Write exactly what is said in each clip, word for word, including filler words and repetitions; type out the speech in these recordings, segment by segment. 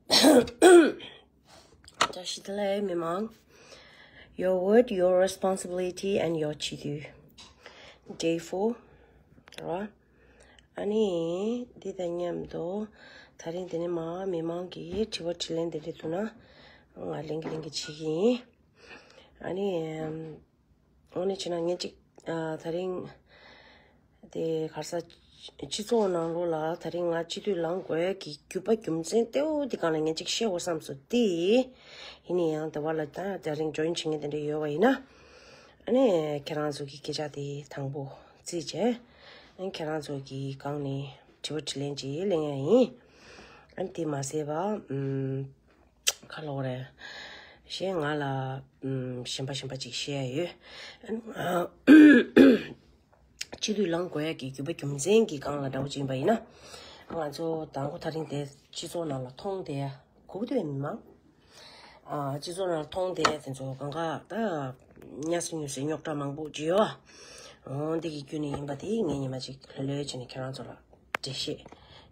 བཀྲ་ཤིས་བདེ་ལེགས་མི་མང་། Your word, your responsibility and your བྱེད་དུས། Day four རེད་བ། ཨ་ནི་འདི་དང་མཉམ་དུ་ད་རིང་འདི་ནས་མ་མི་མང་གི་དྲི་བ་དྲིས་ལན་འདི་འདྲ་འདུག་ན་ང་ལེན་གི་ལེན་གི་བྱེད་ཀྱི་ཡིན། ཨ་ནི་ཨམ། དངོས་གནས་བྱས་ན་ངས་ཅིག་ཨ། ད་རིང་དེ་ག་རེ་ཟ། སྤྱི་ཚོགས་ནང་ལོགས་ལ་ད་རིང་ང་སྤྱི་འཐུས་ལངས་དགོས་ཀྱི་རྒྱུ་པ་རྒྱུ་མཚན་གཙོ་བོ་དེ་སྒང་ལ་ངས་ཅིག་བཤད་དགོས་བསམ་སོང་སྟེ། ཡིན་ན་ཡང་དེ་བ་ལ་ད་ད་རིང་ཇོ་ཡིན་བྱེད་མཁན་དེ་འདྲ་ཡོད་པ་ཡིན་ན། ཨ་ནི་ཁྱེད་རང་ཚོ་གི་སྐད་ཆ་དེ་དང་པོ་བརྩིས་བྱས། ཨ་ནི་ཁྱེད་རང་ཚོ་གི་སྒང་ནས་དྲི་བ་དྲིས་ལན་ཅིག་ལེན་ཡ་ཡིན། ཨ་ནི་དེ་མ་ཟད་པ་ཨམ། ག་ལབ་དགོས་རེད། གཞན་ང་ལ་ཨམ། གཞན་པ་གཞན་པ་ཅིག་བཤད་ཡ་ཡོད། ཨ་ནི་སྤྱི་འཐུས་ལངས་དགོས་ཡ་གི་རྒྱུ་པ་རྒྱུ་མཚན་གྱི་སྒང་ལ་འདྲ་བོ་ཅིག་ཡིན་པ་ཡིན་ན། ང་ཚོ་དང་པོ་ད་རིང་དེ་སྤྱི་ཚོགས་ནང་ལ་མཐོང་བསྡད་ཡ་གོ་གི་འདུག་པས་མི་མང་། ཨ། སྤྱི་ཚོགས་ནང་ལ་མཐོང་བསྡད་ཡ་དེ་ཚོ་གང་ག་ད་ཉག་སེ་ཉུག་སེ་རྙོག་དྲ་མང་པོ་ཅིག་ཡོད་པ། འོ་འདི་གི་རྒྱུ་ནི་ཡིན་པ་དེ་ངས་ཉི་མ་ཅིག་ལྷོད་ལྷོད་བྱས་ནས་ཁྱེད་རང་ཚོ་ལ་འགྲེལ་བཤད་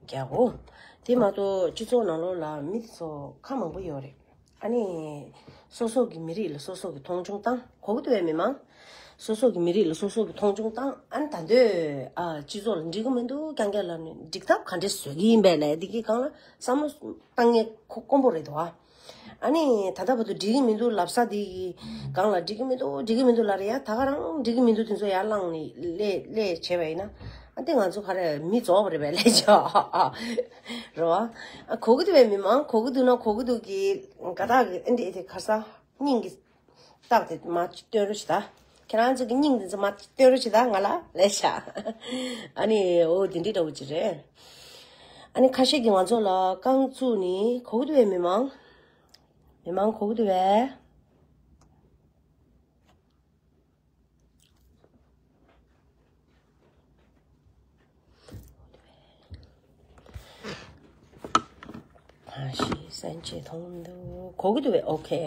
རྒྱག་གོ། དེ་མ་གཏོགས་སྤྱི་ཚོགས་ནང་ལོགས་ལ་མི་དེ་ཚོ་ཁ་མང་པོ་ཡོད་རེད། ཨ་ནི། སོ་སོ་གི་མི་རིགས་ལ་སོ་སོ་གི་མཐོང་ཆུང་བཏང་། གོ་གི་འདུག་པས་མི་མང་། སོ་སོ་གི་མི་རིགས་ལ་སོ་སོ་གི་མཐོང་ཆུང་བཏང་། ཨ་ནི་ད་འདོད་ཨ། སྤྱི་ཚོགས་ལ་འགྲིག་གི་མི་འདུག་རྐྱང་རྐྱང་ལབ་ནས་འགྲིག་ཐབས་ག་འདྲས་བཟོ་གི་ཡིན་པས་ལབ་འདི་གི་སྒང་ལ་བསམ་བློ་བཏང་ཡས་ཁོ་དཀོན་པོ་རེད་དོ། ཨ་ནི་ད་ལྟ་བར་དུ་འགྲིག་གི་མི་འདུག་ལབ་ས་འདི་གི་སྒང་ལ་འགྲིག་གི་མི་འདུག་འགྲིག་གི་མི་འདུག་ལབ་རེད་ཡ། ད་ག་རང་འགྲིག་གི་མི་འདུག་དེ་ཚོ་ཡར་བླངས་ནས་ལས་ལས་བྱས་པ་ཡིན་ན། ཨ་དེ་ང་ཚོ་ག་རེ་མི་རྫོགས་པ་རེད་པས་ལས་བྱ། རེད་བ། ཨ་གོ་གི་འདུག་པས་མི་མང་། གོ་གི་འདུག་ན་གོ་གི་འདུག་གི་ག་ད་གི་ཨ་འདི་ཨེ་དེ་ག་རེ་ཟ། སྙིང་གི་རྟགས་དེ་མར་སྟོན་རོགས་བྱེད་ད། ཁྱེད་རང་ཚོ་གི་སྙིང་དེ་ཚོ་མར་སྟོན་རོགས་བྱེད་ད་ང་ལ་ལས་བྱ། ཨ་ནི་འོ་དེ་འདྲའི་འདྲ་བོ་ཅིག་རེད། ཨ་ནི་ཁ་ཤས་ཀྱིས་ང་ཚོ་ལ་རྐང་བཙུགས་ནས་གོ་གི་འདུག་པས་མི་མང་། མི་མང་གོ་གི་འདུག་པས། ཕ་ཤི་སན་ཆེ་མཐོང་འདུག་གོ་གི་འདུག་པས། ཨོ་ཁེ།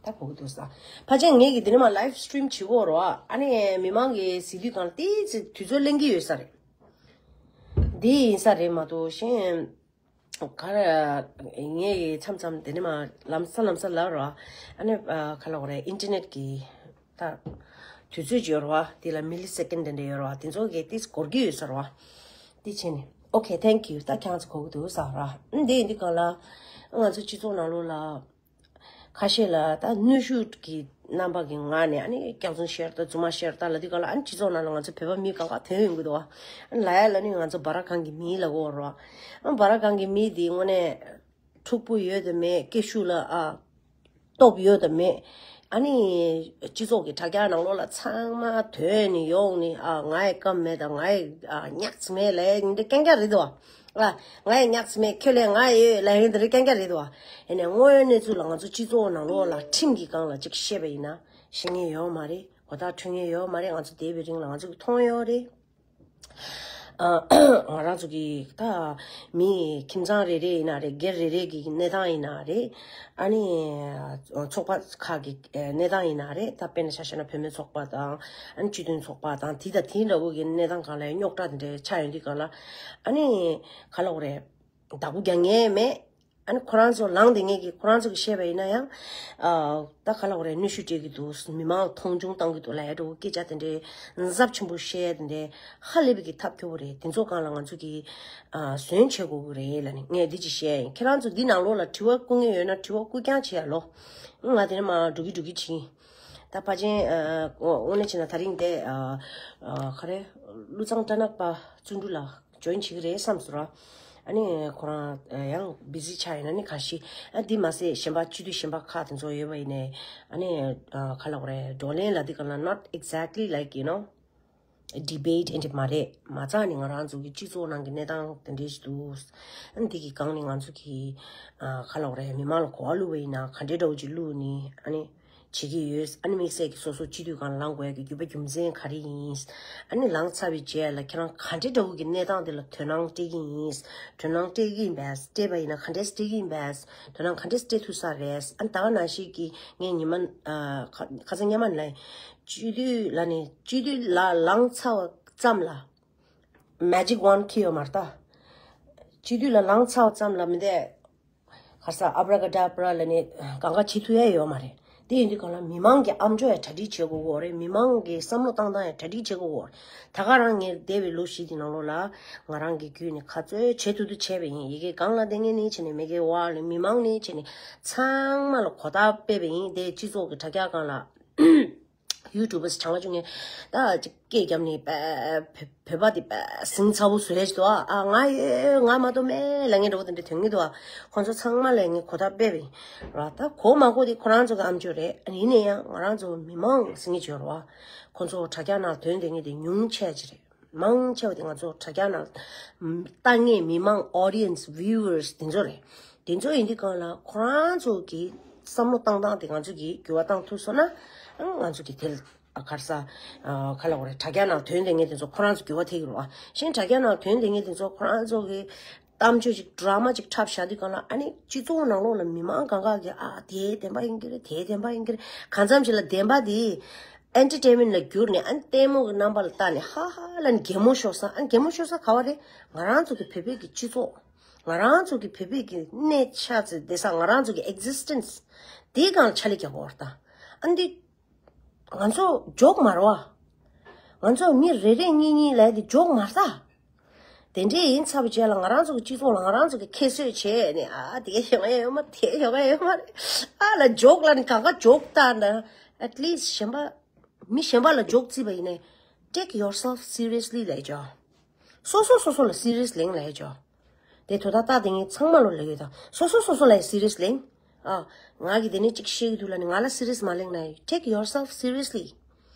ད་གོ་གི་འདུག་ས། ཕལ་ཆེར་ངེད་ཀྱི་འདི་ནས་མ་ལའིབ་སི་ཊི་རིམ་བྱེད་དགོས་རོགས། ཨ་ནི་མི་མང་གི་ཟིན་དུས་གང་ལ་ཏིག་ཙི་དུས་ཚོད་ལེན་གྱི་ཡོད་ས་རེད། འདི་ཡིན་ས་རེད་མ་གཏོགས་གཞན། ག་རེ། ངས་ཀྱི་མཚམས་མཚམས་དེ་ནས་མ་ལམ་སང་ལམ་སང་ལབ་རོགས། ཨ་ནི་ཨ། ག་ལབ་དགོས་རེད། ཨིན་ཊར་ནེཊ་གི་ད་དུས་ཚོད་ཅིག་ཡོད་རེད་བ། དེ་ལ་མི་ལི་སེ་ཀན་དེ་འདྲ་ཡོད་རེད་བ། དེ་ཚོ་གི་ཏིས་འགོར་གྱི་ཡོད་ས་རེད་བ། དེ་བྱས་ནས་ཨོ་ཁེ། ཐེང་ཀིའུ། ད་ཁྱེད་རང་ཚོ་གོ་གི་འདུག་ས་ར། ཨ་འདི་ཡིན་དུས་གང་ལ་ང་ཚོ་སྤྱི་ཚོགས་ནང་ལོགས་ལ། ཁ་ཤས་ལ་ད་གནོན་ཤུགས་ཀྱི་རྣམ་པ་གི་ངང་ནས་ཨ་ནི་སྐྱག་རྫུན་བཤད་ད་རྫུན་མ་བཤད་ད་ལབ་དུས་གང་ལ། ཨ་ནི་སྤྱི་ཚོགས་ནང་ལ་ང་ཚོ་བོད་པ་མི་གང་ག་ཐོན་ཡོང་གི་འདུག་ཨ་ནི་ལབ་ཡ་ལ་ནི་ང་ཚོ་སྦ་ར་གང་གི་མི་ལ་གོ་རོ། ཨ་སྦ་ར་གང་གི་མི་དེ་དངོས་གནས་འཁྲུག་པོ་ཡོད་དམ་མེད། སྐད་ཤུགས་ལ་ཨ་སྟོབས་ཡོད་དམ་མེད། ཨ་ནི་སྤྱི་ཚོགས་ཀྱི་དྲ་རྒྱ་ནང་ལོགས་ལ་ཚང་མ་ཐོན་ནས་ཡོང་ནས་ཨ་ང་ཡི་སྐབས་མེད་ད། ང་ཡི་ཨ་ཉག་ཅིག་མེད་ལབ་ཡ་འདི་རྐྱང་རྐྱང་རེད་འདུག་ཨ། ཨ། ང་ཡི་ཉག་ཅིག་མེད། ཁྱོད་ལས་ང་ཡོད་ལབ་ཡིན་དེ་རིགས་རྐྱང་རྐྱང་རེད་དོ། ཡིན་ནའི་དངོས་ཡོད་གནས་ཚུལ་ལ་ང་ཚོ་སྤྱི་ཚོགས་ནང་ལོགས་ལ་ཁྲིམས་ཀྱི་སྒང་ལ་ཅིག་བཤད་པ་ཡིན་ན་ཤེས་མཁན་ཡོད་མ་རེད། གོ་བརྡ་འཕྲོད་མཁན་ཡོད་མ་རེད། ང་ཚོ་འདས་པའི་རིང་ལ་ང་ཚོ་གིས་མཐོང་ཡོད་རེད། ཨ། ང་རང་ཚོ་གི་ད་མི་ཁྱིམ་ཚང་རེ་རེ་ཡིན་ན་རེད། སྒེར་རེ་རེ་གི་གནས་སྟངས་ཡིན་ན་རེད། ཨ་ནི་ཚོགས་པ་ཁག་གི་གནས་སྟངས་ཡིན་ན་རེད། ད་དཔེར་ན་ཆ་བཞག་ན་བུད་མེད་ཚོགས་པ་དང་། ཨ་ནི་སྤྱི་མཐུན་ཚོགས་པ་དང་། དེ་དང་དེ་འདྲ་བོ་གི་གནས་སྟངས་སྒང་ལ་རྙོག་དྲ་དེ་འདྲ་ཆགས་ཡོང་དུས་སྒང་ལ། ཨ་ནི་ག་ལབ་དགོས་རེད། བདག་པོ་རྒྱག་མཁན་མེད། ཨ་ནི་ཁོ་རང་ཚོ་ལངས་བསྡད་མཁན་གྱིས་ཁོ་རང་ཚོ་གིས་བཤད་པ་ཡིན་ན་ཡང་། ཨ། ད་ག་ལབ་དགོས་རེད། གནོན་ཤུགས་སྤྲད་ཀྱི་འདུག་མི་མང་ལ་མཐོང་ཆུང་བཏང་གི་འདུག་ལབ་ཡ་འདྲ་བོ་སྐད་ཆ་དེ་འདྲའི་ཚབས་ཆེན་པོ་བཤད་དེ་འདྲའི་ཧ་ལས་པའི་གི་ཐབས་སྐྱོ་བོ་རེད། དེ་ཚོ་སྒང་ལ་ང་ཚོ་གིས་ཨ་ཟོན་བྱེད་དགོས་ཀྱི་རེད་ལབ་ནས་ངས་འདི་ཅིག་བཤད་ཡིན། ཁྱེད་རང་ཚོ་འདི་ནང་ལོགས་ལ་དྲི་བ་བསྐུར་མཁན་ཡོད་ན་དྲི་བ་བསྐུར་རྐྱང་བྱེད་ཡ་ལོ། ང་དེ་ནས་མར་འགྲོ་གི་འགྲོ་གི་བྱེད་ཡིན། ད་ཕལ་ཆེར་ཨ་དངོས་གནས་བྱས་ན་ད་རིང་དེ་ཨ་ཨ་ག་རེ། ཀླུ་བཙན་སྦྲ་ནག་པ་བརྩོན་འགྲུས་ལགས་ཇོ་ཡིན་བྱེད་ཀྱི་རེད་བསམ་སོང་ར། ཨ་ནི་ཁོ་རང་ཡང་བི་ཟི་ཆགས་ཡིན་ན་ནི་ག་ཤེད། ཨ་འདི་མ་ཟད་གཞན་པ་སྤྱི་འཐུས་གཞན་པ་ཁག་དེ་ཚོ་ཡོད་པ་ཡིན་ནའི། ཨ་ནི་ཨ་ག་ལབ་དགོས་རེད། བགྲོ་གླེང་ལབ་དུས་གང་ལ་not exactly like, you know, debate and མ་རེད། མ་རྩ་ནས་ང་རང་ཚོ་གི་སྤྱི་ཚོགས་ནང་གི་གནས་སྟངས་དེ་འདྲ་ཞིག་འདུག་ཨ་འདི་གི་སྒང་ནས་ང་ཚོ་གི་ཨ་ག་ལབ་དགོས་རེད། མི་མང་ལ་གོ་བ་བླུགས་པ་ཡིན་ན་ག་འདྲའི་འདྲ་བོ་ཅིག་བླུགས་ནི། ཨ་ནི། བྱེད་ཀྱི་ཡོད། ཨ་ནི་དམིགས་བསལ་གྱི་སོ་སོ་སྤྱི་འཐུས་སྒང་ལངས་དགོས་ཡ་གི་རྒྱུ་པ་རྒྱུ་མཚན་ག་རེ་ཡིན། ཨ་ནི་ལངས་ཚར་བའི་རྗེས་ལ་ཁྱེད་རང་ག་འདྲའི་འདྲ་བོ་གི་གནས་སྟངས་དེ་ལ་དོ་སྣང་སྤྲད་ཀྱི་ཡིན། དོ་སྣང་སྤྲད་ཀྱི་ཡིན་པས། སྤྲད་པ་ཡིན་ན་ག་འདྲས་སྤྲད་ཀྱི་ཡིན་པས། དོ་སྣང་ག་འདྲས་སྤྲད་ཐུབ་ས་རེད། ཨ་ནི་ད་ག་ནང་བཞིན་གྱི་ངས་ཉི་མ་ཨ་ཁ་ཁ་སང་སྔོན་མ་ནས་ལབ་ཡིན། སྤྱི་འཐུས་ལ་ནི་སྤྱི་འཐུས་ལ་ལངས་ཚར་བ་ཙམ་ལ་magic wand འཁྱེར་ཡོད་མ་རེད་ད། སྤྱི་འཐུས་ལ་ལངས་ཚར་བ་ཙམ་ལ་མི་འདས། ག་རེ་ཟེར། ཨབ་ར་ཀ་ཌབ་ར་ལབ་ནས་གང་ག་བྱེད་ཐུབ་ཡ་ཡོད་མ་རེད། དེ་ཡིན་དུས་གང་ལ་མི་མང་གི་ཨམ་ཅོག་ཡང་གྲ་སྒྲིག་བྱེད་དགོས་ཀྱི་ཡོད་རེད། མི་མང་གི་བསམ་བློ་བཏང་སྟངས་ཡང་གྲ་སྒྲིག་བྱེད་དགོས་ཀྱི་ཡོད་རེད། ད་ག་རང་ངས་འདས་པའི་ལོ་བཞི་དེ་ནང་ལོགས་ལ་ང་རང་གི་བརྒྱུད་ནས་ག་ཚོད་བྱེད་ཐུབ་ཐུབ་བྱས་པ་ཡིན། ཡ་གི་སྒང་ལ་བསྡད་མཁན་ནས་བྱས་ནས་མ་གི་བར་ལ་མི་མང་ནས་བྱས་ནས་ཚང་མ་ལ་གོ་བརྡ་སྤེལ་བ་ཡིན། དེ་སྤྱི་ཚོགས་ཀྱི་དྲ་རྒྱ་སྒང་ལ། ཡུ་ཊུབ་པར་བྱང་ཆུབ་ངས་ད་ཅིག་སྐད་བརྒྱབ་ནས་བོད་པ་དེ་བཟང་ཚ་པོ་བཟོ་ཡ་ཞིག་འདུག་ཨ། ང་ཡོད་ང་མ་གཏོགས་མེད་ལབ་མཁན་འདྲ་པོ་དེ་འདྲ་ཐོན་གྱི་འདུག་ཨ། ཁོང་ཚོ་ཚང་མ་ལ་ངས་གོ་བརྡ་སྤེལ་བ་ཡིན་ར། ད་གོ་མ་གོ་དེ་ཁོ་རང་ཚོ་གི་ཨམ་ཅོག་རེད། ཡིན་ན་ཡང་ང་རང་ཚོ་མི་མང་ཟེར་མཁན་ཅིག་ཡོད་རེད་པ། ཁོང་ཚོ་དྲ་རྒྱ་ནང་ཐོན་བསྡད་མཁན་དེ་ཉུང་ཆེ་ཅིག་རེད། མང་ཆེ་བ་དེ་ང་ཚོ་དྲ་རྒྱ་ནང་ལྟ་མཁན་མི་མང་audience viewers དེ་ཚོ་རེད། དེ་ཚོ་ཡིན་དུས་སྒང་ལ་ཁོ་རང་ཚོ་གི་བསམ་བློ་བཏང་སྟངས་དེ་ང་ཚོ་གིས་འགྱུར་བ་བཏང་ཐུབ་སོང་ན་ང་ཚོ་གི་དེ་ལ་ག་རེ་ཟེར། ག་ལབ་དགོས་རེད། དྲ་རྒྱ་ནང་ཐོན་བསྡད་མཁན་དེ་ཚོ་ཁོ་རང་ཚོ་འགྱུར་བ་ཐེབས་ཀྱི་རེད་པ། གཞན་དྲ་རྒྱ་ནང་ཐོན་བསྡད་མཁན་དེ་ཚོ་ཁོ་རང་ཚོ་གི་གཏམ་བརྗོད་ཅིག་ཌ་ར་མ་ཅིག་འཁྲབ་བཞག་དུས་སྒང་ལ་ཨ་ནི་སྤྱི་ཚོགས་ནང་ལོགས་ལ་མི་མང་གང་ག་གིས་ཨ་དེ་བདེན་པ་ཡིན་གྱི་རེད། དེ་བདེན་པ་ཡིན་གྱི་རེད། གང་འཚམ་ཞིག་ལ་བདེན་པ་དེ་ཨེན་ཊར་ཊེན་མེན་ཊི་ལ་བསྒྱུར་ནས་ཨ་ནི་ལྟད་མོ་གི་རྣམ་པ་ལ་བལྟས་ནས་ཧ་ཧ་ལབ་ནས་གད་མོ་ཤོར་ས། ཨ་ནི་གད་མོ་ཤོར་ས་ག་བ་རེད། ང་རང་ཚོ་གི་བོད་པའི་གི་སྤྱི་ཚོགས། ང་རང་ཚོ་གི་བོད་པའི་གི་གནས་ཆགས་ཚུལ་བསྡད་ས། ང་རང་ཚོ་གི་ཨེག་ཛིས་ཊེན་སི་དེའི་སྒང་ལ་ཕྱག་ལས་རྒྱག་དགོས་པ་རེད་ད། ཨ་ནི་ང་ཚོ་ཇོག་མ་རེད་པ། ང་ཚོ་མི་རེ་རེ་གཉིས་གཉིས་ལབ་ཡ་དེ་ཇོག་མ་རེད་ད། དེ་འདྲས་ཡིན་ཚར་བའི་རྗེས་ལ་ང་རང་ཚོ་གི་སྤྱི་ཚོགས་ལ་ང་རང་ཚོ་གི་ཁྱད་གསོད་བྱས་ནས་ཨ་དེ་ཞོག་ཡ་ཡོད་མ་རེད། དེ་ཞོག་ཡ་ཡོད་མ་རེད། ཨ་ལ་ཇོག་ལབ་ནས་གང་ག་ཇོག་ལྟ་ན་at least གཞན་པ་མི་གཞན་པ་ལ་ཇོག་བརྩིས་པ་ཡིན་ནའི་take yourself seriously ལབ་ཡ་ཅིག་སོ་སོ་སོ་སོ་ལ་སི་རི་ཡས་ལེན་ལབ་ཡ་ཅིག་དེ་དོ་ད་ལྟ་དེ་ངས་ཚང་མ་ལོ་ལབ་ཡོད་ད། སོ་སོ་སོ་སོ་ལ་ཡ་སི་རི་ཡས་ལེན། ཨ། ང་གིས་དེ་ནས་གཅིག་བཤད་ཀྱི་འདུག་ལབ་ནས་ང་ལ་སི་རི་ཡས་མ་ལེན་ན་ཡ། take yourself seriously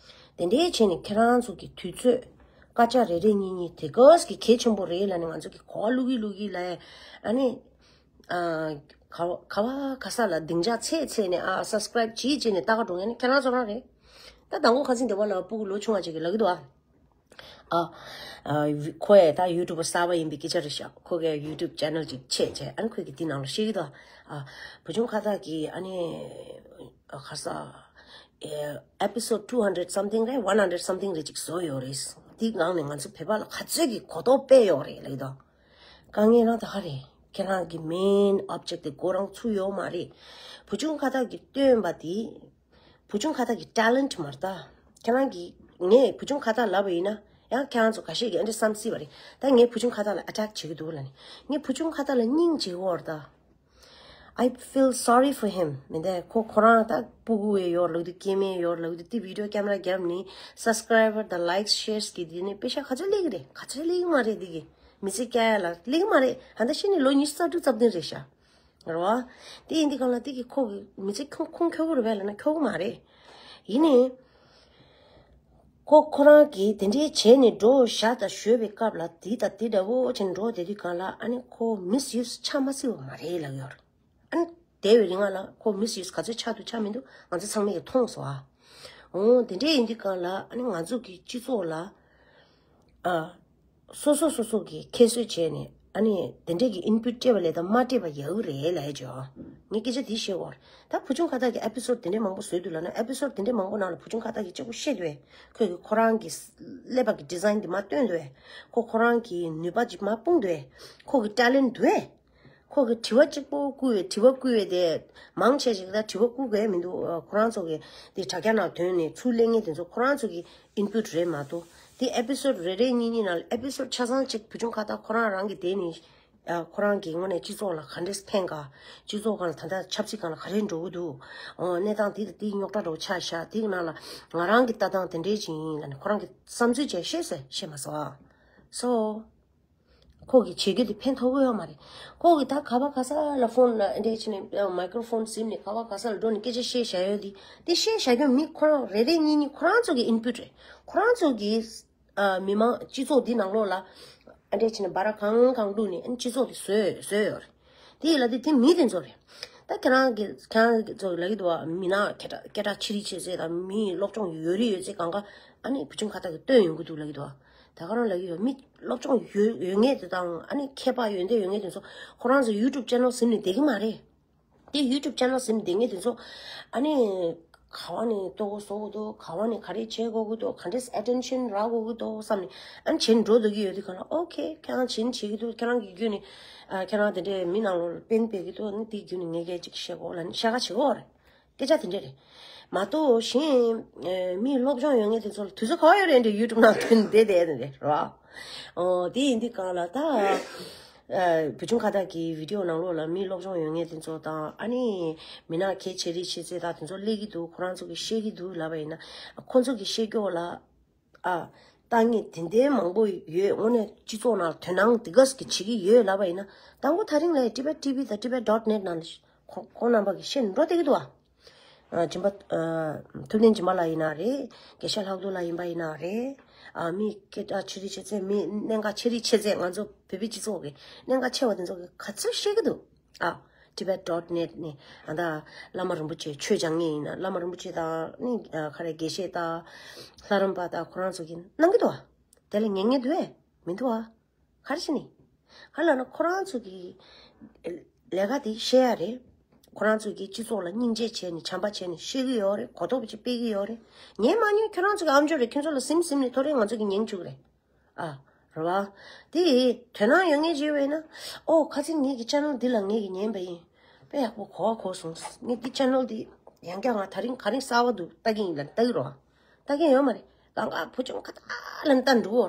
དེ་འདྲའི་བྱས་ནས་ཁྱེད་རང་ཚོ་གི་དུས་ཚོད་སྐར་ཆ་རེ་རེ་གཉིས་གཉིས་དེ་ག་ཙམ་གྱི་གལ་ཆེན་པོ་རེད་ལབ་ནས་ང་ཚོ་གི་གོ་བ་བླུག་གི་བླུག་གི་ལབ་ཡ། ཨ་ནི། ཨ། ག་བ་ག་བ་ག་ས་ལ་སྡིངས་ཆ་ཚད་ཚད་ནས་ཨ་སབ་སི་ཀ་རའིབ་བྱེད་བྱེད་ནས་ལྟ་ག་འགྲོ་མཁན་ནི་ཁྱེད་རང་ཚོ་རང་རེད། ད་དང་པོ་ཁ་སང་དེ་བ་ལ་སྤུ་གུ་ལོ་ཆུང་བ་ཅིག་གིས་ལབ་ཀྱི་འདུག་ཨ། ཨ། ཨ། ཁོ་ཡ་ད་ཡུ་ཊུབ་པ་གསར་པ་ཡིན་པའི་སྐད་ཆ་རེད་ཤག་ཁོ་གིས་ཡུ་ཊུབ་ཆེ་ནལ་ཅིག་ཕྱེས་བྱས་ཨ་ནི་ཁོས་ཀྱིས་དེ་ནང་ལ་བཤད་ཀྱི་འདུག་ཨ། བུ་ཆུང་ཁ་བཏགས་ཀྱིས་ཨ་ནི། ཨ། ག་ས། ཨེ། episode two hundred something རེད། one hundred something རེད་ཅིག་བཟོ་ཡོད་རེད། དེའི་སྒང་ནས་ང་ཚོ་བོད་པ་ལ་ག་ཚོད་ཀྱི་གོ་རྟོགས་སྤེལ་ཡོད་རེད་ལབ་ཀྱི་འདུག་དཀའ་ངལ་རང་ད་ག་རེད། ཁྱེད་རང་གི་མེན་ཨོབ་ཇེག་དེ་ཁོ་རང་ཚུར་ཡོད་མ་རེད། བུ་ཆུང་ཁ་བཏགས་ཀྱིས་བཏོན་པ་དེ། བུ་ཆུང་ཁ་བཏགས་ཀྱི་ཊེ་ལེན་ཊི་མ་རེད་ད། ཁྱེད་རང་གིས་ངས་བུ་ཆུང་ཁ་བཏགས་ལབ་པ་ཡིན་ན་ཡང་ཁྱེད་རང་ཚོ་འགའ་ཤས་ཀྱིས་ཨ་འདྲ་བསམ་སྲིད་པ་རེད། ད་ངས་བུ་ཆུང་ཁ་བཏགས་ལ་ཨ་ཊེག་བྱེད་ཀྱི་འདུག་ལབ་ནས། ངས་བུ་ཆུང་ཁ་བཏགས་ལ་སྙིང་རྗེ་བོ་རེད་ད། I feel sorry for him. མི་འདུག་ཁོ་ཁོ་རང་ད་སྤུ་གུ་ཡོད་ལབ་དུས་སྐྱེ་དམན་ཡོད་ལབ་དུས་དེ་བི་ཌི་ཡོ་ཀེ་མ་ར་བརྒྱབ་ནས་སབ་སི་ཀ་རའི་བར་དང་ལའིཀ་ཤེར་གྱི་དེ་ནས་པེ་ཤ་ག་ཚོད་སླེབས་ཀྱི་རེད། ག་ཚོད་སླེབས་ཀྱི་མ་རེད། དེ་གི་མི་ཚེ་སྐྱེལ་ཡ་ལ་སླེབས་ཀྱི་མ་རེད། ད་ལྟ་ཤི་ནས་ལོ་ཉི་ཤུ་རྩ་དྲུག་རྩ་བདུན་རེད་ཤག་རེད་བ། དེ་ཡིན་དུས་སྒང་ལ་དེ་གི་ཁོ་གི་མི་ཚེ་ཁུངས་ཁུངས་འཁྱོལ་གི་རེད་པས་ལབ་ན་འཁྱོལ་གི་མ་རེད། ཡིན་ནའི། ཁོ་ཁོ་རང་གིས་དེ་འདྲའི་བྱས་ནས་འགྲོ་བཞག་ད་ཞོག་པའི་སྐབས་ལ་དེ་དང་དེ་འདྲ་བོ་བྱས་ནས་འགྲོ་བསྡད་དུས་སྒང་ལ་ཨ་ནི་ཁོ་མིས་ཡུ་སི་ཆགས་མ་སྲིད་པ་མ་རེད་ལབ་ཡོད་རེད། ཨ་ནི་དེ་བའི་རིང་ལ་ཁོ་མིས་ཡུ་སི་ག་ཚོད་ཆགས་འདུག་ཆགས་མི་འདུག་ང་ཚོ་ཚང་མས་ཀྱིས་མཐོང་སོང་ཨ། འོ་དེ་འདྲའི་ཡིན་དུས་སྒང་ལ་ཨ་ནི་ང་ཚོ་གི་སྤྱི་ཚོགས་ལ་ཨ། སོ་སོ་སོ་སོ་གིས་ཁྱད་གསོད་བྱས་ནས་ཨ་ནི་དེ་འདྲས་ཀྱི་ཨིན་པུཊ་སྤྲད་པ་ལས་ད་མ་སྤྲད་པ་ཡག་རེད་ལབ་ཡ་ཅིག་ངས་སྐད་ཆ་འདི་བཤད་ཡོད་རེད། ད་བུ་ཆུང་ཁ་བཏགས་ཀྱིས་ཨེ་པི་སོཌ་དེ་འདྲས་མང་པོ་བཟོས་འདུག་ལབ་ན་ཨེ་པི་སོཌ་དེ་འདྲས་མང་པོ་ནང་ལ་བུ་ཆུང་ཁ་བཏགས་ཀྱིས་གཅིག་པོ་བཤད་འདུག་གས། ཁོས་ཀྱིས་ཁོ་རང་གི་ཀླད་པ་གི་ཌི་ཛའིན་འདི་མར་བཏོན་འདུག་གས། ཁོ་ཁོ་རང་གི་ནུས་པ་ཅིག་མར་སྤུངས་འདུག་གས། ཁོ་གི་ཊེ་ལེན་ཊི་འདུག་གས། ཁོ་གིས་དྲི་བ་གཅིག་པོ་བསྐུར་བས་དྲི་བ་བསྐུར་བས་དེ་མང་ཆེ་ཞིག་ད་དྲི་བ་བསྐུར་དགོས་མི་འདུག་ཁོ་རང་ཚོ་གིས་དེ་དྲ་རྒྱ་ནང་ཐོན་ནས་ཚུར་ལེན་མཁན་དེ་ཚོ་ཁོ་རང་ཚོ་གི་ཨིན་པུཊ་རེད་མ་གཏོགས། དེ་ཨེ་པི་སོཌ་རེ་རེ་གཉིས་གཉིས་ནང་ལ་ཨེ་པི་སོཌ་ཆ་ཚང་གཅིག་བུ་ཆུང་ཁ་བཏགས་ཁོ་རང་རང་གི་དེ་ནི་ཨ་ཁོ་རང་གི་ངོས་ནས་སྤྱི་ཚོགས་ལ་ག་འདྲས་ཕན་ག་སྤྱི་ཚོགས་སྒང་ལ་ད་ལྟ་ཆབ་སྲིད་སྒང་ལ་ག་རེ་འགྲོ་གི་འདུག་ཨོ་གནས་སྟངས་དེ་དང་དེ་རྙོག་དྲ་འདྲ་བོ་ཆགས་ཤག་དེ་གི་ནང་ལ་ང་རང་གི་ལྟ་སྟངས་དེ་འདྲས་ཅིག་ཡིན་ལབ་ནས་ཁོ་རང་གི་བསམ་ཚུལ་ཅིག་བཤད་ཟེར་བཤད་མ་སོང་ཨ། སོ། ཁོ་གིས་བྱེད་རྒྱུ་དེ་ཕན་ཐོགས་ཀྱི་ཡོད་མ་རེད། ཁོ་གིས་ད་ག་པ་ག་ས་ལ་ཕོན་ལ་འདྲས་བྱས་ནས་མའི་ཀོ་རོ་ཕོན་ཟིན་ནས་ག་པ་ག་ས་ལ་འགྲོ་ནས་སྐད་ཆ་བཤད་བཞག་ཡོད་དེ། དེ་བཤད་བཞག་རྒྱུ་མི་ཁོ་རང་རེ་རེ་གཉིས་གཉིས་ཁོ་རང་ཚོ་གི་ཨིན་པུཊ་རེད། ཁོ་རང་ཚོ་གིས་ཨ་མི་མང་སྤྱི་ཚོགས་འདི་ནང་ལོགས་ལ་ཨ་འདྲས་བྱས་ནས་སྦ་ར་གང་གང་བླུགས་ནས་ཨ་ནི་སྤྱི་ཚོགས་དེ་བཟོས་བཟོས་ཡོད་རེད། དེ་ཡིན་ལ་དེ་དེ་མི་དེ་ཚོ་རེད། ད་ཁྱེད་རང་གི་ཁྱེད་རང་ཚོ་ལབ་ཀྱི་འདུག་བ། མི་ནག་སྐད་གྲགས་སྐད་གྲགས་ཆེ་རིགས་ཆེ་ཚད་དང་མི་སློབ་སྦྱོང་ཡོད་རིགས་ཡོད་ཚད་གང་ག་ཨ་ནི་བུ་ཆུང་ཁ་བཏགས་ཀྱིས་བཏོན་ཡོང་གི་འདུག་ལབ་ཀྱི་འདུག་བ། ད་ག་རང་ལབ་ཀྱི་ཡོད། མི་སློབ་སྦྱོང་ཡོད་ཡོད་མཁན་དེ་དང་ཨ་ནི་མཁས་པ་ཡོན་ཏན་ཡོད་མཁན་དེ་ཚོ་ཁོ་རང་ཚོ་ཡུ་ཊུབ་ཆེ་ནལ་ཟིན་ནས་བསྡད་ཀྱི་མ་རེད། དེ་ཡུ་ཊུབ་ཆེ་ནལ་ཟིན་ནས་བསྡད་མཁན་དེ་ཚོ་ཨ་ནི་ ག་བ་ནས་ལྟོ་གོ་བཟོ་གི་འདུག་ག་བ་ནས་ག་རེ་བྱེད་དགོས་ཀྱི་འདུག་ག་འདྲས་attention་རག་དགོས་ཀྱི་འདུག་བསམ་ནས་ཨ་ནི་བྱེད་འགྲོ་འདུག་གི་ཡོད་དུས་གང་ལ་ཨོ་ཁེ་ཁྱེད་རང་བྱེད་བྱེད་ཀྱི་འདུག་ཁྱེད་རང་གི་བརྒྱུད་ནས་ཨ་ཁྱེད་རང་དེ་འདྲས་མི་ནང་ལོགས་ལ་སྤེན་སྤེལ་གྱི་འདུག་ཨ་ནི་དེའི་བརྒྱུད་ནས་ངས་སྐད་ཅིག་བཤད་དགོས་ལ་ནི་བཤད་ཁ་བྱེད་དགོས་རེད། སྐད་ཆ་དེ་འདྲས་རེད། མ་གཏོགས་གཞན་ཨ་མིའི་སློབ་སྦྱོང་ཡོད་མཁན་དེ་ཚོ་ལ་དུས་ཚོད་ག་བ་ཡོད་རེད་འདྲ་YouTube་ནང་ཐོན་བསྡད་བསྡད་ནི་རེད་ར། ཨོ་དེ་ཡིན་དུས་གང་ལ་ད། ཨ་བུ་ཆུང་ཁ་བཏགས་ཀྱི་video་ནང་ལོགས་ལ་མི་སློབ་སྦྱོང་ཡོད་མཁན་དེ་ཚོ་དང་ཨ་ནི་མི་ནག་གལ་ཆེ་རིགས་ཆེ་ཚད་དང་དེ་ཚོ་སླེབས་ཀྱི་འདུག་ཁོ་རང་ཚོ་གིས་བཤད་ཀྱི་འདུག་ལབ་པ་ཡིན་ན་ཁོ་ཚོ་གིས་བཤད་རྒྱུ་ལ་ཨ་ལྟ་ངེས་དེ་འདྲའི་མང་པོ་ཡོད། དངོས་གནས་སྤྱི་ཚོགས་ནང་དོ་སྣང་དེ་ག་ཙམ་གྱིས་བྱེད་ཀྱི་ཡོད་ལབ་པ་ཡིན་ན་དང་པོ་ད་རིང་ལ་Tibet T V་དང་Tibet dot net་ནང་ལ་ཁོང་ཁོང་རྣམ་པ་གིས་བཤད་འགྲོ་བསྡད་ཀྱི་འདུག་ཨ། ཨ་སྦྱིན་པ་ཨ་ཐུབ་བསྟན་སྦྱིན་པ་ལགས་ཡིན་ན་རེད། དགེ་བཤེས་ལྷག་རྡོར་ལགས་ཡིན་པ་ཡིན་ན་རེད། ཨ་མི་སྐད་གྲགས་ཆེ་རིགས་ཆེ་ཚད་མི་གནད་འགག་ཆེ་རིགས་ཆེ་ཚད་ང་ཚོ་བོད་པའི་སྤྱི་ཚོགས་ཀྱི་གནད་འགག་ཆེ་བ་དེ་ཚོ་གི་ག་ཚོད་བཤད་ཀྱི་འདུག་ཨ་Tibet dot net་ནས་ཨ་ད་བླ་མ་རིན་པོ་ཆེ་ཆོས་སྦྱང་མཁན་ཡིན་ན་བླ་མ་རིན་པོ་ཆེ་དང་ནི་ཨ་ག་རེ་དགེ་བཤེས་དང་ལྷ་རམས་པ་དང་ཁོ་རང་ཚོ་གིས་གནང་གི་འདུག་ཨ། དེ་ལ་ཉན་མཁན་འདུག་ཨེ་མི་འདུག་ཨ། ག་རེ་བྱས་ནས། ག་ལབ་ན་ཁོ་རང་ཚོ་གི་ལས་ཀ་དེ་བཤད་ཡ་རེད། ཁོ་རང་ཚོ་གི་སྤྱི་ཚོགས་ལ་སྙིང་རྗེ་བྱས་ནས་བྱམས་པ་བྱས་ནས་བཤད་ཀྱི་ཡོད་རེད། གོ་རྟོགས་པ་ཅིག་སྤེལ་གྱི་ཡོད་རེད། ཉན་མ་ཉན་ཁྱོད་རང་ཚོ་གི་ཨམ་ཅོག་རེད། ཁྱོད་ཚོ་ལ་ཟིན་ཟིན་ནས་ཐོ་རེ་ང་ཚོ་གི་ཉན་བཅུག་རེད། ཨ། རེད་བ། དེ་དོ་སྣང་ཡོད་མཁན་ཅིག་ཡོད་ན། ཨོ་ཁ་སང་ངེད་ཀྱི་channel་འདི་ལ་ངེད་ཀྱིས་ཉན་པ་ཡིན། དཔེ་ཡག་པོ་གོ་བ་གོ་སོང་། ངས་འདི་channel་འདི་ཡང་བསྐྱར་ང་ད་རིང་ག་རིང་གསར་པ་འདུག་ལྟ་གི་ཡིན་ལ་ལྟ་གི་རོགས། ལྟ་མཁན་ཡོད་མ་རེད། གང་ག་བུ་ཆུང་ཁ་ཏ་ལ་ལྟ་འགྲོ་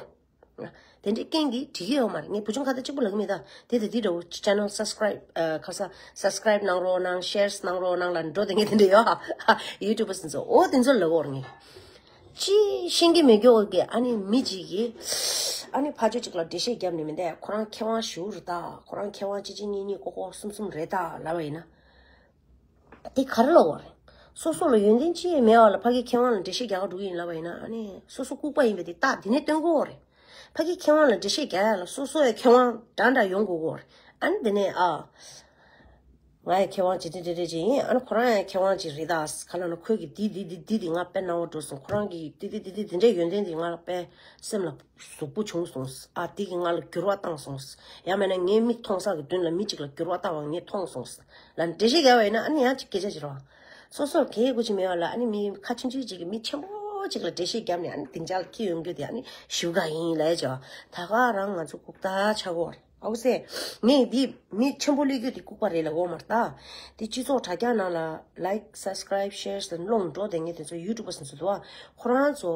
བར། དེ་འདྲའི་རྐྱེན་གྱིས་འགྲིག་གི་ཡོད་མ་རེད། ངས་བུ་ཆུང་ཁ་ཏ་གཅིག་པུ་ལབ་གི་མེད་ད། དེ་དེ་འདི་འདྲ་བོ་channel subscribe་ཨ་ཁ་ས་subscribe་གནང་རོགས་གནང་། shares་གནང་རོགས་གནང་ལ་འགྲོ་དེ་ངས་དེ་འདྲ་ཡོད་ཨ། YouTubers་ཚོ་ཨོ་དེ་ཚོ་ལབ་བར་ངས། ཅི་ཤེས་ཀྱི་མེད་ཀྱོག་གི་ཨ་ནི་མི་གཅིག་གིས་ཨ་ནི་ཕར་ཕྱོགས་གཅིག་ལ་འགྲེལ་བཤད་བརྒྱབ་ནས་མི་འདུག་ཁོ་རང་མཁས་དབང་ཞེ་པོ་རེད་ད། ཁོ་རང་མཁས་དབང་གཅིག་གཅིག་གཉིས་གཉིས་ཀོ་ཀོ་གསུམ་གསུམ་རེད་ད་ལབ་པ་ཡིན་ན། དེ་ག་རེ་ལབ་པ་རེད། སོ་སོ་ལ་ཡོན་ཏན་ཅི་ཡང་མེད་པ་ལ་ཕ་གི་མཁས་དབང་ལ་འགྲེལ་བཤད་རྒྱག་ག་འགྲོ་གི་ཡིན་ལབ་པ་ཡིན་ན་ཨ་ནི་སོ་སོ་ལྐུགས་པ་ཡིན་པ་དེ་རྟགས་དེ་ནས་སྟོན་དགོས་པ་རེད། ཕ་གི་མཁས་དབང་ལ་འགྲེལ་བཤད་རྒྱག་ཡ་ལ་སོ་སོ་ཡང་མཁས་དབང་འདྲ་འདྲ་ཡོང་དགོས་པ་རེད། ཨ་ནི་དེ་ནས་ཨ། ང་ཡང་མཁས་དབང་ཅིག་དེ་དེ་རེད་ཅིག་ཡིན། ཨ་ནི་ཁོ་རང་ཡང་མཁས་དབང་ཅིག་རེད་ད། ག་ལབ་ན་ཁོས་ཀྱི་འདི་འདི་འདི་འདི་འདི་ང་དཔེ་སྣང་བ་འགྲོ་སོང་། ཁོ་རང་གི་འདི་འདི་འདི་འདི་འདི་འདྲའི་ཡོན་ཏན་འདི་ང་ལ་དཔེ་སེམས་ལ་ཟུག་པོ་བྱུང་སོང་། ཨ་འདི་གིས་ང་ལ་འགྱུར་བ་བཏང་སོང་། ཡང་མིན་ན་ངའི་མིག་མཐོང་ས་གི་མདུན་ལ་མི་གཅིག་ལ་འགྱུར་བ་བཏང་བ་ངས་མཐོང་སོང་ལ་འགྲེལ་བཤད་རྒྱག་པ་ཡིན་ན་ཨ་ནི་ཡང་ཅིག་སྐད་ཆ་ཅིག་རེད་བ། སོ་སོར་གལ་དགོས་ཅིག་མེད་པ་ལ་ཨ་ནི་མི་ཁ་ཆུང་ཆུང་ཅིག་གིས་མི་ཆེན་པོ་ཅིག་ལ་འགྲེལ་བཤད་བརྒྱབ་ནས་ཨ་ནི་སྡིངས་ཆ་ལ་འཁྱེར་ཡོང་རྒྱུ་དེ་ཨ་ནི་ཞེ་པོ་དགའ་ཡིན་ལབ་ཡ་ཅིག་ཡོད། ད་ག་རང་ང་ཚོ་ལྐུགས་རྟགས་ཆགས་ཀྱི་ཡོད་རེད། ཨའུ་ཟེ། ངས་འདི་མི་ཆེན་པོ་སླེབས་རྒྱུ་དེ་ལྐུགས་པ་རེད་ལབ་ཀྱི་ཡོད་མ་རེད་ད། དེ་སྤྱི་ཚོགས་དྲ་རྒྱ་ནང་ལ་like subscribe share་ཟེར་སློང་འགྲོ་བསྡད་མཁན་དེ་ཚོ་YouTubers་ཚོ་འདུག་བ། ཁོ་རང་ཚོ་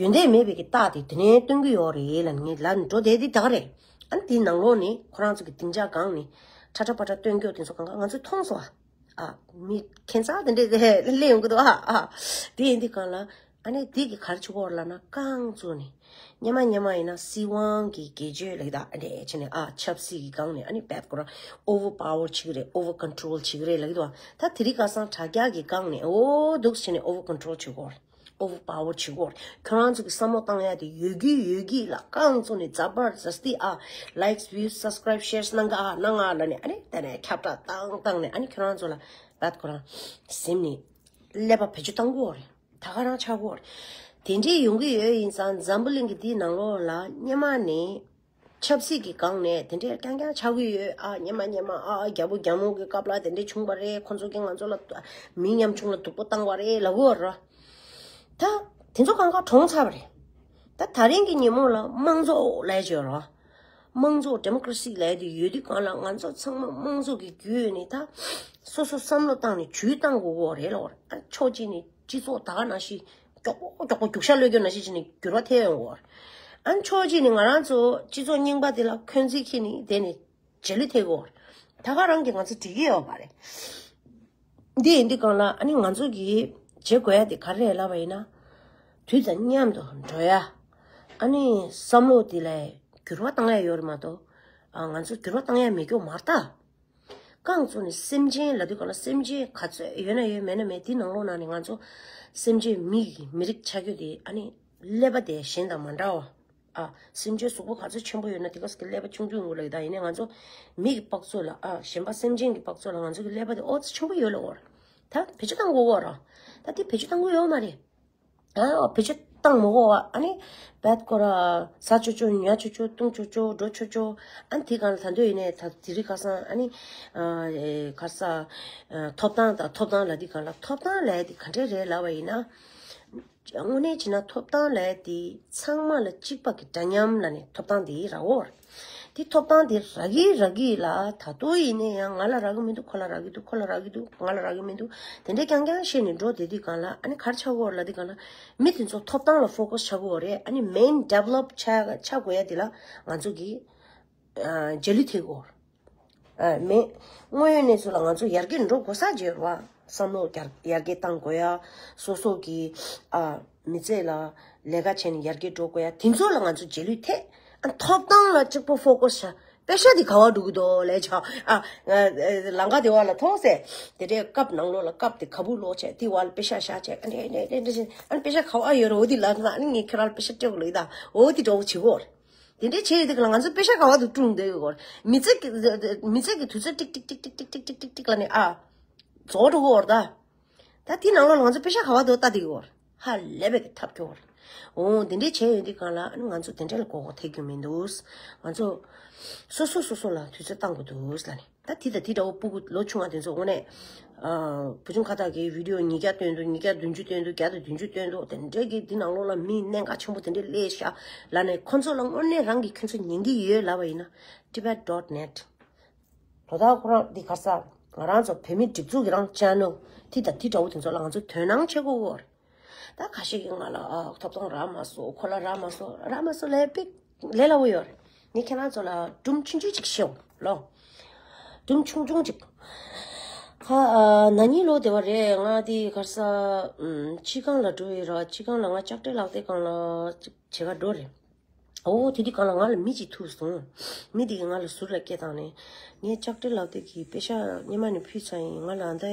ཡོན་ཏན་མེད་པའི་གི་རྟགས་དེ་དེ་ནས་སྟོན་གྱི་ཡོད་རེད་ལབ་ངས་ལབ་འགྲོ་བསྡད་དེ་ད་ག་རེད། ཨ་ནི་དེའི་ནང་ལོགས་ནས་ཁོ་རང་ཚོ་གི་སྡིངས་ཆ་སྒང་ནས་ཁྲ་ཁྲ་པ་ཁྲ་སྟོན་རྒྱུ་དེ་ཚོ་གང་ག་ང་ཚོས་མཐོང་སོང་བ། ཨ། མི་ཁྱད་མཚར་དེ་འདྲས་སླེབས་ཡོང་གི་འདུག་ཨ། ཨ། དེ་ཡིན་དུས་གང་ལ། ཨ་ནི་དེ་གི་ག་རེ་བྱེད་ཀྱི་ཡོད་རེད་ལབ་ན་རྐང་བཙུགས་ནས། སྔོན་མ་སྔོན་མ་ཡིན་ན་སྲིད་དབང་གི་སྒེར་གཅོད་ལབ་ཀྱི་ད་ཨ་འདྲས་བྱས་ནས་ཨ་ཆབ་སྲིད་ཀྱི་སྒང་ནས་ཨ་ནི་བད་ཁོ་རང་overpower་བྱེད་ཀྱི་རེད། over control་བྱེད་ཀྱི་རེད་ལབ་ཀྱི་འདུག་ད་དེ་རིང་ཁ་སང་དྲ་རྒྱ་གི་སྒང་ནས་འོ་འདུག་བྱས་ནས་overcontrol་བྱེད་ཀྱི་ཡོད་རེད། overpower་བྱེད་ཀྱི་ཡོད་རེད། ཁྱོད་རང་ཚོ་གི་བསམ་བློ་བཏང་ཡ་དེ་ཡོད་ཀྱི་ཡོད་ཀྱི་ལ་རྐང་བཙུགས་ནས་ཛ་བར་ཛ་སྟི་ཨ་likes views subscribe shares་གནང་ག་ཨ་གནང་ཨ་ལབ་ནས་ཨ་ནི་དེ་ནས་ཁྱབ་བསྒྲགས་བཏང་བཏང་ནས་ཨ་ནི་ཁྱོད་རང་ཚོ་ལ་བད་ཁོ་རང་སེམས་ནས་ཀླད་པ་བེད་སྤྱོད་བཏང་གི་ཡོད་རེད། ད་ག་རང་ཆགས་ཀྱི་ཡོད་རེད། དེ་འདྲས་ཡོང་གི་ཡོད་ཡིན་ཙང་འཛམ་བུ་གླིང་གི་འདིའི་ནང་ལོགས་ལ་སྔོན་མ་ནས་ཆབ་སྲིད་ཀྱི་སྒང་ནས་དེ་འདྲས་རྐྱང་རྐྱང་ཆགས་ཀྱི་ཡོད་ཨ། སྔོན་མ་སྔོན་མ་ཨ་རྒྱལ་པོ་རྒྱལ་མོ་གི་སྐབས་ལ་དེ་འདྲས་བྱུང་བ་རེད། ཁོ་ཚོ་གིས་ང་ཚོ་ལ་མི་ཉམ་ཆུང་ལ་སྡུག་པོ་བཏང་བ་རེད་ལབ་ཀྱི་ཡོད་རེད། ད་དེ་ཚོ་གང་ག་གྲོངས་ཚར་བ་རེད། ད་ད་རིང་གི་ཉིན་མོ་ལ་དམངས་གཙོ་ལབ་ཀྱི་ཡོད་རེད། དམངས་གཙོ་democracy་ལབ་དེ་ཡོད་དུས་གང་ལ་ང་ཚོ་ཚང་མ་དམངས་གཙོ་གི་བརྒྱུད་ནས་ད་སོ་སོ་བསམ་བློ་བཏང་ནས་ཇུས་བཏང་དགོས་ཀྱི་རེད་ལབ་ཀྱི་ཡོད་རེད། ཕྱོགས་གཅིག་ནས་སྤྱི་ཚོགས་ད་ག་ནང་བཞིན་མགྱོགས་པོ་མགྱོགས་པོ་རྒྱུག་ཤར་གློད་རྒྱུ་ནང་བཞིན་བྱས་ནས་འགྱུར་བ་ཐེབས་ཡོང་གི་ཡོད་རེད། ཨ་ནི་ཕྱོགས་གཅིག་ནས་ང་རང་ཚོ་སྤྱི་ཚོགས་རྙིང་པ་དེ་ལ་འཁོན་འཛིན་འཁྱེར་ནས་དེ་ནས་རྗེས་ལུས་ཐེབས་ཀྱི་ཡོད་རེད། ད་ག་རང་གིས་ང་ཚོ་འགྲིག་གི་ཡོད་མ་རེད། འདི་ཡིན་དུས་གང་ལ་ཨ་ནི་ང་ཚོ་གིས་བྱེད་དགོས་ཡ་དེ་ག་རེ་རེད་ལབ་པ་ཡིན་ན། དུས་དང་མཉམ་དུ་འགྲོ་ཡ། ཨ་ནི་བསམ་བློ་དེ་ལ་འགྱུར་བ་བཏང་ཡ་ཡོད་རེད་མ་གཏོགས། ཨ་ང་ཚོ་འགྱུར་བ་བཏང་ཡ་མེད་ཀྱོག་མ་རེད་ད། རྐང་བཙུགས་ནས་སེམས་ཅན་ལབ་དུས་གང་ལ་སེམས་ཅན་ག་ཚོད་ཡོད་ན་ཡོད་མེད་ན་མེད་དེ་ནང་ལོགས་ནང་ནས་ང་ཚོ་སེམས་ཅན་མི་གི་མི་རིགས་ཆགས་རྒྱུ་དེ་ཨ་ནི་ཀླད་པ་དེ་གཞན་དང་མ་འདྲ་བ། ཨ། སེམས་ཅན་གཟུགས་པོ་ག་ཚོད་ཆེན་པོ་ཡོད་ན་དེ་ག་ཙམ་གྱི་ཀླད་པ་ཆུང་ཆུང་ཡོང་གི་ལབ་ཀྱི་ད། ཡིན་ནའི་ང་ཚོ་མི་གི་དཔག་ཚོད་ལ་ཨ་གཞན་པ་སེམས་ཅན་གྱི་དཔག་ཚོད་ལ་ང་ཚོ་གི་ཀླད་པ་དེ་ཨོ་ཙི་ཆེན་པོ་ཡོད་ལབ་ཀྱི་ཡོད་རེད། ད་བེད་སྤྱོད་བཏང་དགོས་ཀྱི་ཡོད་རེད། ད་དེ་བེད་སྤྱོད་བཏང་གི་ཡོད་མ་རེད། ཨ་ཨོ་བེད་སྤྱོད་ བཏང་མི་དགོས་པ། ཨ་ནི་བད་ཀོ་ར་ཟ་ཆོག་ཆོག་ཉ་ཆོག་ཆོག་བཏུང་ཆོག་ཆོག་འགྲོ་ཆོག་ཆོག་ཨ་ནི་དེ་གང་ལ་ད་འདོད་ཡིན་ནས་ད་དེ་རིང་ཁ་སང་ཨ་ནི་ཨ་ག་རེ་ཟ་ཨ་ཐོབ་ཐང་དང་ཐོབ་ཐང་ལ་དེ་གང་ལ་ཐོབ་ཐང་ལ་དེ་ག་འདྲས་རེད་ལབ་པ་ཡིན་ན། དངོས་གནས་བྱས་ན་ཐོབ་ཐང་ལབ་དེ་ཚང་མ་ལ་གཅིག་པ་གི་འདྲ་མཉམ་ལབ་ནས་ཐོབ་ཐང་དེ་རག་གོ། དེ་ཐོབ་ཐང་དེ་རག་གི་རག་གི་ལ་ད་དུང་ཡིན་ནའི་ཡང་ང་ལ་རག་གི་མི་འདུག་ཁོ་ལ་རག་གི་འདུག་ཁོ་ལ་རག་གི་འདུག་ང་ལ་རག་གི་མི་འདུག་དེ་འདྲས་རྐྱང་རྐྱང་བཤད་ནས་འགྲོ་བསྡད་དུས་གང་ལ་ཨ་ནི་ག་རེ་ཆགས་གོ་ལབ་དུས་གང་ལ་མི་དེ་ཚོ་ཐོབ་ཐང་ལ་ཕོ་ཀས་ཆགས་གོ་རེད། ཨ་ནི་མེན་ཌི་ཝེ་ལོབ་ཆགས་ཆགས་དགོས་ཡ་དེ་ལ་ང་ཚོ་གི་ཨ་རྗེས་ལུས་ཐེབས་གོ། ཨ་མེད། དངོས་ཡོད་གནས་ཚུལ་ལ་ང་ཚོ་ཡར་རྒྱས་འགྲོ་དགོས་ས་ཅིག་ཡོད་རེད་བ། བསམ་བློ་ཡར་ཡར་རྒྱས་གཏང་དགོས་ཡ། སོ་སོ་གི་ཨ་མི་ཚེ་ལ་ལས་ཀ་བྱས་ནས་ཡར་རྒྱས་འགྲོ་དགོས་ཡ་དེ་ཚོ་ལ་ང་ཚོ་རྗེས་ལུས་ཐེབས། ཨ་ཐོབ་ཐང་ལ་གཅིག་པོ་ཕོ་ཀས་བྱ། པེ་ཤ་དེ་ག་བ་འགྲོ་གི་འདུག་ལས་བྱ། ཨ་ལང་ཀ་དེ་བ་ལ་ཐོངས་སེ། དེ་འདྲའི་ཀབ་ནང་ལོགས་ལ་ཀབ་དེ་ག་བུ་ལོག་བྱས་དེ་བ་ལ་པེ་ཤ་བཞག་བྱས། ཨ་འདྲ་འདྲ་འདྲ་འདྲ་བྱས། ཨ་པེ་ཤ་ག་བ་ཡོད་རེད། འོ་དེ་ལ་ཨ་ནི་ངས་ཁྱེད་རང་ལ་པེ་ཤ་སྤྲད་དགོས་ལ་ཡིན་ད། འོ་དེ་འདྲ་བོ་བྱེད་དགོས། དེ་འདྲའི་བྱས་ཡོད་དུས་ལ་ང་ཚོ་པེ་ཤ་ག་བ་དུ་བཀྲུངས་བསྡད་ཡོད་གོ། མི་ཚེ་གི་མི་ཚེ་གི་དུས་ཚོད་ཊིག་ཊིག་ཊིག་ཊིག་ཊིག་ཊིག་ཊིག་ལ་ནི་ཨ་རྫོགས་འགྲོ་གོ་ར་ད། ད་དེ་ནང་ལོགས་ལ་ང་ཚོ་པེ་ཤ་ག་བ་དུ་ལྟ་བསྡད་ཡོད་གོ། ཧ་ལས་པའི་གི་ཐབས་སྐྱོ་བོ་རེད། འོ་དེ་འདྲའི་བྱས་ཡོད་དུས་གང་ལ་ཨ་ནི་ང་ཚོ་དེ་འདྲ་ལ་མགོ་སྐོར་ཐེབས་རྒྱུ་མི་འདུག་ང་ཚོ་སོ་སོ་སོ་སོ་ལ་དུས་ཚོད་བཏང་དགོས་འདུག་ལ་ནི། ད་དེ་དང་དེ་འདྲ་བོ་སྤུ་གུ་ལོ་ཆུང་བ་དེ་ཚོ་དངོས་གནས། ཨ་བུ་ཆུང་ཁ་བཏགས་ཀྱི་བི་ཌི་ཡོ་ཉིས་བརྒྱ་བཏོན་འདུག་ཉིས་བརྒྱ་བདུན་ཅུ་བཏོན་འདུག་བརྒྱ་དང་བདུན་ཅུ་བཏོན་འདུག་དེ་འདྲའི་གི་འདི་ནང་ལོགས་ལ་མི་གནད་འགག་ཆེན་པོ་དེ་འདྲའི་སླེབས་ཤག་ལབ་ནས་ཁོ་ཚོ་ལ་དངོས་གནས་རང་གི་ཁྱོད་ཚོ་ཉན་གི་ཡོད་ལབ་པ་ཡིན་ན། Tibet dot net། དོ་བདག་ཁོ་རང་འདི་ག་རེ་ཟ། ང་རང་ཚོ་བོད་མི་སྒྲིག་འཛུགས་ཀྱི་རང་ཅེ་ནལ་དེ་དང་དེ་འདྲ་བོ་དེ་ཚོ་ལ་ང་ཚོ་དོ་སྣང་བྱེད་དགོས་ཀྱི་ཡོད་རེད། ད་ཁ་ཤས་ཀྱིས་ང་ལ་ཨ་ཐོབ་ཐང་རག་མ་སོང་། ཁོ་ལ་རག་མ་སོང་། རག་མ་སོང་ལབ་པའི་ལས་སླ་བོ་ཡོད་རེད། ངས་ཁྱེད་རང་ཚོ་ལ་སྒྲུང་ཆུང་ཆུང་ཅིག་བཤད་ལོ། སྒྲུང་ཆུང་ཆུང་ཅིག་ཁ་ཨ་ན་ནིང་ལོ་དེ་བ་རེད། ང་དེ་ག་རེ་ཟ། ཨམ་སྤྱི་ཁང་ལ་འགྲོ་ཡི་ར། སྤྱི་ཁང་ལ་ང་ལྕགས་སྤྲེལ་ལག་དེབ་སྒང་ལ་ཅིག་བྱེད་ག་འགྲོ་རེད། འོ་དེ་དུས་སྒང་ལ་ང་ལ་མི་གཅིག་ཐུག་སོང་། མི་དེ་གིས་ང་ལ་ཟུར་ལ་སྐད་བཏང་ནས། ངས་ལྕགས་སྤྲེལ་ལག་དེབ་ཀྱི་པེ་ཤག་སྔོན་མ་ནས་ཕུལ་ཚར་ཡིན། ང་ལ་ཨ་ད་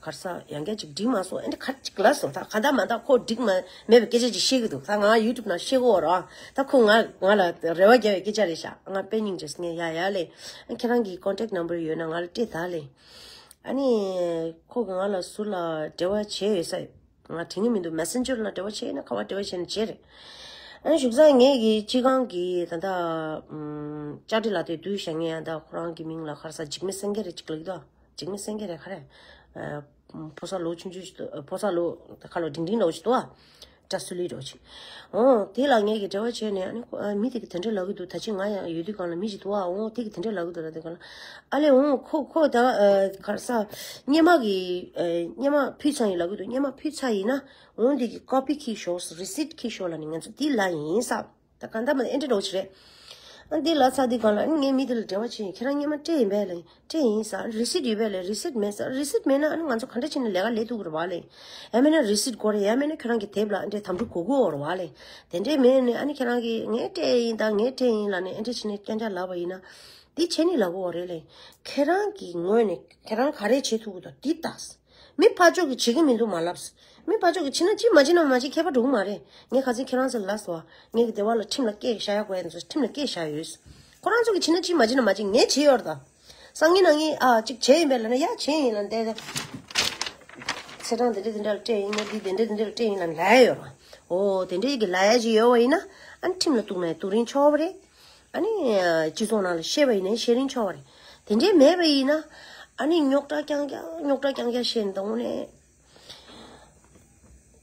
ག་རེ་ཟ་ཡང་བསྐྱར་ཅིག་འགྲིག་མ་སོང་། ཨེ་འདྲ་ག་ཅིག་ལབ་སོང་། ད་ག་ད་མ་ད་ཁོ་འགྲིག་མ་མེད་པའི་སྐད་ཆ་ཅིག་བཤད་གི་འདུག་ད་ང་ཡུ་ཊུབ་ནང་བཤད་གོ་ར། ད་ཁོ་ང་ང་ལ་རེ་བ་རྒྱག་པའི་སྐད་ཆ་རེད་ཤག་ང་དཔེ་སྙིང་རྗེ་སོང་། ངས་ཡ་ཡ་ལེ། ཨ་ཁྱེད་རང་གི་ཀོན་ཊེག་ནམ་བར་ཡོད་ན་ང་ལ་སྤྲད་ད་ལེ། ཨ་ནི་ཁོ་གིས་ང་ལ་ཟུར་ལ་འབྲེལ་བ་བྱས་ཡོད་ས། ང་དྲན་གི་མི་འདུག་མེ་སེན་ཇར་ལ་འབྲེལ་བ་བྱས་ན་ག་བ་འབྲེལ་བ་བྱས་ན་བྱས་རེད། ཨ་ནི་བཞུགས་ས་ངེད་ཀྱི་སྤྱི་ཁང་གི་ད་ལྟ་ཨམ་ལྕགས་སྤྲེལ་ལག་དེབ་བསྡུས་བཞག་མཁན་ཡང་ད་ཁོ་རང་གི་མིང་ལ་ག་རེ་ཟ་འཇིགས་མེད་སེང་གེ་རེད་ཅིག་ལབ་ཀྱི་འདུག་འཇིགས་མེད་སེང་གེ་རེད་ག་རེ། ཨ་ཕོ་གསར་ལོ་ཆུང་ཆུང་ཞིག་འདུག་ཕོ་གསར་ལོ་ཁ་ལོ་འབྲིང་འབྲིང་འདྲ་བོ་ཞིག་འདུག་ཨ། སྐྲ་སུ་ལི་འདྲ་བོ་ཞིག་འོ་དེ་ལ་ངེད་ཀྱིས་འབྲེལ་བ་བྱས་ནས་ཨ་ནི་ཁོ་ཨ་མི་དེ་གིས་དེ་འདྲ་ལབ་ཀྱི་འདུག་ད་ཅི་ང་ཡང་ཡོད་དུས་སྒང་ལ་མི་ཞིག་འདུག་ཨ། འོ་དེ་གིས་དེ་འདྲ་ལབ་ཀྱི་འདུག་ལབ་དུས་སྒང་ལ། ཨ་ལས་འོང་ཁོ་ཁོ་ད་ཨ་ག་རེ་ཟ། སྔོན་མ་གི་ཨ་སྔོན་མ་ཕུལ་ཚར་ཡིན་ལབ་ཀྱི་འདུག་སྔོན་མ་ཕུལ་ཚར་ཡིན་ན་འོང་དེ་གི་ཀོ་པི་འཁྱེར་ཤོག་རི་སིཊ་འཁྱེར་ཤོག་ལབ་ནས་ང་ཚོ་འདི་ལབ་ཡིན་ས། ད་གང་ལྟར་མ་ཨེ་འདྲ་འདྲ་བོ་ཞིག་རེད། ཨ་འདི་ལབ་ཚར་དུས་སྒང་ལ་ཨ་ངས་མི་དེ་ལ་འབྲེལ་བ་བྱས་ཡིན། ཁྱེད་རང་སྔོན་མ་སྤྲད་ཡིན་པས་ལབ་ཡིན། སྤྲད་ཡིན་ས། རི་སིཊ་ཡོད་པས་ལབ་ཡིན། རི་སིཊ་མེད་ས། རི་སིཊ་མེད་ན་ཨ་ནི་ང་ཚོ་ག་འདྲ་བྱས་ནས་ལས་ཀ་ལས་ཐུབ་ཀྱི་རེད་བ་ལབ་ཡིན། ཡང་མིན་ན་རི་སིཊ་དགོས་རེད། ཡང་མིན་ན་ཁྱེད་རང་གི་དེབ་ལ་ཨ་འདྲའི་དམ་ཕྲུག་དགོས་ཀྱི་ཡོད་རེད་བ་ལབ་ཡིན། དེ་འདྲས་མེད་ནས་ཨ་ནི་ཁྱེད་རང་གིས་ངས་སྤྲད་ཡིན་ད་ངས་སྤྲད་ཡིན་ལབ་ནས་ཨེ་འདྲས་བྱས་ནས་རྐྱང་རྐྱང་ལབ་པ་ཡིན་ན། འདི་བྱས་ནས་ལབ་དགོས་རེད་ལབ་ཡིན། ཁྱེད་རང་གི་ངོས་ནས་ཁྱེད་རང་ག་རེ་བྱེད་ཐུབ་ཀྱི་འདུག་འདི་ལྟ། མི་ཕར་ཕྱོགས་ཀྱིས་བྱེད་ཀྱི་མི་འདུག་མ་ལབ། མི་ཕར་ཕྱོགས་ཀྱིས་བྱེད་ན་བྱེད། མ་བྱེད་ན་མ་བྱེད། ཁྱད་པར་འགྲོ་གི་མ་རེད། ངས་ཁ་སང་ཁྱེད་རང་ཚོ་ལ་ལབ་སོང་བ། ངས་ཀྱི་སྡེ་བ་ལ་ཁྲིམས་ལ་སྐད་བཞག་ཡག་དགོས་ཡ་ཚོ་ཁྲིམས་ལ་སྐད་བཞག་ཡོད། ཁོ་རང་ཚོ་གིས་བྱེད་ན་བྱེད། མ་བྱེད་ན་མ་བྱེད། ངས་བྱེད་ཡོད་རེད་ད། སང་ཉིན་གནངས་ཉིན་ཨ་གཅིག་བྱས་ཡིན་པས་ལབ་ན་ཡ་བྱས་ཡིན་ལབ་བསྡད། ཚེས་གྲངས་དེ་འདྲ་དེ་འདྲ་ལ་སྤྲད་ཡིན་ན་འདི་དེ་འདྲ་དེ་འདྲ་ལ་སྤྲད་ཡིན་ལབ་ལབ་ཡ་ཡོད་རེད། འོ་དེ་འདྲ་ཡི་གི་ལབ་ཡ་ཅིག་ཡོད་པ་ཡིན་ན་ཨ་ནི་ཁྲིམས་ལ་གཏུག་ན་གཏུག་རིན་ཆོག་པ་རེད། ཨ་ནི་སྤྱི་ཚོགས་ནང་ལ་བཤད་པ་ཡིན་ན་བཤད་རིན་ཆོག་པ་རེད། དེ་འདྲའི་མེད་པ་ཡིན་ན་ཨ་ནི་རྙོག་དྲ་རྐྱང་རྐྱང་རྙོག་དྲ་རྐྱང་རྐྱང་བཤད་ནས་དང་པོ་ནས་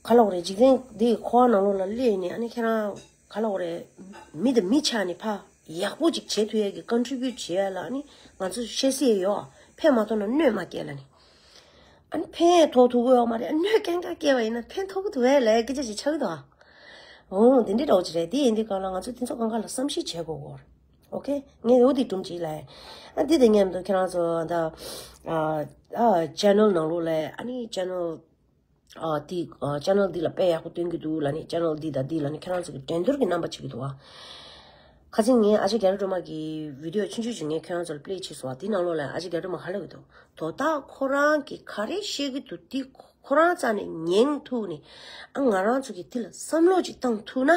ག་ལབ་དགོས་རེད། འཇིག་རྟེན་འདིའི་འཁོར་བ་ནང་ལོགས་ལ་སླེབས་ནས་ཨ་ནི་ཁྱེད་རང་ག་ལབ་དགོས་རེད། མི་དང་མི་ཆ་ནས་ཕར་ཡག་པོ་ཅིག་བྱེད་ཐུབ་ཡས་ཀྱི་ཀོན་ཊི་བིའུཊ་བྱེད་ཡས་ལ་ཨ་ནི་ང་ཚོ་བཤད་སྲོལ་ཡོད། ཕན་མ་ཐོགས་ན་གནོད་མ་སྐྱེལ་ལབ་ནས། ཨ་ནི་ཕན་ཐོགས་ཐུབ་ཀྱི་ཡོད་མ་རེད། ཨ་གནོད་རྐྱང་རྐྱང་སྐྱེལ་བ་ཡིན་ན་ཕན་ཐོགས་ཀྱི་འདུག་གས་ལབ་སྐད་ཆ་ཅིག་ཆགས་ཀྱི་འདུག་ཨ། འོ་དེ་འདྲའི་འདྲ་བོ་ཅིག་རེད། དེ་ཡིན་དུས་སྒང་ལ་ང་ཚོ་དེ་ཚོ་སྒང་ག་ལ་བསམ་ཤེས་བྱེད་དགོས་ཀྱི་ཡོད་རེད། ཨོ་ཁེ། ངས་འོ་དེ་སྒྲུང་ཅིག་ལབ། ཨ་འདི་དང་མཉམ་དུ་ཁྱེད་རང་ཚོ་ད་ཨ་ཨ་ཅེ་ནལ་ནང་ལོགས་ལ་ཨ་ནི་ཅེ་ནལ་ཨ་དེ་ཨ་ཅེ་ནལ་འདི་ལ་དཔེ་ཡག་པོ་སྟོན་གྱི་འདུག་ལབ་ནས་ཅེ་ནལ་འདི་དང་འདི་ལབ་ནས་ཁྱེད་རང་ཚོ་གི་འགྲན་བསྡུར་གྱི་རྣམ་པ་བྱེད་ཀྱི་འདུག་ཨ། ཁ་སང་ངས་ཨ་ཅག་རྒྱ་རི་སྒྲོལ་མ་གི་བི་ཌི་ཡོ་ཆུང་ཆུང་ཅིག་ངས་ཁྱེད་རང་ཚོ་ལ་པླེ་བྱས་སོང་བ། དེའི་ནང་ལོགས་ལ་ཨ་ཅག་རྒྱ་རི་སྒྲོལ་མ་ག་ལབ་ཀྱི་འདུག་དོ་བདག་ཁོ་རང་གིས་ག་རེ་བཤད་ཀྱི་འདུག་དེ་ཁོ་རང་རྩ་ནས་ཉན་ཐུབ་ནས་ཨ་ང་རང་ཚོ་གིས་དེ་ལ་བསམ་བློ་ཅིག་བཏང་ཐུབ་ན།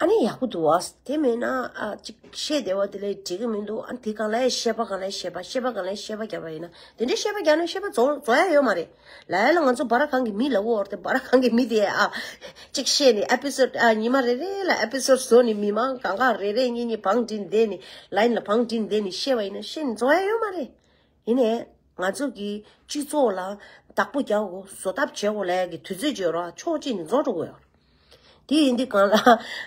ཨ་ནི་ཡག་པོ་འདུག་ཨ། དེ་མེད་ན་ཨ་ཅིག་བཤད་བདེ་བ་དེ་ལས་འགྲིག་གི་མི་འདུག་ཨ། དེ་གང་ལ་བཤད་པ་གང་ལ་བཤད་པ་བཤད་པ་གང་ལ་བཤད་པ་རྒྱབ་པ་ཡིན་ན་དེ་འདྲའི་བཤད་པ་རྒྱབ་ན་བཤད་པ་རྫོགས་རྫོགས་ཡ་ཡོད་མ་རེད། ལ་ཡ་ལ་ང་ཚོ་སྦ་ར་གང་གི་མི་ལ་འོར་དེ་སྦ་ར་གང་གི་མི་དེ་ཨ་ཅིག་བཤད་ནས་ཨེ་པི་སོད་ཨ་ཉི་མ་རེ་རེ་ལ་ཨེ་པི་སོད་བཟོ་ནས་མི་མང་གང་ག་རེ་རེ་གཉིས་གཉིས་བང་སྒྲིག་བསྡད་ནས་ལ་ཡིན་ལ་བང་སྒྲིག་བསྡད་ནས་བཤད་པ་ཡིན་ན་བཤད་ནས་རྫོགས་ཡ་ཡོད་མ་རེད། ཡིན་ནའི་ང་ཚོ་གི་སྤྱི་ཚོགས་ལ་བདག་པོ་རྒྱག་དགོས་བཟོ་ཐབས་བྱེད་དགོས་ལ་ཡ་གི་དུས་ཚོད་བརྗོད་རོགས་ཕྱོགས་གཅིག་ནས་རྫོགས་འགྲོ་དགོས་ཡོད། དེ་ཡིན་དུས་གང་ལ་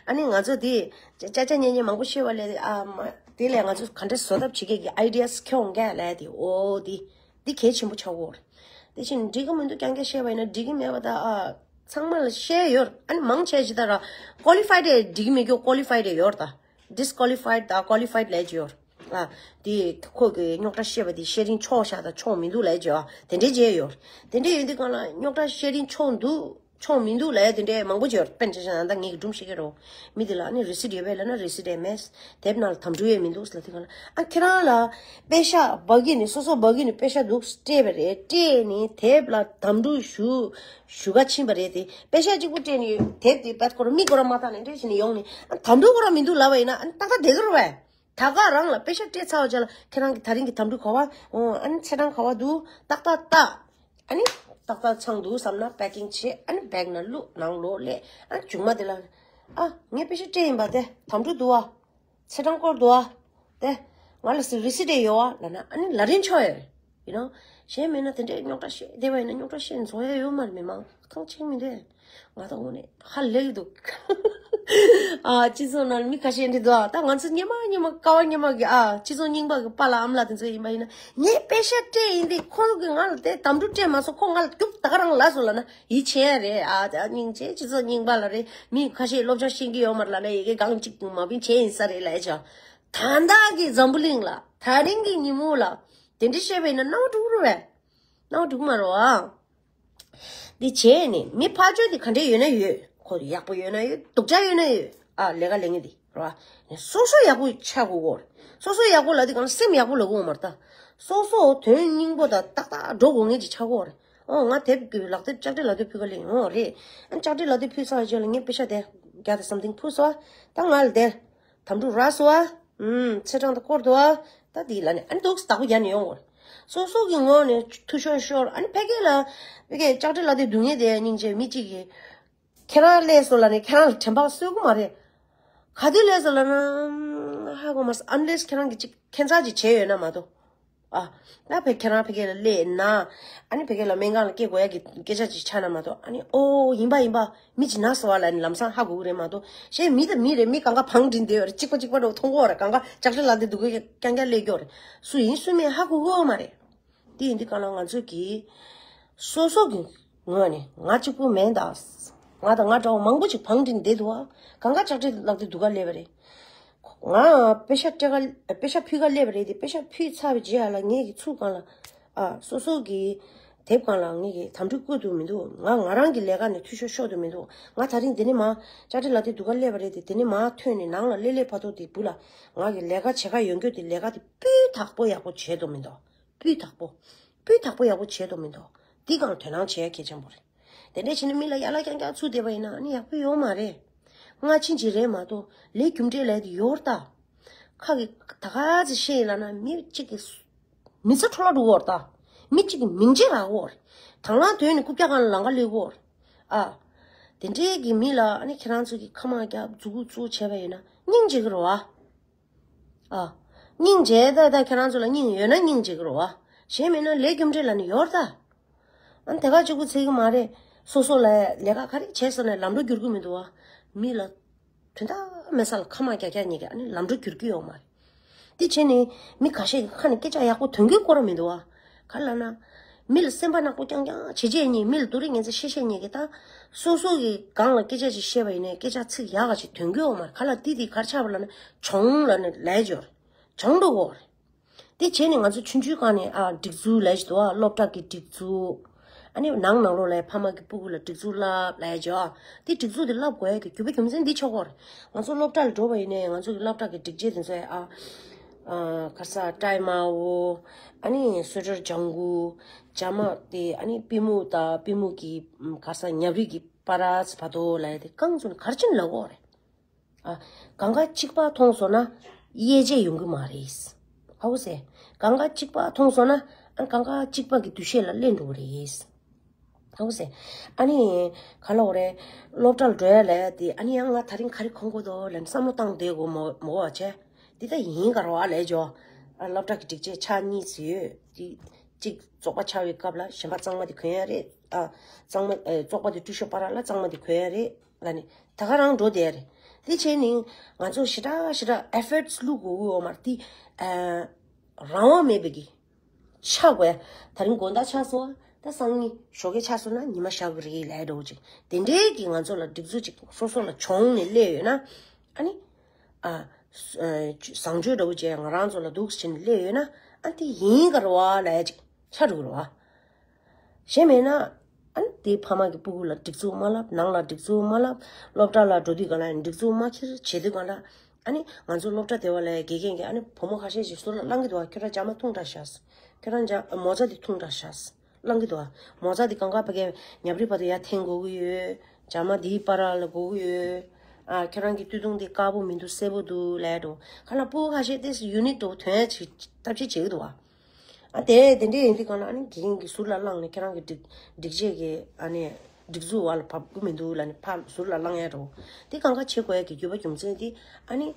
ཨ་ནི་ང་ཚོ་དེ་ཅ་ཅ་ཉན་ཉན་མང་པོ་ཤེས་པ་ལས་ཨ་མ་དེ་ལས་ང་ཚོ་ག་འདྲ་བཟོ་ཐབས་བྱེད་མཁན་གྱི་ཨའི་ཌི་ཡ་ཁྱོང་མཁན་ལས་དེ་ཨོ་དེ་དེ་གལ་ཆེན་པོ་ཆགས་ཀྱི་ཡོད་རེད། དེ་བཞིན་འགྲིག་གི་མི་འདུག་རྐྱང་རྐྱང་བཤད་པ་ཡིན་ན་འགྲིག་གི་མེད་པ་ད་ཨ་ཚང་མ་ལ་བཤད་ཡོད་ཨ་ནི་མང་ཆེ་ཇི་ལྟར་ཀོ་ལི་ཕའི་ཌི་འགྲིག་གི་མེད་རྒྱུ་ཀོ་ལི་ཕའི་ཌི་ཡོད་ད། ཌི་སི་ཀོ་ལི་ཕའི་ཌི་དང་ཀོ་ལི་ཕའི་ཌི་ལས་ཀྱི་ཡོད། ཨ། དེ་ཁོ་གི་རྙོག་དྲ་བཤད་པ་དེ་བཤད་རིན་ཆོག་ཤག་དང་ཆོག་མི་འདུག་ལས་ཀྱི་ཡོད། དེ་འདྲའི་བྱས་ཡོད། དེ་འདྲའི་ཡོད་དུས་གང་ལ་རྙོག་དྲ་བཤད་རིན་ཆོག་འདུག་ཆོག་མི་འདུག་ལས་དེ་འདྲའི་མང་པོ་བྱས་ཡོད། དཔེར་ན་ཆ་བཞག་ན་ད་ངེད་ཀྱི་སྒྲུང་བཤད་ཀྱི་རོ། མི་དེ་ལ་ནི་རི་སིཊ་ཡོད་པས་ལབ་ན་རི་སིཊ་ཡང་མེད། དེབ་ནང་ལ་དམ་ཕྲུག་ཡོད་མི་འདུག་ལབ་དུས་གང་ལ་ཨ་ཁྱེད་རང་ལ་པེ་ཤག་འབག་གི་ནི་སོ་སོ་འབག་གི་ནི་པེ་ཤག་འདུག་སྤྲད་པ་རེད། སྤྲད་ནི་དེབ་ལ་དམ་ཕྲུག་ཞུ། ཞུ་ག་ཕྱིན་པ་རེད་དེ། པེ་ཤག་གཅིག་པུ་སྤྲད་ནས་དེབ་དེ་པད་སྐོར་མིག་སྐོར་མ་བཏང་ནས་འདྲེ་བྱས་ནས་ཡོང་ནས་ཨ་དམ་ཕྲུག་སྐོར་མི་འདུག་ལབ་པ་ཡིན་ན་ཨ་ཏག་ཏག་བསྡད་ཀྱི་རེད་པས། ད་ག་རང་ལ་པེ་ཤག་སྤྲད་ཚར་བ་ཅག་ལ་ཁྱེད་རང་གི་ད་རིང་གི་དམ་ཕྲུག་ག་བ་ཨོ་ཨ་ནི་ཚེས་གྲངས་ག་བ་འདུག་ཏག་ཏག་ལྟ། ཨ་ནི་ཏག་ཏག་ཚང་འདུག་བསམ་ན་པེ་ཀིང་བྱེད། ཨ་ནི་བེག་ནང་བླུགས། ནང་ལོགས་སླེབས། ཨ་ནི་མཇུག་མ་དེ་ལ་ཨ་ངས་པེ་ཤག་སྤྲད་ཡིན་པ་དེ་དམ་ཕྲུག་འདུག་བ། ཚེས་གྲངས་སྐོར་འདུག་ཨ། དེ་ང་ལ་སི་རི་སི་དེ་ཡོད་ཨ་ལབ་ན་ཨ་ནི་ལ་རིན་ཆོག་ཡོད། ཡིན་ནོ། གཞན་མིན་ན་དེ་འདྲའི་རྙོག་དྲ་བཤད་བསྡད་པ་ཡིན་ན་རྙོག་དྲ་བཤད་ནས་བཟོ་ཡ་ཡོད་མ་རེད། མི་མང་ཐང་ཆད་མི་འདུག་ང་ད་དངོས་གནས་ཧ་ལས་ཀྱི་འདུག་ཨ་སྤྱི་ཚོགས་ནང་མི་ཁ་ཤས་འདྲི་འདུག་ཨ་ད་ང་ཚོ་སྔོན་མ་སྔོན་མ་ཀ་བ་སྔོན་མ་གི་ཨ་སྤྱི་ཚོགས་རྙིང་པ་གི་པཱ་ལགས་ཨ་མ་ལགས་དེ་ཚོ་ཡིན་པ་ཡིན་ན་ངས་པེ་ཤག་སྤྲད་ཡིན་དེ་ཁོང་གིས་ང་ལ་དེ་དམ་ཕྲུག་སྤྲད་མ་སོང་། ཁོ་ང་ལ་རྒྱུག་ད་ག་རང་ལབ་སོང་ལབ་ན། ཡིད་ཆེས་ཡ་རེད། ཨ་ད་སྙིང་རྗེ། སྤྱི་ཚོགས་རྙིང་པ་ལ་རེད། མི་ཁ་ཤས་སློབ་སྦྱོང་ཤེས་ཀྱི་ཡོད་མ་རེད་ལབ་ན་ཡ་གི་གང་གཅིག་མ་བིན་བྱས་ཡིན་ས་རེད་ལབ་ཡ་ཅག་ད་ལྟ་གི་འཛམ་བུ་གླིང་ལ་ད་རིང་གི་ཉིན་མོ་ལ་དེ་འདྲ་བཤད་པ་ཡིན་ན་སྣང་བ་འགྲོ་གི་རེད་པས། སྣང་བ་འགྲོ་གི་མ་རེད་པ། འདི་བྱས་ནས་མི་ཕར་ཕྱོགས་དེ་ག་འདྲ་ཡོད་ན་ཡོད། ཁོ་ཡག་པོ་ཡོད་ན་ཡོད། སྡུག་ཅག་ཡོད་ན་ཡོད། ཨ་ལས་ཀ་ལས་ངན་དེ་རེད་པ། སོ་སོ་ཡག་པོ་ཆགས་དགོས་གོ། སོ་སོ་ཡག་པོ་ལབ་དུས་གང་སེམས་ཡག་པོ་ལབ་དགོས་མ་རེད་ད། སོ་སོ་དོན་སྙིང་པོ་དང་ཏག་ཏག་འགྲོ་དགོས་ངེས་ཅིག་ཆགས་གོ་རེད། ཨོ་ང་དེབ་ཀྱི་ལག་དེབ་ལྕགས་སྤྲད་ལག་དེབ་ཕུལ་ག་སླེབས་ཡོང་རེད། ཨ་ལྕགས་སྤྲད་ལག་དེབ་ཕུལ་ཚར་རྗེས་ལ་ངས་པེ་ཤག་དེ་བརྒྱ་དང་སམ་ཐིང་ཕུལ་སོང་ཨ། ད་ང་ལ་དེ་དམ་ཕྲུག་རག་སོང་ཨ། ཨུམ་ཚེས་གྲངས་དང་སྐོར་འདུག་ཨ། ད་དེ་ལ་ནི་ཨ་ནི་འདུག་བདག་པོ་རྒྱག་ནས་ཡོང་གོ། སོ་སོ་གི་ངོས་ནས་འཐུས་ཤོར་ཤོར། ཨ་ནི་ཕ་གི་ལ་ཕ་གི་ལྕགས་སྤྲད་ལག་དེབ་བསྡུ་མཁན་དེ་སྙིང་རྗེ། མི་གཅིག་གིས་ཁྱེད་རང་སླེབས་སོང་ལབ་ནས་ཁྱེད་རང་ལ་དྲན་པ་གསོས་ཀྱི་མ་རེད། ག་དུས་སླེབས་སོང་ལབ་ན་ཧ་གོ་མ་སོང་། ཨན་ལེས་ཁྱེད་རང་གིས་ཅིག་ཁྱད་མཚར་ཅིག་བྱས་ཡོད་ན་མ་གཏོགས། ཨ། ད་ཕ་ཁྱེད་རང་ཕ་གི་ལ་སླེབས་ན། ཨ་ནི་ཕ་གི་ལ་སྨན་ཁང་ལ་སྐྱེལ་དགོས་ཡ་གི་སྐད་ཆ་ཅིག་ཆགས་ན་མ་གཏོགས། ཨ་ནི་ཨོ་ཡིན་པ་ཡིན་པ་མི་ཅིག་ན་སོང་བ་ལབ་ནས་ལམ་སང་ཧ་གོ་གི་རེད་མ་གཏོགས། གཞན་མི་དང་མི་རེད། མི་གང་ག་བང་སྒྲིག་བསྡད་ཡོད་རེད། གཅིག་པ་གཅིག་པ་འདྲ་བོ་མཐོང་གི་ཡོད་རེད། གང་ག་ལྕགས་སྤྲད་ལག་དེབ་སྡུག་གི་རྐྱང་རྐྱང་སླེབས་ཀྱི་ཡོད་རེད། སུ་ཡིན་སུ་མིན་ཧ་གོ་གི་ཡོད་མ་རེད། དེ་ཡིན་དུས་གང་ལ་ང་ཚོ་གིས་སོ་སོ་གི་ངོས་ནས་ང་གཅིག་པུ་མིན་ད། ང་དང་ང་འདྲ་བོ་མང་པོ་ཅིག་བང་སྒྲིག་བསྡད་འདུག་ཨ། གང་ག་ལྕགས་སྤྲད་ལག་དེབ་སྡུག་ག་སླེབས་པ་རེད། ང་པེ་ཤག་སྤྲད་ག་པེ་ཤག་ཕུལ་ག་སླེབས་པ་རེད་དེ། པེ་ཤག་ཕུལ་ཚར་བའི་རྗེས་ལ་ངེད་ཀྱི་ཚུར་གང་ལ་ཨ་སོ་སོ་གི་དེབ་གང་ལ་ངེད་ཀྱི་དམ་ཕྲུག་བསྐུར་འདུག་མི་འདུག་ང་ང་རང་གི་ལས་ཀ་ནས་འཐུས་ཤོར་ཤོར་འདུག་མི་འདུག་ང་ད་རིང་དེ་ནས་མ་ལྕགས་སྤྲད་ལག་དེབ་སྡུག་ག་སླེབས་པ་རེད་དེ། དེ་ནས་མ་ཐོན་ནས་ནང་ལ་སླེབས་སླེབས་བར་དུ་དེ་བུ་ལ་ང་གི་ལས་ཀ་བྱེད་ག་ཡོང་རྒྱུ་དེ་ལས་ཀ་དེ་སྤུས་དག་པོ་ཡག་པོ་བྱས་འདུག་མི་འདུག་སྤུས་དག་པོ། སྤུས་དག་པོ་ཡག་པོ་བྱས་འདུག་མི་འདུག་འདི་གང་དོ་སྣང་བྱེད་ཡ་གལ་ཆེན་པོ་རེད། དེ་འདྲས་བྱས་ན་མི་ལ་ཡར་ལ་རྐྱང་རྐྱང་ཚུར་བསྡད་པ་ཡིན་ན་ཨ་ནི་ཡག་པོ་ཡོད་མ་རེད། སྔ་ཕྱི་ཅིག་རེད་མ་གཏོགས་ལས་རྒྱུ་འབྲས་ལས་དེ་ཡོད་རེད་ད། ཁ་གི་ད་ག་ཚོད་བཤད་ཡིན་ལབ་ན་མི་གཅིག་གི་མི་ཚེ་འཕྲོ་བརླག་འགྲོ་གི་ཡོད་རེད་ད། མི་གཅིག་གི་མིང་ཆད་རག་གི་ཡོད་རེད། དང་བླངས་དོན་ནི་རྐུབ་བཀྱག་སྒང་ལ་ལམ་ཁ་སླེབས་ཀྱི་ཡོད་རེད། ཨ། དེ་འདྲས་ཀྱི་མི་ལ་ཨ་ནི་ཁྱེད་རང་ཚོ་གི་ཁ་མ་རྒྱབ་མཛུ་གུ་བཙུགས་བྱས་པ་ཡིན་ན་སྙིང་རྗེ་གི་རེད་བ། ཨ། སྙིང་རྗེ་ད་ད་ཁྱེད་རང་ཚོ་ལ་སྙིང་ཡོད་ན་སྙིང་རྗེ་གི་རེད་བ། གཞན་མིན་ན་ལས་རྒྱུ་འབྲས་ལ་ནི་ཡོད་རེད་ད། ཨ་ནི་དེ་ག་གཅིག་པུ་ཚད་གི་མ་རེད། སོ་སོ་ལ་ལས་ཀ་ག་རེ་བྱས་སོང་ན་ལམ་འགྲོ་འགྱུར་གི་མི་འདུག་བ། མི་ལ་དོན་དག་མེད་ས་ལ་ཁ་མ་རྒྱག་རྒྱག་ཉེ་གི་ཨ་ནི་ལམ་འགྲོ་འགྱུར་གི་ཡོད་མ་རེད། དེ་བྱས་ནས་མི་ཁ་ཤས་ཀྱི་ཁ་ནས་སྐད་ཆ་ཡག་པོ་ཐོན་གི་སྐོར་མི་འདུག་བ། ག་ལབ་ན། མི་ལ་སེམས་པ་ནག་པོ་རྐྱང་རྐྱང་བྱེད་བྱེད་ཉེ། མི་ལ་སྡུག་རུས་ངན་ཚད་བཤད་བཤད་ཉེ་གི་ད། སོ་སོ་གི་སྒང་ལ་སྐད་ཆ་ཅིག་བཤད་པ་ཡིན་ནའི་སྐད་ཆ་ཚིག་ཡག་ག་ཅིག་ཐོན་གི་ཡོད་མ་རེད། ག་ལ་དེ་དེ་གར་ཆགས་པ་ལབ་ན་གྱོང་ལབ་ནས་ལས་སྦྱོར། གྱོང་འགྲོ་གི་ཡོད་རེད། དེ་བྱས་ནས་ང་ཚོ་ཆུང་ཆུང་སྒང་ནས་ཨ་སྒྲིག་འཛུགས་ལས་ཞིག་འདུག་ཨ། སློབ་གྲྭ་གི་སྒྲིག་འཛུགས། ཨ་ནི་ནང་ནང་ལོགས་ལ་ཕ་མ་གི་སྤུ་གུ་ལ་སྒྲིག་འཛུགས་བསླབ་ལས་ཀྱི་ཨ། དེ་སྒྲིག་འཛུགས་དེ་བསླབ་དགོས་ཡ་གི་རྒྱུ་བ་རྒྱུ་མཚན་འདི་ཆོག་གོ་རེད། ང་ཚོ་སློབ་གྲྭ་ལ་འགྲོ་བ་ཡིན་ནའི་ང་ཚོ་གི་སློབ་གྲྭ་གི་སྒྲིག་ཆས་དེ་ཚོ་ཡ་ཨ། ཨ་ག་ས་ཀྲའི་མའོ། ཨ་ནི་སུ་ཊར་ལྗང་གུ། ཇ་མ་དེ་ཨ་ནི་པུས་མོ་དང་པུས་མོ་གི་ག་ས་ཉབ་རིས་ཀྱི་པ་ར་ཚི་བ་དོ་ལ་ཡ་དེ་རྐང་བཙུགས་ནས་གར་ཕྱིན་ལ་གོ་རེད། ཨ། གང་ག་གཅིག་པ་མཐོང་སོང་ན་དབྱེ་འབྱེད་ཡོང་གི་མ་རེད། ཧ་གོ་སོང་། གང་ག་གཅིག་པ་མཐོང་སོང་ན་ཨ་གང་ག་གཅིག་པ་གི་འདུ་ཤེས་ལ་སླེབས་འགྲོ་གི་རེད། ཧ་གོ་སོང་། ཨ་ནི་ག་ལབ་དགོས་རེད། སློབ་གྲྭ་ལ་འགྲོ་ཡ་ལ་དེ་ཨ་ནི་ཡང་ང་དེ་རིང་ག་རེ་མཁོ་གི་འདུག་ལབ་ནས་བསམ་བློ་བཏང་བསྡད་དགོས་མོ་མོ་བ་བྱས། འདི་ལྟ་ཡིན་ག་རེ་བ་ལབ་ཅོ། ཨ། སློབ་གྲྭ་གི་སྒྲིག་ཆས་ཆ་གཉིས་ཙམ་ཡོད། དེ་གཅིག་རྫོགས་པ་ཆགས་པའི་སྐབས་ལ་གཞན་པ་གཙང་མ་དེ་གོན་ཡ་རེད། ཨ། གཙང་མ། ཨེ། རྫོགས་པ་དེ་བཀྲུ་ཤོག་པ་ར་ལ་གཙང་མ་དེ་གོན་ཡ་རེད་ལབ་ནས་ད་ག་རང་འགྲོ་བསྡད་ཡ་རེད། དེ་བྱས་ནས་ང་ཚོ་ཞེ་དྲག་ཞེ་དྲག་ཨེ་ཕོར་ཊི་སི་བླུག་དགོས་ཀྱི་ཡོད་མ་རེད། དེ། ཨ། རང་དབང་མེད་པའི་གི་ཆགས་དགོས། ད་རིང་དགོང་དག་ཆགས་སོང་། ད་སང་ཉིན་ཞོགས་ཀས་ཆགས་སོང་ན་ཉི་མ་ཞག་གི་རེད་ལབ་འདྲ་བོ་ཅིག་དེ་འདྲའི་གི་ང་ཚོ་ལ་སྒྲིག་འཛུགས་ཅིག་སོ་སོ་ལ་བྱུང་ནས་སླེབས་ཡོད་ན། ཨ་ནི། ཨ། བཟང་སྤྱོད་འདྲ་བོ་ཅིག་ང་རང་ཚོ་ལ་འདུག་སེ་བྱས་ནས་སླེབས་ཡོད་ན། ཨ། དེ་ཡིན་ག་རེ་བ་ལབ་ཅིག་ཆགས་འགྲོ་གི་རེད་བ། གཞན་མེད་ན། ཨ་ནི་དེ་ཕ་མ་གི་སྤུ་གུ་ལ་སྒྲིག་འཛུགས་མ་ལབ། ནང་ལ་སྒྲིག་འཛུགས་མ་ལབ། སློབ་གྲྭ་ལ་འགྲོ་དུས་ག་ལ་སྒྲིག་འཛུགས་མ་འཁྱེར་བྱེད་དུས་ག་ལ། ཨ་ནི་ང་ཚོ་སློབ་གྲྭ་དེ་བ་ལ་དགེ་རྒན་གྱིས་ཨ་ནི་བུ་མོ་ཁ་ཤས་ཤིག་ཟུར་ལ་བླང་གི་འདུག་བ། ཁྱོད་རང་ཇ་མ་འཐུང་དྲགས་ཤག་ཁྱོད་རང་ཇ། མོ་ཙ་དེ་འཐུང་དྲགས་ཤག་བླང་གི་འདུག་བ། མོ་ཙ་དེ་གང་ག་ཕ་གི་ཉལ་ཁྲིའི་བར་དུ་ཡར་འཐེན་དགོས་ཀྱི་ཡོད། ཇ་མ་དེའི་བར་ལ་དགོས་ཀྱི་ཡོད། ཨ། ཁྱོད་རང་གི་སྟོད་ཐུང་དེ་དཀར་པོ་མི་འདུག་སེར་པོ་འདུག་ལབ་འགྲོ། ག་ལ་སྤུ་གུ་ཁ་ཤས་དེ་ཡུ་ནི་ཊི་འདྲ་བོ་ཐོན་ཡ་ཅིག་ཐབས་ཤེས་བྱེད་ཀྱི་འདུག་བ། ཨ། དེ་དེ་འདྲའི་ཡིན་དུས་གང་ལ་ཨ་ནི་དགེ་རྒན་གྱིས་ཟུར་ལ་བླངས་ནས་ཁྱེད་རང་གི་སྒྲིག་སྒྲིག་ཆས་ཀྱི་ཨ་ནི་སྒྲིག་འཛུགས་བ་ལ་བབ་ཀྱི་མི་འདུག་ལབ་ནས་ཕར་ཟུར་ལ་བླངས་ཡ་འགྲོ། དེ་གང་ག་བྱེད་དགོས་ཡ་གི་རྒྱུ་བ་རྒྱུ་མཚན་དེ་ཨ་ནི།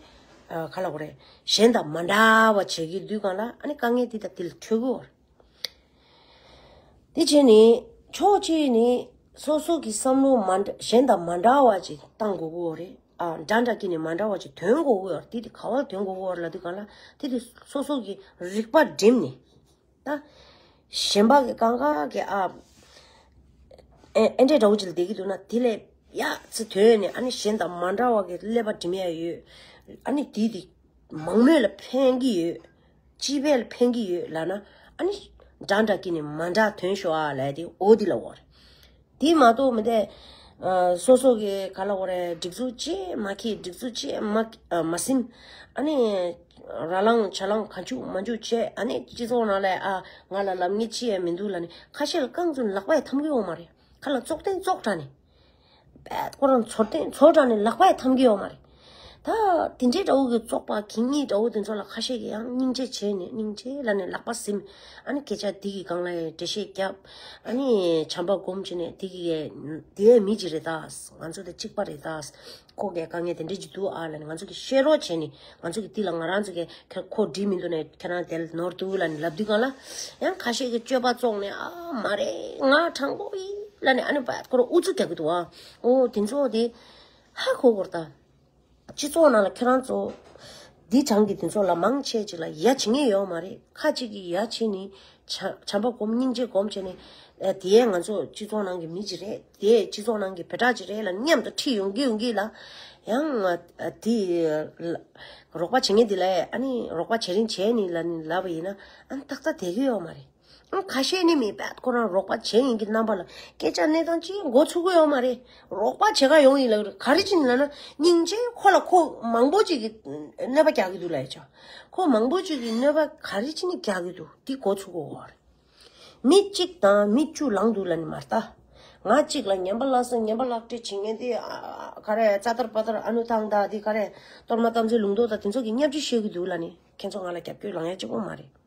ཨ། ག་ལབ་དགོས་རེད། གཞན་དང་མ་འདྲ་བ་བྱེད་ཀྱི་དུས་གང་ལ་ཨ་ནི་དཀའ་ངལ་དེ་དང་དེ་ལ་འཕྲད་ཀྱི་ཡོད་རེད། དེ་བྱས་ནས་ཕྱོགས་གཅིག་ནས་སོ་སོ་གི་བསམ་བློ་མ་འདྲ་གཞན་དང་མ་འདྲ་བ་ཅིག་བཏང་དགོས་ཀྱི་ཡོད་རེད། ཨ། འདྲ་འདྲ་སྐྱེས་ནས་མ་འདྲ་བ་ཅིག་ཐོན་དགོས་ཀྱི་ཡོད་རེད། དེ་དེ་ག་བར་ཐོན་དགོས་ཀྱི་ཡོད་རེད་ལབ་དུས་གང་ལ་དེ་དེ་སོ་སོ་གི་རིག་པ་སྒྲིམ་ནས། ད་གཞན་པ་གི་གང་ག་གི་ཨ། ཨེ། ཨེ་འདྲས་འདྲ་བོ་ཅིག་ལ་བསྡད་ཀྱི་འདུག་ན་དེ་ལས་ཡག་ཙི་ཐོན་ནས་ཨ་ནི་གཞན་དང་མ་འདྲ་བ་གི་ཀླད་པ་སྒྲིམ་ཡ་ཡོད། ཨ་ནི་དེ་དེ་མང་མོས་ལ་ཕན་གྱི་ཡོད། སྤྱི་པའི་ལ་ཕན་གྱི་ཡོད་ལབ་ན། ཨ་ནི་འདྲ་འདྲ་སྐྱེས་ནས་མ་འདྲ་ཐོན་ཤོག་ཨ་ལབ་དེ་འོ་དེ་ལ་འོ་རེད། དེ་མ་གཏོགས་མི་དེ། ཨ། སོ་སོ་གི་ག་ལབ་དགོས་རེད། སྒྲིག་འཛུགས་ཅིག་མ་འཁྱེར། སྒྲིག་འཛུགས་ཅིག་མ། ཨ། མ་ཟིན། ཨ་ནི་ར་ལངས་ཇ་ལངས་ག་འཇུག་མ་འཇུག་བྱས། ཨ་ནི་སྤྱི་ཚོགས་ནང་ལ། ཨ། ང་ལ་ལབ་མཁན་ཅི་ཡང་མི་འདུག་ལབ་ནས་ཁ་ཤས་ལ་རྐང་བཙུགས་ལག་པ་ཡང་འཐམ་གི་ཡོད་མ་རེད། ཁ་ལ་བཙོག་ཐེངས་བཙོག་དྲགས་ནས། པད་ཁོ་རང་ཚོར་ཐེངས་ཚོར་དྲགས་ནས་ལག་པ་ཡང་འཐམ་གི་ཡོད་མ་རེད། ད་དེ་འདྲའི་འདྲ་བོ་གི་བཙོག་པ་གད་སྙིགས་འདྲ་བོ་དེ་ཚོ་ལ་ཁ་ཤས་ཀྱིས་ཡང་སྙིང་རྗེ་བྱས་ནས། སྙིང་རྗེ་ལབ་ནས་ལག་པ་ཟིན། ཨ་ནི་སྐད་ཆ་འདི་གི་སྒང་ལ་ཡང་འགྲེལ་བཤད་བརྒྱབ། ཨ་ནི་བྱམས་པ་སྒོམ་བྱས་ནས་འདི་གི་དེ་མི་གཅིག་རེད་ད། ང་ཚོ་དང་གཅིག་པ་རེད་ད། ཁོ་གི་དཀའ་ངལ་དེ་འདྲ་ཅིག་འདུག་ཨ་ལབ་ནས་ང་ཚོ་གིས་བཤད་རོགས་བྱས་ནས། ང་ཚོ་གིས་འདི་ལ་ང་རང་ཚོ་གིས་ཁྱེད་ཁོ་འགྲིག་མི་འདུག་ནས་ཁྱེད་རང་དེ་ལ་ནོར་འདུག་ལབ་ནས་ལབ་དུས་སྒང་ལ། ཡང་ཁ་ཤས་ཀྱིས་སྤྱོད་པ་བཙོག་ནས། ཨ་མ་རེད། ང་དྲང་པོ་ཡིན་ལབ་ནས་ཨ་ནི་པད་ཁོ་རང་ཨུ་ཚུགས་རྒྱག་གི་འདུག་ཨ། ཨོ་དེ་ཚོ་དེ་ཧ་གོ་དགོས་རེད་ད། སྤྱི་ཚོགས་ནང་ལ་ཁྱེད་རང་ཚོ་འདི་གྲངས་ཀྱི་དེ་ཚོ་ལ་མང་ཆེ་ཅིག་ལ་ཡ་བྱེད་མཁན་ཡོད་མ་རེད། ཁ་ཅིག་གིས་ཡ་བྱེད་ནི་བྱ་བྱམས་པ་སྒོམ། སྙིང་རྗེ་སྒོམ་བྱས་ནས། ཨ། དེ་ང་ཚོ་སྤྱི་ཚོགས་ནང་གི་མི་ཅིག་རེད། དེ་སྤྱི་ཚོགས་ནང་གི་བྱེ་བྲག་ཅིག་རེད་ལབ་མཉམ་དུ་ཁྲིད་ཡོང་གི་ཡོང་གི་ལ། ཡང་ང་དེ་རོགས་པ་བྱེད་མཁན་དེ་ལ་ཨ་ནི་རོགས་པ་བྱེད་རིན་བྱས་ནི་ལབ་ནི་ལབ་པ་ཡིན་ན་ཨ་ནི་ཏག་ཏག་བསྡད་ཀྱི་ཡོད་མ་རེད། ཨང་། ཁ་ཤས་ནི་མི་པད་ཁོ་རང་རོགས་པ་བྱེད་ཡིན་གྱི་རྣམ་པ་ལ་སྐད་ཆ་གནས་སྟངས་ཅིག་མགོ་ཚུགས་ཀྱི་ཡོད་མ་རེད། རོགས་པ་བྱེད་ག་ཡོང་ཡིན་ལབ་ག་རེ་ཅིག་ལབ་ན། སྙིང་རྗེ་ཁོ་ལ་ཁོ་མང་པོ་ཅིག་གིས་གནོད་པ་རྒྱག་གི་འདུག་ལབ་ཡ་ཆོག་ཁོ་མང་པོ་ཅིག་གིས་གནོད་པ་ག་རེ་ཅིག་ནི་རྒྱག་གི་འདུག་དེ་མགོ་ཚུགས་དགོས་པ་རེད། མི་གཅིག་དང་མི་བཅུ་ལངས་འདུག་ལབ་ནི་མ་རེད་ད། ང་གཅིག་ལ་ངན་པ་ལབ་སོང་། ངན་པ་ལབ་སྟེ་བྱེད་མཁན་དེ། ཨ། ག་རེ་ཙ་དར་པ་དར་ཨ་ནུ་ཐང་ད་དེ་ག་རེ་གཏོར་མ་དམ་ཚིག་ལུང་རྟོགས་ད་དེ་ཚོ་གིས་བརྙས་བཅོས་བཤད་གི་འདུག་ལབ་ནི་ཁྱེད་ཚོ་ང་ལ་རྒྱབ་སྐྱོར་ལངས་ཡ་གཅིག་པོ་མ་རེད།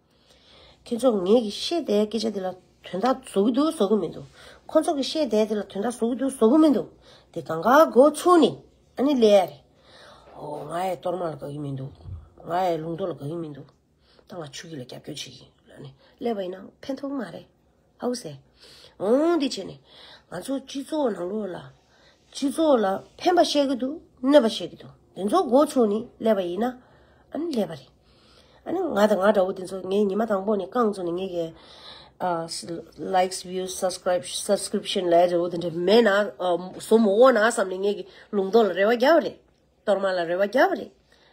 ཁྱེད་ཚོ་ངས་ཀྱིས་བཤད་བསྡད་སྐད་ཆ་དེ་ལ་དོན་དག་བཟོ་གི་འདུག་བཟོ་གི་མི་འདུག་ཁོ་ཚོ་གིས་བཤད་བསྡད་དེ་ལ་དོན་དག་བཟོ་གི་འདུག་བཟོ་གི་མི་འདུག་དེ་གང་ག་མགོ་ཚུགས་ནི་ཨ་ནི་ལས་ཡ་རེད། ཨོ་ང་ཡི་གཏོར་མ་ལ་དགའ་གི་མི་འདུག་ང་ཡི་ལུང་རྟོགས་ལ་དགའ་གི་མི་འདུག་ད་ང་ཆོས་བརྒྱུད་ལ་རྒྱབ་སྐྱོར་བྱེད་ཀྱི་ཡིན་ལབ་ནས་སླེབས་པ་ཡིན་ན་ཕན་ཐོགས་མ་རེད། ཧ་གོ་སོང་། འོང་འདི་བྱས་ནས་ང་ཚོ་སྤྱི་ཚོགས་ནང་ལོགས་ལ། སྤྱི་ཚོགས་ལ་ཕན་པ་བཤད་ཀྱི་འདུག་གནོད་པ་བཤད་ཀྱི་འདུག་དེ་ཚོ་མགོ་ཚུགས་ནས་སླེབས་པ་ཡིན་ན་ཨ་ནི་ལས་པ་རེད། ཨ་ནི་ང་དང་ང་འདྲ་བོ་དེ་ཚོ་ངས་ཉི་མ་དང་པོ་ནས་རྐང་བཙུགས་ནས་ངས་ཀྱི་ཨ་likes views subscribe subscription ལབ་ཡ་འདྲ་བོ་དེ་འདྲ་མེད་ན། ཨ། བཟོ་མི་དགོས་ན་བསམ་ནས་ངས་ཀྱི་ལུང་རྟོགས་ལ་རེ་བ་རྒྱབ་པ་རེད། གཏོར་མ་ལ་རེ་བ་རྒྱབ་པ་རེད།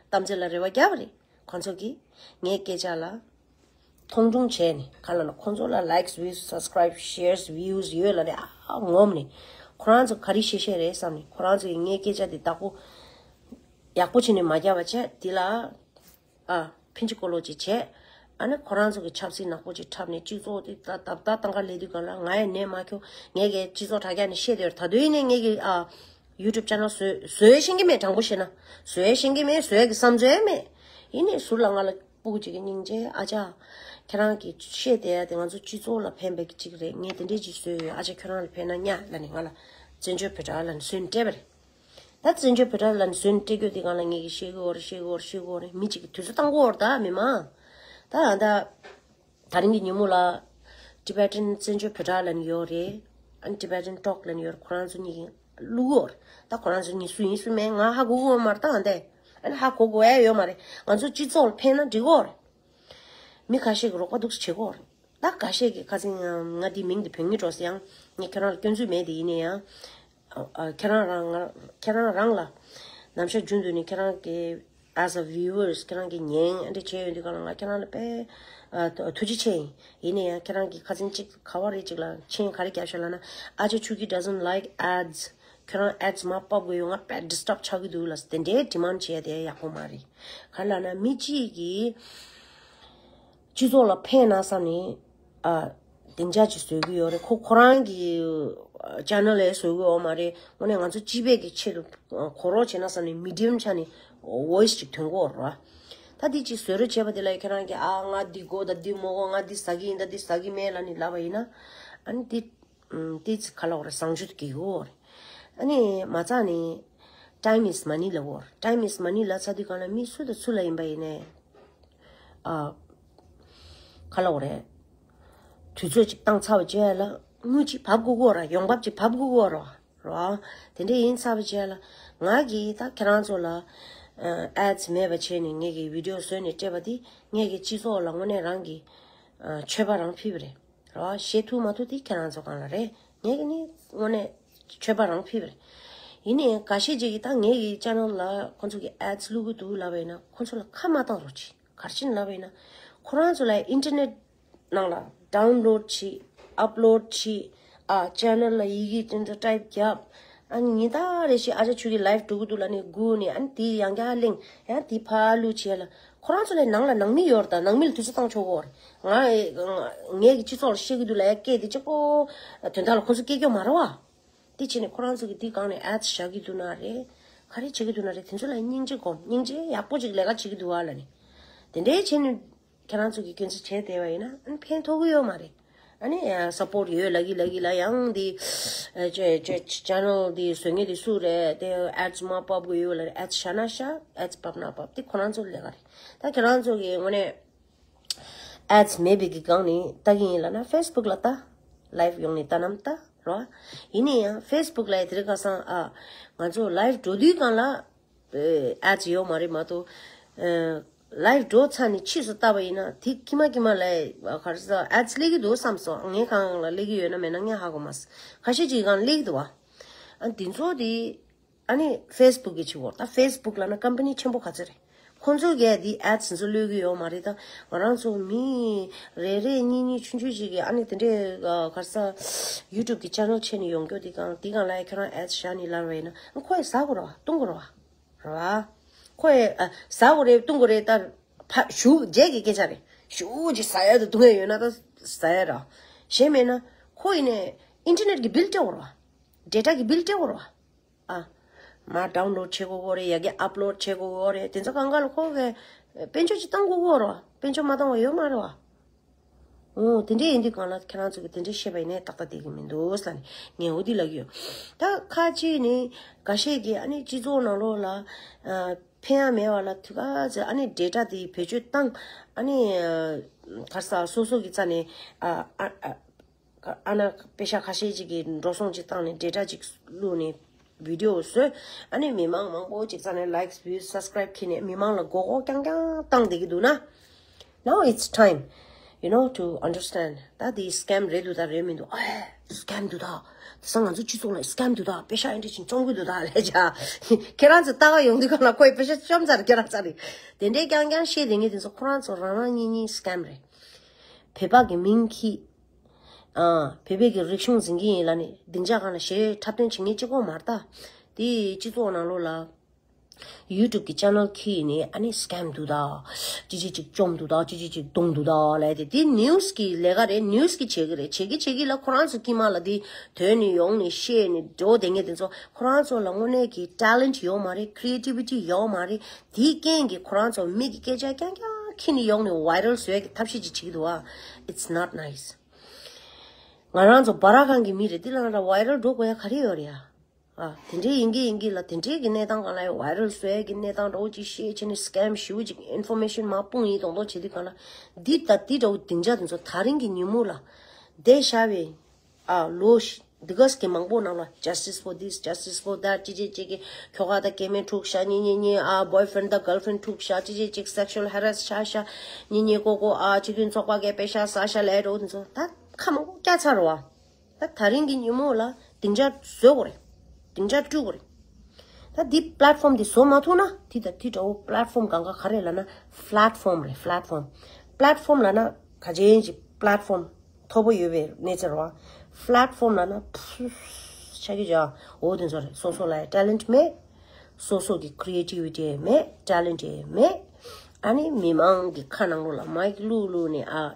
གཏམ་ཚེ་ལ་རེ་བ་རྒྱབ་པ་རེད། ཁོང་ཚོ་གིས་ངའི་སྐད་ཆ་ལ་མཐོང་ཆུང་བྱས་ནས་ག་ལབ་ན་ཁོང་ཚོ་ལ་likes views subscribe shares views ཡོད་ལབ་ནས་ཨ་ངོམ་ནས་ཁོ་རང་ཚོ་ག་རེ་བཤད་བཤད་རེད་བསམ་ནས་ཁོ་རང་ཚོ་གིས་ངའི་སྐད་ཆ་དེ་བདག་པོ་ཡག་པོ་བྱས་ནས་མ་རྒྱབ་པ་བྱས་དེ་ལ་ཨ་ཕིན་ཅི་ཀོ་ལོ་ཅིག་བྱས། ཨ་ནི་ཁོ་རང་ཚོ་གི་ཆབ་སྲིད་ནག་པོ་ཅིག་འཁྲབ་ནས་སྤྱི་ཚོགས་དེ་ད་ད་ད་ཏང་ཁ་ལས་དུས་གང་ལ་ང་ཡང་ནད་མ་ཁྱོ་ངས་གི་སྤྱི་ཚོགས་དྲ་རྒྱ་ནས་བཤད་དེ་ད་དུང་ཡིན་ནས་ངས་གི་ཨ། YouTube channel་བཟོས་བཟོས་ཤེས་ཀྱི་མེད། དྲང་པོ་བཤད་ན་བཟོས་ཤེས་ཀྱི་མེད། བཟོས་ཀྱི་བསམ་ཚུལ་མེད། ཡིན་ནའི་ཟུར་ལ་ང་ལ་སྤུ་གུ་གཅིག་གི་སྙིང་རྗེ། ཨ་ཅག་ཁྱེད་རང་གིས་བཤད་བསྡད་ཡ་དེ་ང་ཚོ་སྤྱི་ཚོགས་ལ་ཕན་པའི་གཅིག་རེད། ངས་དེ་འདྲས་ཅིག་བཟོས་ཡོད། ཨ་ཅག་ཁྱོད་རང་ལ་ཕན་ན་ཉག་ལབ་ནས་ང་ལ་བཙན་བྱོལ་བོད་དྲ་ལབ་ནས་བཟོས་ནས་སྤྲད་པ་རེད། ད་བཙན་བྱོལ་བོད་དྲ་ལབ་ནས་བཟོས་ནས་སྤྲད་རྒྱུ་དེ་སྒང་ལ་ངས་ཀྱིས་བཤད་དགོས་རེད། བཤད་དགོས་རེད། བཤད་དགོས་རེད། མི་གཅིག་གིས་དུས་ཚོད་བཏང་དགོས་རེད། ད་མི་མང་ད་ད། ད་རིང་གི་ཉིན་མོ་ལ་Tibetan་བཙན་བྱོལ་བོད་དྲ་ལབ་ནས་ཡོད་རེད། ཨ་ནི་Tibetan Talk་ལབ་ནས་ཡོད་རེད། ཁོ་རང་ཚོ་གཉིས་ཀྱིས་བླུགས་ཡོད་རེད། ད་ཁོ་རང་ཚོ་གཉིས་སུ་ཡིན་སུ་མིན་ང་ཧ་གོ་གི་ཡོད་མ་རེད། ད་ཨ་འདས་ཨ་ནི་ཧ་གོ་དགོས་ཡ་ཡོད་མ་རེད། ང་ཚོ་སྤྱི་ཚོགས་ལ་ཕན་ན་འགྲིག་གི་ཡོད་རེད། མི་ཁ་ཤས་ཀྱིས་རོགས་པ་འདུག་སེ་བྱེད་ཀྱི་ཡོད་རེད། ད་ཁ་ཤས་ཀྱིས་ཁ་སང་ང་འདི་མིང་འདི་འབོད་ངེས་འགྲོ་ཟེར། ཡང་ངས་ཁྱེད་རང་ལ་སྐྱོན་འཛུགས་མེད། དེ་ཡིན་ན་ཡང་། ཨ། ཁྱེད་རང་རང་ང་ཁྱེད་རང་རང་ལ་ནམ་ཞག་རྒྱུན་དུ་ནས་ཁྱེད་རང་གི་as a viewers་ཁྱེད་རང་གི་ཉན་ཨ་འདྲ་བྱས་ཡོང་དུས་སྒང་ལ་ང་ཁྱེད་རང་ལ་དཔེ་ཨ་ཐུགས་རྗེ་ཆེ་ཡིན། ཡིན་ན་ཡང་ཁྱེད་རང་གི་ཁ་སང་གཅིག་ག་བ་རེད་ཅིག་ལ་མཆན་ག་རེ་བརྒྱབ་ཤག་ལབ་ན། ཨ་ཅག་ཆོས་སྐྱིད་doesn't like ads། ཁྱེད་རང་ads་མ་ཕབ་དགོས་ཡོད། ང་དཔེ་disturb་ཆགས་ཀྱི་འདུག་ལབ། དེ་འདྲའི་demand་བྱས་དེ་ཡག་པོ་མ་རེད། ག་རེ་ལབ་ན་མི་གཅིག་གིས་སྤྱི་ཚོགས་ལ་ཕན་ན་བསམ་ནས། ཨ། སྡིངས་ཆ་ཅིག་བཟོ་གི་ཡོད་རེད། ཁོ་ཁོ་རང་གི་ཨ་channel་ལ་བཟོ་གི་ཡོད་མ་རེད། དངོས་གནས་ང་ཚོ་སྤྱི་པའི་གི་ཆེད་དུ་ཨ་གོ་རོགས་བྱས་ན་བསམ་ནས་medium་ཆ་ནས་voice་ཅིག་ཐོན་གི་ཡོད་རེད། ད་འདི་ཅིག་བཟོ་རོགས་བྱས་པ་དེ་ལ་ཁྱེད་རང་གིས་ཨ་ང་འདི་དགོས་ད་འདི་མ་དགོས། ང་འདི་ཟ་གི་ཡིན་ད་འདི་ཟ་གི་མེད་ལབ་ནས་ལབ་པ་ཡིན་ན། ཨ་ནི་འདི་ཨམ་ཏོག་ཙམ་ག་རེ་ལབ་དགོས་རེད། བཟང་སྤྱོད་དུ་འགྱུར་གྱི་ཡོད་རེད། ཨ་ནི་མ་རྩ་ནས་time is money་ལབ་དགོས་རེད། time is money་ལབ་ཚར་དུས་སྒང་ལ་མི་སུ་དང་སུ་ལ་ཡིན་པ་ཡིན་ནའི། ཨ། ག་རེ་ལབ་དགོས་རེད། དུས་ཚོད་ཅིག་བཏང་ཚར་བའི་རྗེས་ལ་དངུལ་ཅིག་བབས་དགོས་ཀྱི་ཡོད་རེད། ཡོང་འབབ་ཅིག་བབས་དགོས་ཀྱི་ཡོད་རེད། རེད་བ། དེ་འདྲ་ཡིན་ཚར་བའི་རྗེས་ལ་ང་གིས་ད་ཁྱེད་རང་ཚོ་ལ་ཨ་ads་མེད་པ་བྱས་ནས་ངེད་ཀྱིས་video་བཟོས་ནས་སྤྲད་པ་འདི་ངེད་ཀྱི་སྤྱི་ཚོགས་ལ་དངོས་གནས་རང་གི་ཨ་མཆོད་པ་རང་ཕུལ་བ་རེད། རེད་བ། བཤད་ཐུབ་མ་ཐུབ་དེ་ཁྱེད་རང་ཚོ་སྒང་ལ་རེད། ངེད་ཀྱི་ནི་དངོས་གནས་མཆོད་པ་རང་ཕུལ་བ་རེད། ཡིན་ནའི་འགའ་ཤས་ཅིག་གིས་ད་ངེད་ཀྱི་channel་ལ་ཁོང་ཚོ་གིས་ads་བླུག་གི་འདུག་ལབ་པ་ཡིན་ན་ཁོང་ཚོ་ལ་ཁ་མ་བཏང་རོགས་གྱིས། ག་རེ་བྱས་ནས་ལབ་པ་ཡིན་ན། ཁོ་རང་ཚོ་ལ་internet་ནང་ལ་download་བྱེད། upload་བྱེད། ཨ་channel་ལ་ཡི་གེ་དེ་ཚོ་type་བརྒྱབ། ཨ་ནི་ཉིན་ལྟར་རེ་བཞིན་ཨ་ཅག་ཆོས་སྐྱིད་live་འགྲོ་གི་འདུག་ལབ་ནས་སྒུག་ནས། ཨ་ནི་དེ་ཡང་བསྐྱར་གླེང་། ཡང་དེ་ཕར་བླུགས་བྱས་ལ། ཁོ་རང་ཚོ་ལ་ནང་ལ་ནང་མི་ཡོད་རེད། ད་ནང་མི་ལ་དུས་ཚོད་བཏང་ཆོག་གི་རེད། ང་ངེད་ཀྱི་སྤྱི་ཚོགས་ལ་བཤད་ཀྱི་འདུག་ལབ་ཡ་སྐད་དེ་གཅིག་པོ་དོན་དག་ལ་ཁོ་ཚོ་སྐྱེལ་རྒྱུ་མ་རེད་བ། དེ་བྱས་ནས་ཁོ་རང་ཚོ་གིས་དེའི་སྒང་ནས་ads་བཞག་གི་འདུག་ན་རེད། ག་རེ་བྱེད་ཀྱི་འདུག་ན་རེད། དེ་ཚོ་ལ་སྙིང་རྗེ་སྒོམ། སྙིང་རྗེ་ཡག་པོ་ཅིག་ལས་ཀ་བྱེད་ཀྱི་འདུག་ཨ་ལབ་ནས། དེ་འདྲའི་བྱས་ནས་ཁྱེད་རང་ཚོ་གིས་སྐྱོན་འཛུགས་བྱས་བསྡད་པ་ཡིན་ན་ཨ་ནི་ཕན་ཐོགས་ཀྱི་ཡོད་མ་རེད། ཨ་ནི་support་ཡོད་ལབ་ཀྱི་ལབ་ཀྱི་ལ། ཡང་འདི་ཨ་ཅེ་ཅེ་channel་འདི་བཟོ་མཁན་འདི་སུ་རེད། དེ་ads་མ་ཕབ་དགོས་ཡོད་ལབ་རེད། ads་བཞག་ན་བཞག ads་ཕབ་ན་ཕབ། དེ་ཁོ་རང་ཚོ་ལས་ཀ་རེད། ད་ཁྱེད་རང་ཚོ་གིས་དངོས་གནས་ads་མེད་པའི་གི་སྒང་ནས་ལྟ་གི་ཡིན་ལབ་ན་Facebook་ལ་ལྟ། live་ཡོང་ནས་ལྟ་ནམ་ལྟ་རོ། ཡིན་ནའི་ཡང་Facebook་ལ་དེ་རིང་ཁ་སང་ཨ་ང་ཚོ་live་འགྲོ་དུས་སྒང་ལ་ads་ཡོད་མ་རེད་མ་གཏོགས། live་འགྲོ་ཚར་ནས་ཕྱིས་སུ་ལྟ་བ་ཡིན་ན་དེ་ཁྱི་མ་ཁྱི་མ་ལ་ག་རེ་ཟ་ads་སླེབས་ཀྱི་འདུག་བསམ་སོང་། ངའི་སྒང་ལ་སླེབས་ཀྱི་ཡོད་ན་མེད་ན་ངས་ཧ་གོ་མ་སོང་། ཁ་ཤས་ཅིག་སྒང་སླེབས་ཀྱི་འདུག་བ། ཨ་འདི་ཚོ་དེ། ཨ་ནི་Facebook་གི་ཆེ་བོ། ད་Facebook་ལབ་ན་company་ཆེན་པོ་ག་ཚོད་རེད། ཁོང་ཚོ་གིས་འདི་ads་འཛུགས་ལོས་ཀྱི་ཡོད་མ་རེད། ད་ང་རང་ཚོ་མི་རེ་རེ་གཉིས་གཉིས་ཆུང་ཆུང་ཞིག་གིས་ཨ་ནི་དེ་འདྲའི་ག་རེ་ཟ་YouTube་གི་channel་ཕྱེ་ནས་ཡོང་རྒྱུ་དེ་གང་དེ་གང་ལ་ཁྱོད་རང་ads་བཞག་ནས་ལབ་པ་ཡིན་ན་ཁོ་ཡི་ཟ་དགོས་རེད་བ། བཏུང་དགོས་རེད་བ། རེད་བ། ཁོ་ཡི་ཨ་ཟ་དགོས་རེད། བཏུང་དགོས་རེད། ད་ཕ་ཞུ་རྗེས་ཀྱི་སྐད་ཆ་རེད། ཞུ་ཅིག་ཟ་ཡ་དང་བཏུང་ཡ་ཡོད་ན་ད་ཟ་ཡ་རེད་བ། གཞན་མེད་ན་ཁོ་ཡིན་ནས་internet་གི་bill་སྤྲད་དགོས་རེད་བ། data་གི་bill་སྤྲད་དགོས་རེད་བ། ཨ། མར་download་བྱེད་དགོས་ཀྱི་རེད། ཡ་གི་upload་བྱེད་དགོས་ཀྱི་རེད། དེ་ཚོ་གང་ག་ལ་ཁོ་གི་དཔལ་འབྱོར་ཅིག་བཏང་དགོས་ཀྱི་རེད་བ། དཔལ་འབྱོར་མ་བཏང་བ་ཡོད་མ་རེད་བ། འོ་དེ་འདྲ་ཡིན་དུས་སྒང་ལ་ཁྱེད་རང་ཚོ་གིས་དེ་འདྲ་བཤད་པ་ཡིན་ནའི་ཏག་ཏག་བསྡད་ཀྱི་མི་འདུག་ཟེར་ནས་ངས་འོ་འདི་ལབ་ཀྱི་ཡོད། ད་ཁ་ཅིག་ནི་འགའ་ཤས་ཀྱིས་ཨ་ནི་སྤྱི་ཚོགས་ནང་ལོགས་ལ་ཨ་ཕན་ཡ་མེད་པ་ལ་དུས་ཁ་ཚོད་ཨ་ནི་data་དེ་བེད་སྤྱོད་བཏང་། ཨ་ནི་ཨ་ག་རེ་ཟ་སོ་སོ་གི་རྩ་ནས་ཨ་ཨ་ཨ། ཨ་ན་པེ་ཤ་ཁ་ཤས་ཅིག་གིས་འགྲོ་སོང་ཅིག་བཏང་ནས་data་ཅིག་བླུགས་ནས་video་བཟོས། ཨ་ནི་མི་མང་མང་པོ་ཅིག་རྩ་ནས་likes views subscribe་ཁྱེར་ནས་མི་མང་ལ་མགོ་སྐོར་རྐྱང་རྐྱང་བཏང་བསྡད་ཀྱི་འདུག་ན། Now it's time, you know, to understand. ད་དེ་scam་རེད་འདུག་ད་རེད་མི་འདུག་ཨེ། scam་འདུག་ད། དེང་སང་ང་ཚོ་སྤྱི་ཚོགས་ལ་scam་འདུག་ད། པེ་ཤ་ཨེ་འདྲ་ཅིག་བཅོམ་གྱི་འདུག་ད་ལས་བྱ། ཁྱེད་རང་ཚོ་ལྟ་ག་ཡོང་དུས་སྒང་ལ་ཁོས་པེ་ཤ་བཅོམ་ཚར། ཁྱེད་རང་ཚར་རེད། དེ་འདྲའི་རྐྱང་རྐྱང་བཤད་དེ་ངས་དེ་ཚོ་ཁོ་རང་ཚོ་རང་རང་གཉིས་གཉིས་scam་རེད། བོད་པ་གི་མིང་ཁྱི། ཨ། བོད་པའི་གི་རིག་གཞུང་འཛིན་གྱི་ཡིན་ལབ་ནས་སྡིངས་ཆ་སྒང་ལ་གཞས་འཁྲབ་སྟོན་བྱེད་མཁན་གཅིག་པོ་མ་རེད་ད། དེ་སྤྱི་ཚོགས་ནང་ལོགས་ལ་ ཡུ་ཊུབ་ཀྱི་ཆེ་ནལ་ཁྱེར་ནས་ཨ་ནི་སི་ཀེམ་འདུག་ད། ཅི་ཅི་ཅིག་བཅོམ་འདུག་ད། ཅི་ཅི་ཅིག་བརྡུངས་འདུག་ད་ལབ་དེ། དེ་ནིའུ་སི་གི་ལས་ཀ་རེད། ནིའུ་སི་གི་བྱེད་ཀྱི་རེད། བྱེད་ཀྱི་བྱེད་ཀྱི་ལ་ཁོ་རང་ཚོ་དཀྱིལ་མ་ལ་དེ་དོན་ནི་ཡོང་ནི་བཤད་ནི་འགྲོ་བསྡད་མཁན་དེ་ཚོ་ཁོ་རང་ཚོ་ལ་དངོས་གནས་ཀྱི་ཊེ་ལེན་ཊི་ཡོད་མ་རེད། ཁི་རི་ཨེ་ཊི་བི་ཊི་ཡོད་མ་རེད། དེའི་རྐྱེན་གྱིས་ཁོ་རང་ཚོ་མི་གི་སྐད་ཆ་རྐྱང་རྐྱང་ཁྱེར་ནས་ཡོང་ནས་ཝའི་རལ་བཟོ་ཡ་གི་ཐབས་ཤེས་ཅིག་བྱེད་ཀྱི་འདུག་ཨ། It's not nice. ང་རང་ཚོ་སྦ་ར་ཁང་གི་མི་རེད། དེ་ལ་ང་རང་ཝའི་རལ་འགྲོ་དགོས་ཡ་ག་རེ་ཡོད་རེད་ཡ། ཨ། དེ་འདྲའི་ཡིན་གྱི་ཡིན་གྱི་ལ། དེ་འདྲའི་གི་གནས་སྟངས་སྒང་ལ་ཡང་ཝའི་རལ་བཟོ་ཡ་གི་གནས་སྟངས་འདྲ་བོ་ཅིག་བཤད་བྱས་ནས་སི་ཀེམ་ཞེ་པོ་ཅིག་ཨིན་ཕོར་མེ་ཤན་མར་སྤུངས་ཡིན་མདོག་མདོག་བྱེད་དུས་སྒང་ལ། འདི་ད་འདི་འདྲ་བོ་སྡིངས་ཆ་དེ་ཚོ་ད་རིང་གི་ཉིན་མོ་ལ་བསྡད་བཞག་པའི། ཨ། ལོ་ཤ་འདི་ག་ཟིག་གི་མང་པོ་ནང་ལ་Justice for this, justice for that ཅི་ཅི་ཅིག་གི་ཁྱོ་ག་དང་སྐྱེ་དམན་འཁྲུག་ཤག་གཉིས་གཉིས་གཉིས། ཨ། བོའི་ཕི་རེན་ཌི་དང་གརལ་ཕི་རེན་ཌི་འཁྲུག་ཤག་ཅི་ཅི་ཅིག་sexual harass བྱས་ཤག་གཉིས་གཉིས་ཀོ་ཀོ། ཨ། སྤྱི་མཐུན་ཚོགས་པ་གིས་པེ་ཤག་ཟ་ཤག་ལབ་འདྲ་བོ་དེ་ཚོ་ད་ཁ་མང་པོ་བཀྱག་ཚར་རེད་བ། ད་ད་རིང་གི་ཉིན་མོ་ལ་སྡིངས་ཆ་བཟོ་དགོས་རེད། སྡིངས་ཆ་བསྐྲུན་དགོས་རེད། ད་འདི་པི་ལེ་ཊི་ཕོམ་འདི་བཟོ་མ་ཐུབ་ན། འདི་ད་འདི་འདྲ་བོ་པི་ལེ་ཊི་ཕོམ་གང་ག་ག་རེ་ལབ་ན་ཕི་ལེ་ཊི་ཕོམ་རེད། ཕི་ལེ་ཊི་ཕོམ། པི་ལེ་ཊི་ཕོམ་ལབ་ན་ག་ཅན་ཅིག་པི་ལེ་ཊི་ཕོམ་མཐོ་པོ་ཡོད་པའི་གནས་ཚུལ་རེད་བ། ཕི་ལེ་ཊི་ཕོམ་ལབ་ན་ཕུ་ཆ་གི་ཇ་འོ་དེ་ཚོ་རེད། སོ་སོ་ལ་ཊེ་ལེན་ཊི་མེད། སོ་སོ་གི་ཁི་རི་ཨེ་ཊི་བི་ཊི་མེད། ཊེ་ལེན་ཊི་མེད། ཨ་ནི་མི་མང་གི་ཁ་ནང་ལོགས་ལ་མའིག་བླུགས་བླུགས་ནས། ཨ།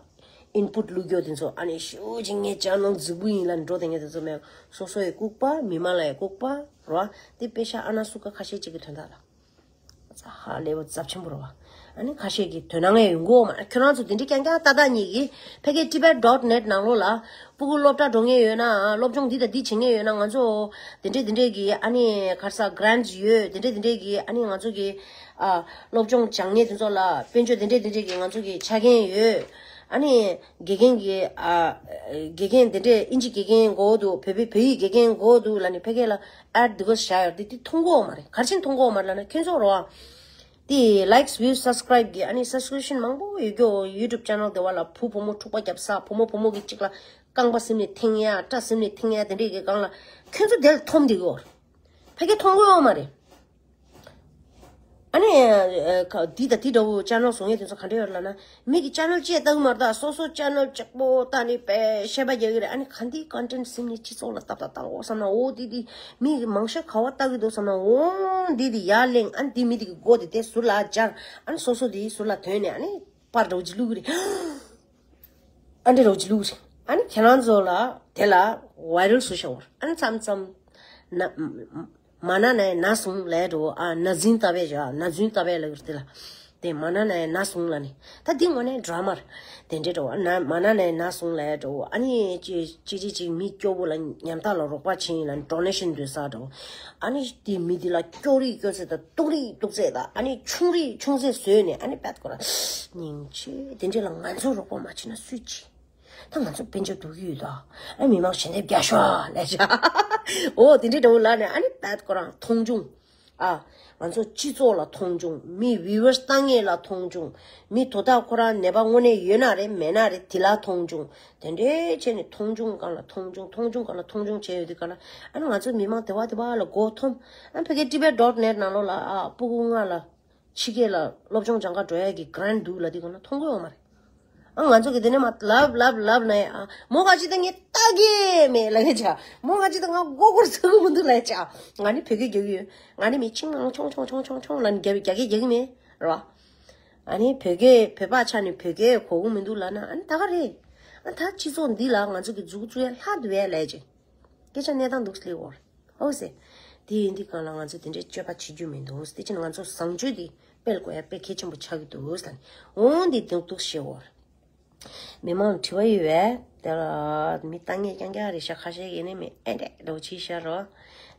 ཨིན་པུཊ་བླུགས་རྒྱུ་དེ་ཚོ། ཨ་ནི་ཞེ་པོ་ཅིག་ངའི་ཆེ་ནལ་རྫིག་པོ་ཡིན་ལབ་འགྲོ་བསྡད་མཁན་དེ་ཚོ་མེད། སོ་སོ་ཡི་ལྐུགས་པ། མི་མང་ལ་ཡི་ལྐུགས་པ་རེད་བ། དེ་པེ་ཤག་ཨ་ན་སུ་ཀ་ཁ་ཤས་ཅིག་གི་དོན་དག་ལ། ཧ་ལས་པ་ཚབས་ཆེན་པོ་རེད་བ། ཨ་ནི་ཁ་ཤས་ཀྱི་དོན་དག་ཡོང་གི་ཡོད་མ་རེད། ཁྱོད་རང་ཚོ་དེ་འདྲའི་རྐྱང་རྐྱང་ཏག་ཏག་ཉིད་ཀྱིས་ཕ་གི་Tibet dot net ནང་ལོགས་ལ་སྤུ་གུ་སློབ་གྲྭ་འགྲོ་མཁན་ཡོད་ན། སློབ་སྦྱོང་འདི་དང་འདི་བྱེད་མཁན་ཡོད་ན། ང་ཚོ་དེ་འདྲས་དེ་འདྲས་ཀྱི་ཨ་ནི་ག་རེ་ཟེར་grants ཡོད། དེ་འདྲས་དེ་འདྲས་ཀྱི་ཨ་ནི་ང་ཚོ་གི། ཨ། སློབ་སྦྱོང་སྦྱང་མཁན་དེ་ཚོ་ལ་དཔལ་འབྱོར་དེ་འདྲས་དེ་འདྲས་ཀྱི་ང་ཚོ་གི་ཆ་རྐྱེན་ཡོད། ཨ་ནི་དགེ་རྒན་གྱི། ཨ། དགེ་རྒན་དེ་འདྲས་ཨིན་ཇི་དགེ་རྒན་དགོས་འདུག་བོད་པའི་བོད་ཡིག་དགེ་རྒན་དགོས་འདུག་ལབ་ནས་ཕ་གི་ལ་ཨེཌ་འདི་ག་བཞག་ཡོད་རེད། དེ་མཐོང་གི་ཡོད་མ་རེད། ག་རེ་བྱས་མཐོང་གི་ཡོད་མ་རེད་ལབ་ན། ཁྱོད་ཚོ་རེད་བ། དེ་likes, views, subscribe གི་ཨ་ནི་subscription མང་པོ་ཡོད་རྒྱུ་YouTube channel དེ་བ་ལ་བུ་བུ་མོ་འཁྲུག་པ་རྒྱབ་ས། བུ་མོ་བུ་མོ་གི་གཅིག་ལ་རྐང་པ་ཟིན་ནས་འཐེན་ཡ། སྐྲ་ཟིན་ནས་འཐེན་ཡ། དེ་འདྲས་ཀྱི་སྒང་ལ་ཁྱོད་ཚོ་དེ་ལ་འཐོམ་བསྡད་ཀྱི་ཡོད་རེད། ཕ་གི་མཐོང་གི་ཡོད་མ་རེད། ཨ་ནི། ཨ། ཁ་འདི་དང་འདི་འདྲ་བོ་ཆེ་ནལ་བཟོ་མཁན་དེ་ཚོ་ག་འདྲ་ཡོད་ལབ་ན། མི་གི་ཆེ་ནལ་ཅིག་ལྟ་གི་མ་རེད། ད་སོ་སོ་ཆེ་ནལ་གཅིག་པོ་ལྟ་ནས་པས་བཤད་པ་རྒྱག་གི་རེད། ཨ་ནི་ག་འདི་ཀོན་ཊེན་ཊི་ཟིན་ནས་སྤྱི་ཚོགས་ལ་ཏག་ཏག་བཏང་དགོས་བསམ་ན། འོ་འདི་འདི་མི་གི་མང་ཤོས་ག་བ་ལྟ་གི་འདུག་བསམ་ན། འོ་འདི་འདི་ཡར་གླེང་། ཨ་ནི་འདི་མི་འདི་གི་མགོ་འདི་དེ་ཟུར་ལ་སྦྱར། ཨ་ནི་སོ་སོ་འདི་ཟུར་ལ་དོན་ནས། ཨ་ནི་པར་འདྲ་བོ་ཅིག་བླུག་གི་རེད། ཨ་འདྲ་འདྲ་བོ་ཅིག་བླུག་གི་རེད། ཨ་ནི་ཁྱེད་རང་ཚོ་ལ་དེ་ལ་ཝའི་རལ་བཟོ་བཞག་པ་རེད། ཨ་ནི་མཚམས་མཚམས་ན། མ་ན་ན་ཡི་ན་ཟུངས་ལབ་འགྲོ། ཨ། ན་ཟུངས་ལྟ་བས་བྱ། ན་ཟུངས་ལྟ་བས་ལབ་ཀྱི་རེད་དེ་ལ། དེ་མ་ན་ན་ཡི་ན་ཟུངས་ལབ་ནས། ད་འདི་དངོས་གནས་ཌ་ར་མ་རེད། དེ་འདྲའི་འགྲོ། ཨ། ན། མ་ན་ན་ཡི་ན་ཟུངས་ལབ་འགྲོ། ཨ་ནི་ཅི་ཅི་ཅི་ཅི་མི་སྐྱོ་བོ་ལ་ཉམ་ཐག་ལ་རོགས་པ་བྱེད་ཡིན་ལབ་ནས་ཌོ་ནེ་ཤན་འདོན་ས་འགྲོ། ཨ་ནི་དེ་མི་དེ་ལ་སྐྱོ་རིས་སྐྱོ་ཚད་དང་སྡུག་རིས་སྡུག་ཚད་དང་། ཨ་ནི་ཆུང་རིས་ཆུང་ཚད་བཟོས་ནས། ཨ་ནི་པད་ཁོ་རང་སྙིང་རྗེ། དེ་འདྲ་ལ་ང་ཚོ་རོགས་པ་མ་བྱེད་ན་སུས་བྱེད། ད་ང་ཚོ་དཔལ་འབྱོར་སྡུག་གི་ཡོད་དོ། ཨ། མི་མང་ཞལ་འདེབས་རྒྱག་ཤོག་ལབ་བྱས། འོ་དེ་འདྲའི་འདྲ་བོ་ལབ་ནས། ཨ་ནི་པད་ཁོ་རང་མཐོང་ཆུང་། ཨ། ང་ཚོ་སྤྱི་ཚོགས་ལ་མཐོང་ཆུང་། མི་ཝི་ཡུ་ཨར་སི་ལྟ་མཁན་ལ་མཐོང་ཆུང་། མི་དོ་བདག་ཁོ་རང་ནད་པ་དངོས་གནས་ཡོད་ན་རེད་མེད་ན་རེད། དེ་ལ་མཐོང་ཆུང་། དེ་འདྲའི་བྱས་ནས་མཐོང་ཆུང་སྒང་ལ་མཐོང་ཆུང་། མཐོང་ཆུང་སྒང་ལ་མཐོང་ཆུང་བྱས་ཡོད་དུས་སྒང་ལ། ཨ་ནི་ང་ཚོ་མི་མང་དེ་བ་དེ་བ་ལ་མགོ་འཐོམ། ཨ། ཕ་གི་Tibet dot net ནང་ལོགས་ལ། ཨ། སྤུ་གུ་ལྔ་ལ། ཕྱི་རྒྱལ་ལ་སློབ་སྦྱོང་སྦྱང་ག་འགྲོ་ཡ་གི་གྷ་རན་ཊི་འདུག་ལབ་དུས་སྒང་ལ་མཐོང་གི་ཡོད་མ་རེད། ཨ། ང་ཚོ་གི་དེ་ནས་མར་ལབ་ལབ་ལབ་ན་ཡང་། ཨ། མོ་ག་ཅི་ད་ངས་ལྟ་གི་མེད་ལབ་ཀྱི་བྱས། མོ་ག་ཅི་ད་ང་མགོ་སྐོར་ཚ་གི་མི་འདུག་ལབ་ཀྱི་བྱས། ང་ནི་བོད་སྐད་རྒྱག་གི་ཡོད། ང་ནི་མི་ཆིང་ངང་ཆོང་ཆོང་ཆོང་ཆོང་ཆོང་ལབ་ནས་རྒྱག་རྒྱག་གི་རྒྱག་གི་མེད་རེད་བ། ཨ་ནི་བོད་སྐད་བོད་པ་ཆགས་ནས་བོད་སྐད་གོ་གི་མི་འདུག་ལབ་ན། ཨ་ནི་ད་ག་རེད། ཨ། ད་སྤྱི་ཚོགས་འདི་ལ་ང་ཚོ་གི་མཛུབ་བཙུགས་ཡ་ལྷག་འདུག་ཡ་ལབ་ཀྱི། སྐད་ཆ་གནས་སྟངས་འདུག་སེ་སླེབས་ཡོད་རེད། ཨོ་ཟེ། དེ་ཡིན་དུས་སྒང་ལ་ང་ཚོས་དེ་འདྲའི་སྤྱོད་པ་བྱེད་རྒྱུ་མི་འདུག་དེ་ཕྱིར་ང་ཚོ་བཟང་སྤྱོད་དེ་སྤེལ་དགོས་ཡ་དཔེ་གལ་ཆེན་པོ་ཆགས་ཀྱི་འདུག་ཟེར་ནས། འོང་འདི་འདུག་འདུག་ཞེས་འོར། མི་མང་དྲི་བ་ཡོད་པས། དེ་ལ་མི་ལྟ་མཁན་རྐྱང་རྐྱང་རེད་ཤག་ཁ་ཤས་ཀྱིས་ནི་མི་ཨེ་འདྲས་འདྲ་བོ་བྱས་ཤག་རོ།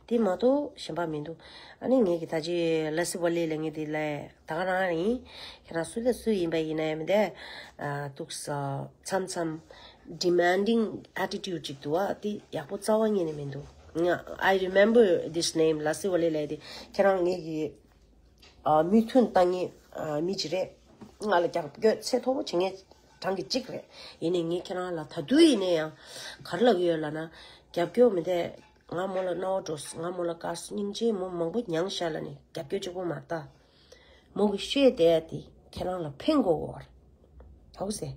དེ་མ་གཏོགས་གཞན་པ་མི་འདུག་ཨ་ནི་ངས་ཀྱི་ད་ཅི་ལ་སི་བ་ལི་ལབ་མཁན་དེ་ལ། ད་ག་རང་ཡིན། ཁྱེད་རང་སུ་དང་སུ་ཡིན་པ་ཡིན་ན་ཡང་མི་འདུག་ཨ། འདུག་ས། མཚམས་མཚམས་demanding attitude ཅིག་འདུག་ཨ། དེ་ཡག་པོ་རྩ་བ་ཉིད་ནས་མི་འདུག་ང་། I remember this name. ལ་སི་བ་ལི་ལབ་དེ་ཁྱེད་རང་ངེད་ཀྱི། ཨ། མོས་མཐུན་བཏང་མཁན། ཨ། མི་ཅིག་རེད། ང་ལ་རྒྱབ་སྐྱོར་ཚད་མཐོ་པོ་བྱེད་མཁན་གྲངས་ཀྱི་གཅིག་རེད། ཡིན་ནའི་ངས་ཁྱེད་རང་ལ་ད་དུང་ཡིན་ནའི་ཡང་ག་རེ་ལབ་ཀྱི་ཡོད་ལབ་ན། རྒྱབ་སྐྱོར་མི་འདུག་ང་མོ་ལ་རྣ་བ་འགྲོ། ང་མོ་ལ་དགའ། སྙིང་རྗེ། མོ་མང་པོ་མྱངས་ཤག་ལབ་ནས་རྒྱབ་སྐྱོར་གཅིག་པོ་མ་རེད་ད། མོ་གིས་བཤད་བསྡད་ཡ་དེ་ཁྱེད་རང་ལ་ཕན་དགོས་ཀྱི་ཡོད་རེད། ཧོ་ཟེ།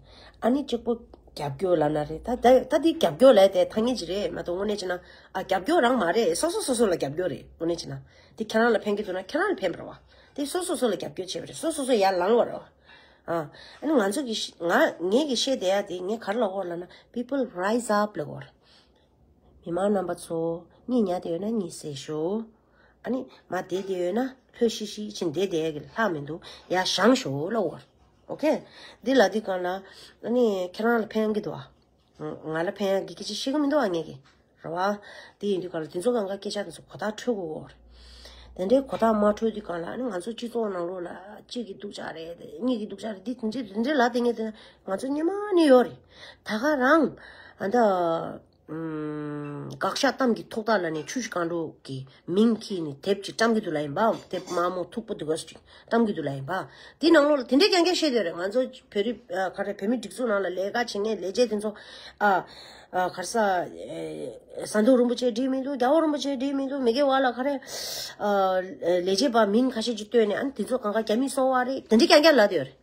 ཨ་ནི་གཅིག་པོ་ རྒྱབ་སྐྱོར་ལབ་ན་རེད། ད་ད་ད་འདི་རྒྱབ་སྐྱོར་ལབ་དེ་ཐ་སྙད་ཅིག་རེད་མ་གཏོགས་དངོས་གནས་བྱས་ན། ཨ། རྒྱབ་སྐྱོར་རང་མ་རེད། སོ་སོ་སོ་སོ་ལ་རྒྱབ་སྐྱོར་རེད། དངོས་གནས་བྱས་ན་འདི་ཁྱེད་རང་ལ་ཕན་གྱི་འདུག་ན་ཁྱེད་རང་ལ་ཕན་པ་རེད་བ། འདི་སོ་སོ་སོ་ལ་རྒྱབ་སྐྱོར་བྱས་པ་རེད། སོ་སོ་སོ་ཡར་ལངས་པ་རེད་བ། ཨ། ཨ་ནི་ང་ཚོ་གི་ཤ- ང་ངེད་ཀྱི་བཤད་བསྡད་ཡ་དེ་ངས་ག་རེ་ལབ་ཀྱི་ཡོད་ལབ་ན། People rise up ལབ་ཀྱི་ཡོད་རེད། མི་མང་རྣམ་པ་ཚོ། གཉིད་ཉལ་བསྡད་ཡོད་ན་གཉིད་སད་ཤོག་ཨ་ནི་མར་བསྡད་བསྡད་ཡོད་ན་ལྷོད་ཤིག་ཤིག་ཅིག་བསྡད་བསྡད་ཡ་གི་ལྷག་མི་འདུག་ཡར་བཞེངས་ཤོག་ལབ་ཀྱི་ཡོད་རེད། ཨོ་ཁེ། འདི་ལབ་དུས་སྒང་ལ་ཨ་ནི་ཁྱེད་རང་ལ་ཕན་གྱི་འདུག་ཨ། ང་ལ་ཕན་ཡ་གི་སྐད་ཆ་བཤད་གི་མི་འདུག་ཨ་ངེད་ཀྱིས། རེད་བ། དེ་ཡིན་དུས་སྒང་ལ་དེ་ཚོ་སྒང་ག་སྐད་ཆ་དེ་ཚོ་གོ་བརྡ་འཕྲོད་དགོས་ཀྱི་ཡོད་རེད། དེ་འདྲའི་གོ་བརྡ་མ་འཕྲོད་དུས་སྒང་ལ་ཨ་ནི་ང་ཚོ་སྤྱི་ཚོགས་ནང་ལོགས་ལ་གཅིག་གིས་སྡུག་ཅག་རེད། གཉིས་ཀྱིས་སྡུག་ཅག་རེད། འདི་དེ་འདྲའི་དེ་འདྲའི་ལབ་བསྡད་མཁན་དེ་ང་ཚོ་སྔོན་མ་ནས་ཡོད་རེད། ད་ག་རང་ཨ་ད་ཨམ། དགག་བཞག་གཏམ་གྱི་ཐོག་ཐག་ལབ་ནས་ཆུ་བཞི་སྒང་དྲུག་གི་མིང་ཁྱེར་ནས་དེབ་ཅིག་བཀྲམ་གྱི་འདུག་ལབ་ཡིན་པ། དེབ་དམར་མོ་མཐུག་པོ་འདུག་ག་ཅིག་བཀྲམ་གྱི་འདུག་ལབ་ཡིན་པ། དེའི་ནང་ལོགས་ལ་དེ་འདྲའི་རྐྱང་རྐྱང་བཤད་བསྡད་ཡོད་རེད། ང་ཚོ་བོད་རིགས་ཨ་ག་རེ་བོད་མིའི་སྒྲིག་འཛུགས་ནང་ལ་ལས་ཀ་བྱེད་མཁན་ལས་བྱེད་དེ་ཚོ་ཨ་ཨ་ག་རེ་ཟ། ཨེ། ཟམ་གདོང་རིན་པོ་ཆེ་འགྲིག་མི་འདུག་རྒྱལ་བ་རིན་པོ་ཆེ་འགྲིག་མི་འདུག་མི་སྒེར་བ་ལ་ག་རེ། ཨ། ལས་བྱེད་པ་མིང་ཁ་ཤས་ཅིག་བཏོན་ནས་ཨ་ནི་དེ་ཚོ་སྒང་ག་རྒྱ་མིས་བཟོས་པ་རེད། དེ་འདྲའི་རྐྱང་རྐྱང་ལབ་བསྡད་ཡོད་རེད།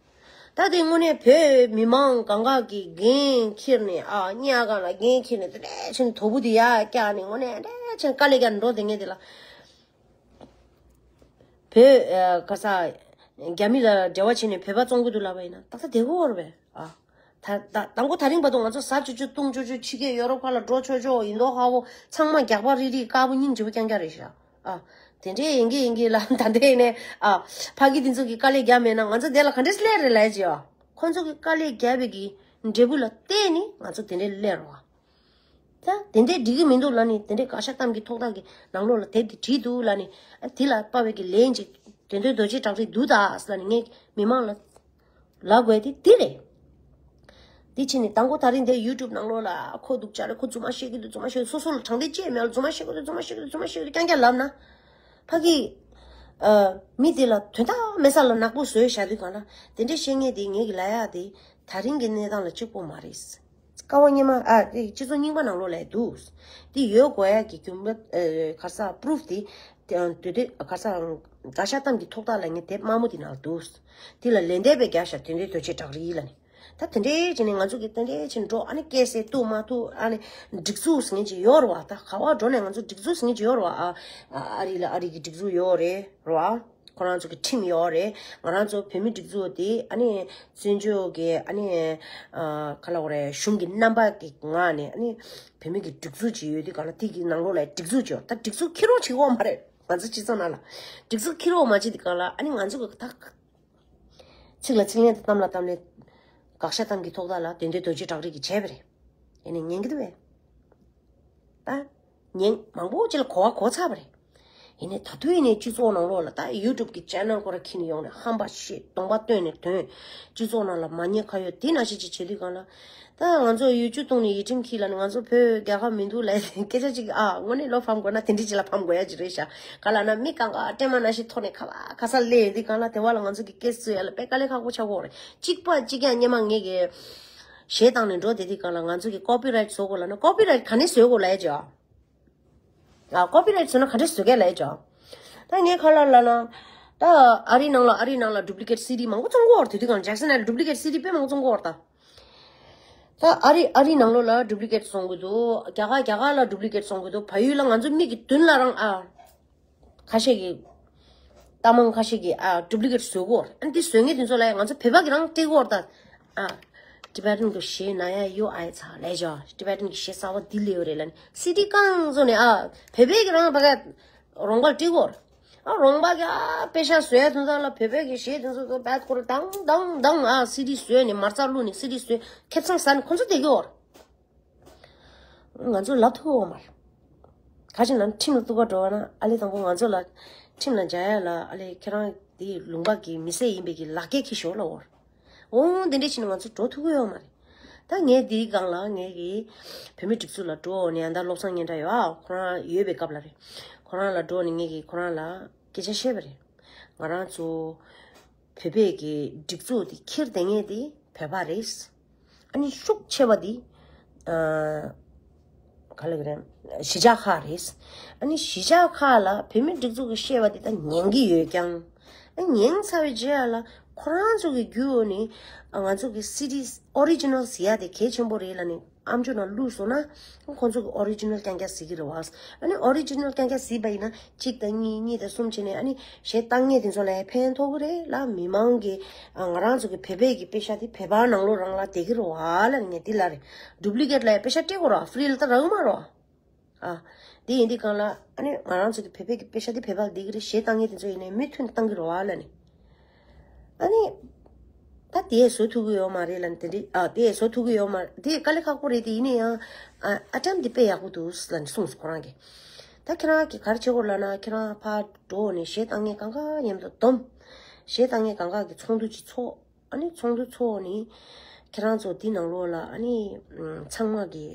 ད་དེ་དངོས་གནས་བོད་མི་མང་སྒང་ག་གིས་འགན་འཁྱེར་ནས་ཨ་གཉའ་སྒང་ལ་འགན་འཁྱེར་ནས་དེ་འདྲ་བྱས་ནས་དོ་པོ་དེ་ཡར་བཀྱགས་ནས་དངོས་གནས་དེ་འདྲ་བྱས་ནས་དཀའ་ལས་རྒྱག་ནས་འགྲོ་བསྡད་མཁན་དེ་ལ། བོད་ཨ་ག་རེ་ཟ། རྒྱ་མི་ལ་འབྲེལ་བ་བྱས་ནས་བོད་པ་བཙོང་གི་འདུག་ལབ་པ་ཡིན་ན་ཏག་ཏག་བསྡད་ཀྱི་ཡོད་རེད་པས། ཨ། ད་ད་དང་པོ་ད་རིང་བར་དུ་ང་ཚོ་ཟ་ཆོག་ཆོག་བཏུང་ཆོག་ཆོག་ཕྱི་རྒྱལ་ཡོ་རོབ་ཁག་ལ་འགྲོ་ཆོག་ཆོག་ཡིན་མདོག་ཁ་པོ་ཚང་མ་རྒྱགས་པ་རིག་རིག་དཀར་པོ་སྙིང་རྗེ་པོ་རྐྱང་རྐྱང་རེད་ཤག་ཨ། དེ་འདྲས་ཡིན་གྱི་ཡིན་གྱི་ལ་ད་ལྟའི་ནས་ཨ། ཕ་གི་དེ་ཚོ་གིས་དཀའ་ལས་རྒྱག་མེད་ན་ང་ཚོ་དེ་ལ་ག་འདྲས་སླེབས་རེད་ལབ་ཀྱི་ཨ། ཁོ་ཚོ་གིས་དཀའ་ལས་རྒྱག་པའི་གི་འབྲས་བུ་ལ་བལྟས་ནས་ང་ཚོ་དེ་འདྲས་སླེབས་རེད་བ། ད་དེ་འདྲས་འགྲིག་གི་མི་འདུག་ལབ་ནས་དེ་འདྲས་དགག་བཞག་གཏམ་གྱི་ཐོག་ཐག་གི་ནང་ལོགས་ལ་དེབ་དེ་བྲིས་འདུག་ལབ་ནས་ཨ་དེ་ལ་དཔའ་བའི་གི་ལན་ཅིག་དོན་དོན་རྡོ་རྗེ་བྲག་རི་འདུག་ད་ལབ་ནས་ངས་མི་མང་ལ་ལབ་དགོས་དེ་དེ་རེད། དེ་ཕྱིན་ནས་དང་པོ་ད་རིང་དེ་ཡུ་ཊུབ་ནང་ལོགས་ལ་ཁོ་སྡུག་ཅག་རེད། ཁོ་རྫུན་མ་བཤད་ཀྱི་འདུག་རྫུན་མ་བཤད་ཀྱི་འདུག་སོ་སོ་ལ་དྲང་བདེན་ཅི་ཡང་མེད་ལ་རྫུན་མ་བཤད་ཀྱི་འདུག་རྫུན་མ་བཤད་ཀྱི་འདུག་རྫུན་མ་བཤད་ཀྱི་འདུག་རྫུན་མ་བཤད་ཀྱི་འདུག་རྐྱང་རྐྱང་ལབ་ན། ཕ་གི་ཨ་མི་དེ་ལ་དོན་དག་མེད་ས་ལ་ནག་པོ་བཟོས་བཞག་དུས་གང་ལ་དེ་འདྲས་བཤད་མཁན་དེ་ངེད་ཀྱི་ལབ་ཡག་དེ་ད་རིང་གི་གནས་སྟངས་ལ་གཅིག་པོ་མ་རེད། ཀ་བ་སྙེ་མ་ཨ་དེ་སྤྱི་ཚོགས་རྙིང་པ་ནང་ལོགས་ལ་འདུག་དེ་ཡོད་དགོས་ཡག་གི་རྒྱུ་མཚན་ཨ་ག་རེ་ཟ་པུ་རུབ་དེ་དེ་དེ་ག་རེ་ཟ་དགག་བཞག་གཏམ་གྱི་ཐོག་ཐག་ལ་ངས་དེབ་དམར་མོ་དེ་ནང་འདུག་དེ་ལ་ལན་འདེབས་པའི་རྒྱག་ཤག་དོན་དོན་རྡོ་རྗེ་བྲག་རི་ལབ་ནས། ད་དེ་འདྲའི་བྱས་ནས་ང་ཚོ་གིས་དེ་འདྲའི་བྱས་ནས་འགྲོ་ཨ་ནི་སྐད་ཟེར་གཏུག་མ་གཏུག་ཨ་ནི་སྒྲིག་འཛུགས་ཟེར་མཁན་ཅིག་ཡོད་རེད་བ། ད་ག་བ་འགྲོ་ནས་ང་ཚོ་སྒྲིག་འཛུགས་ཟེར་མཁན་ཅིག་ཡོད་རེད་བ། ཨ་ཨ་རི་ལ་ཨ་རི་གི་སྒྲིག་འཛུགས་ཡོད་རེད་རེད་བ། ཁོ་རང་ཚོ་གི་ཁྲིམས་ཡོད་རེད། ང་རང་ཚོ་བོད་མི་སྒྲིག་འཛུགས་དེ་ཨ་ནི་བཙན་བྱོལ་གི་ཨ་ནི་ཨ་ག་ལབ་དགོས་རེད། གཞུང་གི་རྣམ་པ་གི་ངང་ནས་ཨ་ནི་བོད་མི་གི་སྒྲིག་འཛུགས་ཅིག་ཡོད་དུས་གང་ལ་དེ་གི་ནང་ལོགས་ལ་སྒྲིག་འཛུགས་ཅིག་ཡོད། ད་སྒྲིག་འཛུགས་འཁྱེར་རོགས་བྱེད་ཀྱི་ཡོད་མ་རེད། ང་ཚོ་སྤྱི་ཚོགས་ནང་ལ་སྒྲིག་འཛུགས་འཁྱེར་རོགས་མ་བྱེད་དུས་གང་ལ་ཨ་ནི་ང་ཚོ་གི་ད། ཚིག་ལ་ཚིག་ལན་དང་གཏམ་ལ་གཏམ་ལན། དགག་བཞག་གཏམ་གྱི་ཐོག་ཐག་ལ་དོན་དོན་རྡོ་རྗེ་བྲག་རི་གིས་བྱས་པ་རེད། ཡིན་ནའི་ཉན་གྱི་འདུག་པས། ད། ཉན་མང་པོ་ཅིག་ལ་གོ་བ་གོ་ཚར་བ་རེད། ཡིན་ནའི་ད་དུང་ཡིན་ནའི་སྤྱི་ཚོགས་ནང་ལོགས་ལ་ད་ཡུ་ཊུབ་ཀྱི་ཅེ་ནལ་ཁོ་ར་འཁྱེར་ནས་ཡོང་ནས་ཧམ་པ་བཤད་གདོང་པ་སྟོན་ནས་དོན། སྤྱི་ཚོགས་ནང་ལ་མ་ཉེས་ཁ་གཡོགས་དེ་ནང་བཞིན་ཅིག་བྱེད་དུས་གང་ལ། ད་ང་ཚོ་ཡུལ་ཆུ་བཏུང་ནས་ཡིད་ཁྲིམས་འཁྱེར་ལ་ནི་ང་ཚོ་བོད་རྒྱལ་ཁབ་མི་འདུག་ལབ་སྐད་ཆ་ཅིག་ཨ་དངོས་གནས་བློ་ཕམ་དགོས་ན་དེ་འདྲི་ཅིག་ལ་ཕམ་དགོས་ཡ་ཅིག་རེད་ཤག་ག་ལ་ན་མི་གང་ག་སྲན་མ་ནང་བཞིན་ཐོག་ནས་ཁ་བ་ཁ་ས་སླེབས་ཡོང་དུས་གང་ལ་དེ་བ་ལ་ང་ཚོ་གི་སྐད་བཟོ་ཡ་ལ་དཔེ་དཀའ་ལས་ཁག་པོ་ཆགས་ཀྱི་ཡོད་རེད། གཅིག་པ་གཅིག་རྐྱང་སྔོན་མ་ངེད་ཀྱི་གཞས་བཏང་ནས་འགྲོ་བསྡད་དུས་གང་ལ་ང་ཚོ་གི་ཀོ་པི་རའེ་ཊི་བཟོ་དགོས་ལབ་ན་ཀོ་པི་རའེ་ཊི་ག་ནས་བཟོ་དགོས་ལབ་ཡ་ཅིག་ཨ། ཨ་ཀོ་པི་རའེ་ཊི་བཟོས་ན་ག་འདྲས་བཟོ་གས་ལབ་ཡ་ཅིག་ཨ། ད་ངས་ག་ལ་ལབ་ན། ད་ཨ་རིའི་ནང་ལ་ཨ་རིའི་ནང་ལ་ཌུབ་ལི་ཀེ་ཊི་སི་ཌི་མང་པོ་བཙོང་གི་ཡོད་རེད། དེ་དུས་གང་ཇེག་སན་ཨེལ་ཌུབ་ལི་ཀེ་ཊི་སི་ཌི་དཔེ་མང་པོ་བཙོང་གི་ཡོད་རེད་ད། ད་ཨ་རི་ཨ་རི་ནང་ལོགས་ལ་ཌུབ་ལི་ཀེ་ཊི་བཙོང་གི་འདུག་རྒྱ་གར་རྒྱ་གར་ལ་ཌུབ་ལི་ཀེ་ཊི་བཙོང་གི་འདུག་བལ་ཡུལ་ལ་ང་ཚོ་མི་གི་མདུན་ལ་རང་ཨ། ཁ་ཤས་ཀྱི། རྟ་མང་ཁ་ཤས་ཀྱི་ཨ་ཌུབ་ལི་ཀེ་ཊི་བཟོ་གི་ཡོད་རེད། ཨ་འདི་བཟོ་མཁན་དེ་ཚོ་ལ་ཡང་ང་ཚོ་བོད་པ་གི་རང་སྤྲད་ཀྱི་ཡོད་རེད་ད། ཨ། ཊི་བེ་ཊན་གྱི་གཞས་ན་ཡ་ཡོ་ཨའི་ཚ་ལས་ཇོ་ཊི་བེ་ཊན་གྱི་གཞས་གསར་པ་འདི་ལས་ཡོད་རེད་ལ་ནི་སི་ཌི་རྐང་བཟོ་ནས་ཨ་བོད་པའི་གི་རང་ད་ག་རོང་པར་སྤྲད་ཀྱི་ཡོད་རེད། ཨ་རོང་པ་གི་ཨ་པེ་ཤ་བཟོ་ཡ་དོན་དག་ལ་བོད་པའི་གི་གཞས་དེ་ཚོ་བད་ཁོ་ར་དང་དང་དང་ཨ་སི་ཌི་བཟོས་ནས་མ་རྩ་བླུགས་ནས་སི་ཌི་བཟོས་ཁེ་བཟང་ཟ་ནས་ཁོ་ཚོ་བསྡད་ཀྱི་ཡོད་རེད། ང་ཚོ་ལབ་ཐུབ་ཡོད་མ་རེད། ག་ཅི་ན་ཁྲིམས་ལ་གཏུག་ག་འགྲོ་བ་ན་ཨ་ལེ་དང་པོ་ང་ཚོ་ལ་ཁྲིམས་ལ་འཇལ་ཡ་ལ་ཨ་ལེ་ཁྱེད་རང་དེ་ལུང་པ་གི་མི་སེར་ཡིན་པའི་གི་ལག་འཁྱེར་འཁྱེར་ཤོག་ལབ་ཡོད་རེད། འོང་དེ་འདྲས་བྱས་ན་ང་ཚོ་འགྲོ་ཐུབ་ཀྱི་ཡོད་མ་རེད། ད་ངས་འདིའི་སྒང་ལ་ངས་ཀྱི་བོད་མི་སྒྲིག་འཛུགས་ལ་འགྲོ་ནས་ཨ་ད་བློ་བཟང་སྙན་གྲགས་ཡོད་ཨ་ཁོ་རང་ཡོད་པའི་སྐབས་ལ་རེད། ཁོ་རང་ལ་འགྲོ་ནས་ངས་ཀྱི་ཁོ་རང་ལ་སྐད་ཆ་བཤད་པ་རེད། ང་རང་ཚོ་བོད་པའི་གི་སྒྲིག་འཛུགས་དེ་འཁྱེར་བསྡད་མཁན་དེ་བོད་པ་རེད། ཨ་ནི་ཤུགས་ཆེ་བ་དེ་ཨ། ག་ལབ་ཀྱི་རེད། གཞིས་ཆགས་ཁག་རེད། ཨ་ནི་གཞིས་ཆགས་ཁག་ལ་བོད་མི་སྒྲིག་འཛུགས་ཀྱིས་བཤད་པ་དེ་ད་ཉན་གྱི་ཡོད་ཀྱང་། ཨ་ཉན་ཚར་བའི་རྗེས་ལ་ ཁོ་རང་ཚོ་གི་རྒྱུ་ནི་ང་ཚོ་གི་སི་ཌི་ཨོ་རི་ཇི་ནལ་ཟེར་ཡ་དེ་གལ་ཆེན་པོ་རེད་ལབ་ནི་ཨམ་ཅོག་ནང་བླུགས་སོང་ན་ཁོང་ཚོ་གི་ཨོ་རི་ཇི་ནལ་རྐྱང་རྐྱང་གཟིགས་ཀྱི་རེད་བ། ཨ་ནི་ཨོ་རི་ཇི་ནལ་རྐྱང་རྐྱང་གཟིགས་པ་ཡིན་ན་གཅིག་དང་གཉིས་གཉིས་དང་གསུམ་བྱས་ནས་ཨ་ནི་གཞས་བཏང་མཁན་དེ་ཚོ་ལ་ཕན་ཐོགས་ཀྱི་རེད་ལ། མི་མང་གི་ང་རང་ཚོ་གི་བོད་པའི་གི་པེ་ཤ་དེ་བོད་པ་ནང་ལོགས་རང་ལ་བསྡད་ཀྱི་རེད་བ་ལབ་ནི་ངས་འདི་ལབ་རེད། ཌུབ་ལི་ཀེ་ཊི་ལ་པེ་ཤ་སྤྲད་དགོས་རེད་བ། ཧྥི་རི་ལ་ད་རག་གི་མ་རེད་བ། ཨ། དེ་ཡིན་དུས་སྒང་ལ་ཨ་ནི་ང་རང་ཚོ་གི་བོད་པའི་གི་པེ་ཤ་དེ་བོད་པ་ལ་བསྡད་ཀྱི་རེད། གཞས་བཏང་མཁན་དེ་ཚོ་ཡིན་ནའི་མུ་མཐུད་ནས་བཏང་གི་རེད་བ་ལབ་ནི། ཨ་ནི། ད་དེ་བཟོ་ཐུབ་ཀྱི་ཡོད་མ་རེད་ལབ་ནི་དེ་འདྲི། ཨ། དེ་བཟོ་ཐུབ་ཀྱི་ཡོད་མ་རེད། དེ་དཀའ་ལས་ཁག་པོ་རེད། དེ་ཡིན་ན་ཡང་ཨ་ཨ་ཊེམ་དེ་དཔེ་ཡག་པོ་འདུག་ལབ་ནི་གསུངས་སོང་ཁོ་རང་གིས། ད་ཁྱེད་རང་གིས་ག་རེ་བྱེད་དགོས་ལབ་ན་ཁྱེད་རང་ཕར་འགྲོ་ནས་གཞས་བཏང་མཁན་གང་ག་མཉམ་དུ་བསྡོམས། གཞས་བཏང་མཁན་གང་ག་གི་ཚོགས་འདུ་ཅིག་ཚོགས། ཨ་ནི་ཚོགས་འདུ་ཚོགས་ནི་ཁྱེད་རང་ཚོ་འདི་ནང་ལོགས་ལ་ཨ་ནི་ཚང་མ་གི་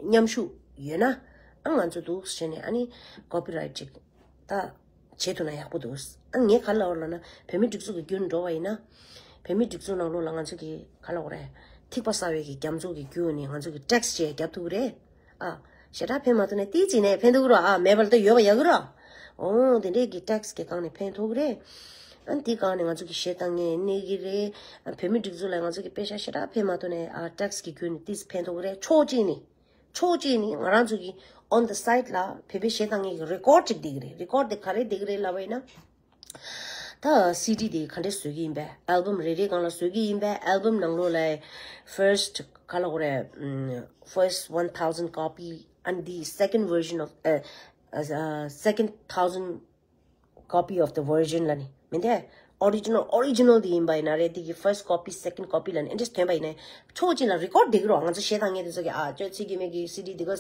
མཉམ་ཞུགས་ཡོད་ན་ཨ་ང་ཚོ་འདུག་ཟེར་ནས་ཨ་ནི་ཀོ་པི་རའེ་ཊི་ཅིག་ད་བྱེད་ཐུབ་ན་ཡག་པོ་འདུག། ཨ་ངས་ག་རེ་ལབ་པ་ལབ་ན་བོད་མི་སྒྲིག་འཛུགས་ཀྱི་བརྒྱུད་འགྲོ་བ་ཡིན་ན་བོད་མི་སྒྲིག་འཛུགས་ནང་ལོགས་ལ་ང་ཚོ་གི་ག་རེ་ལབ་དགོས་རེད། ཐིགས་པ་གསར་བའི་གི་རྒྱ་མཚོ་གི་བརྒྱུད་ནས་ང་ཚོ་གི་ཊེག་སི་ཅིག་རྒྱབ་ཐུབ་ཀྱི་རེད། ཨ། ཞེ་དྲག་ཕན་མ་ཐོགས་ནས་ཏིག་ཙམ་ནས་ཕན་ཐོགས་ཀྱི་རེད་བ། ཨ། མེད་པ་ལ་ད་ཡོད་པ་ཡག་གི་རེད་བ། འོ་དེ་འདྲས་ཀྱི་ཊེག་སི་གི་སྒང་ནས་ཕན་ཐོགས་ཀྱི་རེད། ཨ་དེའི་སྒང་ནས་ང་ཚོ་གི་གཞས་བཏང་མཁན་གནས་ཀྱི་རེད། ཨ་བོད་མི་སྒྲིག་འཛུགས་ལ་ང་ཚོ་གི་པེ་ཤ་ཞེ་དྲག་ཕན་མ་ཐོགས་ནས་ཨ་ཊེག་སི་གི་བརྒྱུད་ནས་ཏིག་ཙམ་ཕན་ཐོགས་ཀྱི་རེད། ཕྱོགས་གཅིག་ནས། ཕྱོགས་གཅིག་ནས་ང་རང་ཚོ་གི་on the side ལ་བོད་པའི་གཞས་བཏང་མཁན་གྱི་རེ་ཀོཌ་ཅིག་བསྡད་ཀྱི་རེད། རེ་ཀོཌ་དེ་ག་རེ་བསྡད་ཀྱི་རེད་ལབ་པ་ཡིན་ན། ད་སི་ཌི་དེ་ག་འདྲས་བཟོ་གི་ཡིན་པས། ཨལ་བམ་རེ་རེའི་སྒང་ལ་བཟོ་གི་ཡིན་པས། ཨལ་བམ་ནང་ལོགས་ལ་first ག་ལབ་དགོས་རེད། ཨམ། first one thousand copy and the second version of uh, uh, second thousand copy of the version ལབ་ནི་མིན་ཏེ། ཨོ་རི་ཇི་ནལ་ཨོ་རི་ཇི་ནལ་དེ་ཡིན་པ་ཡིན་ན་རེད། དེ་གི་first copy second copy ལབ་ནི་ཨེ་འདྲས་ཐོན་པ་ཡིན་ན་ཕྱོགས་གཅིག་ལ་རེ་ཀོཌ་བསྡད་ཀྱི་རེད་བ། ང་ཚོ་གཞས་བཏང་མཁན་དེ་ཚོ་གི་ཨ་ཅོ་ཚིག་རྒྱུད་མེད་ཀྱི་སི་ཌི་དེ་ག་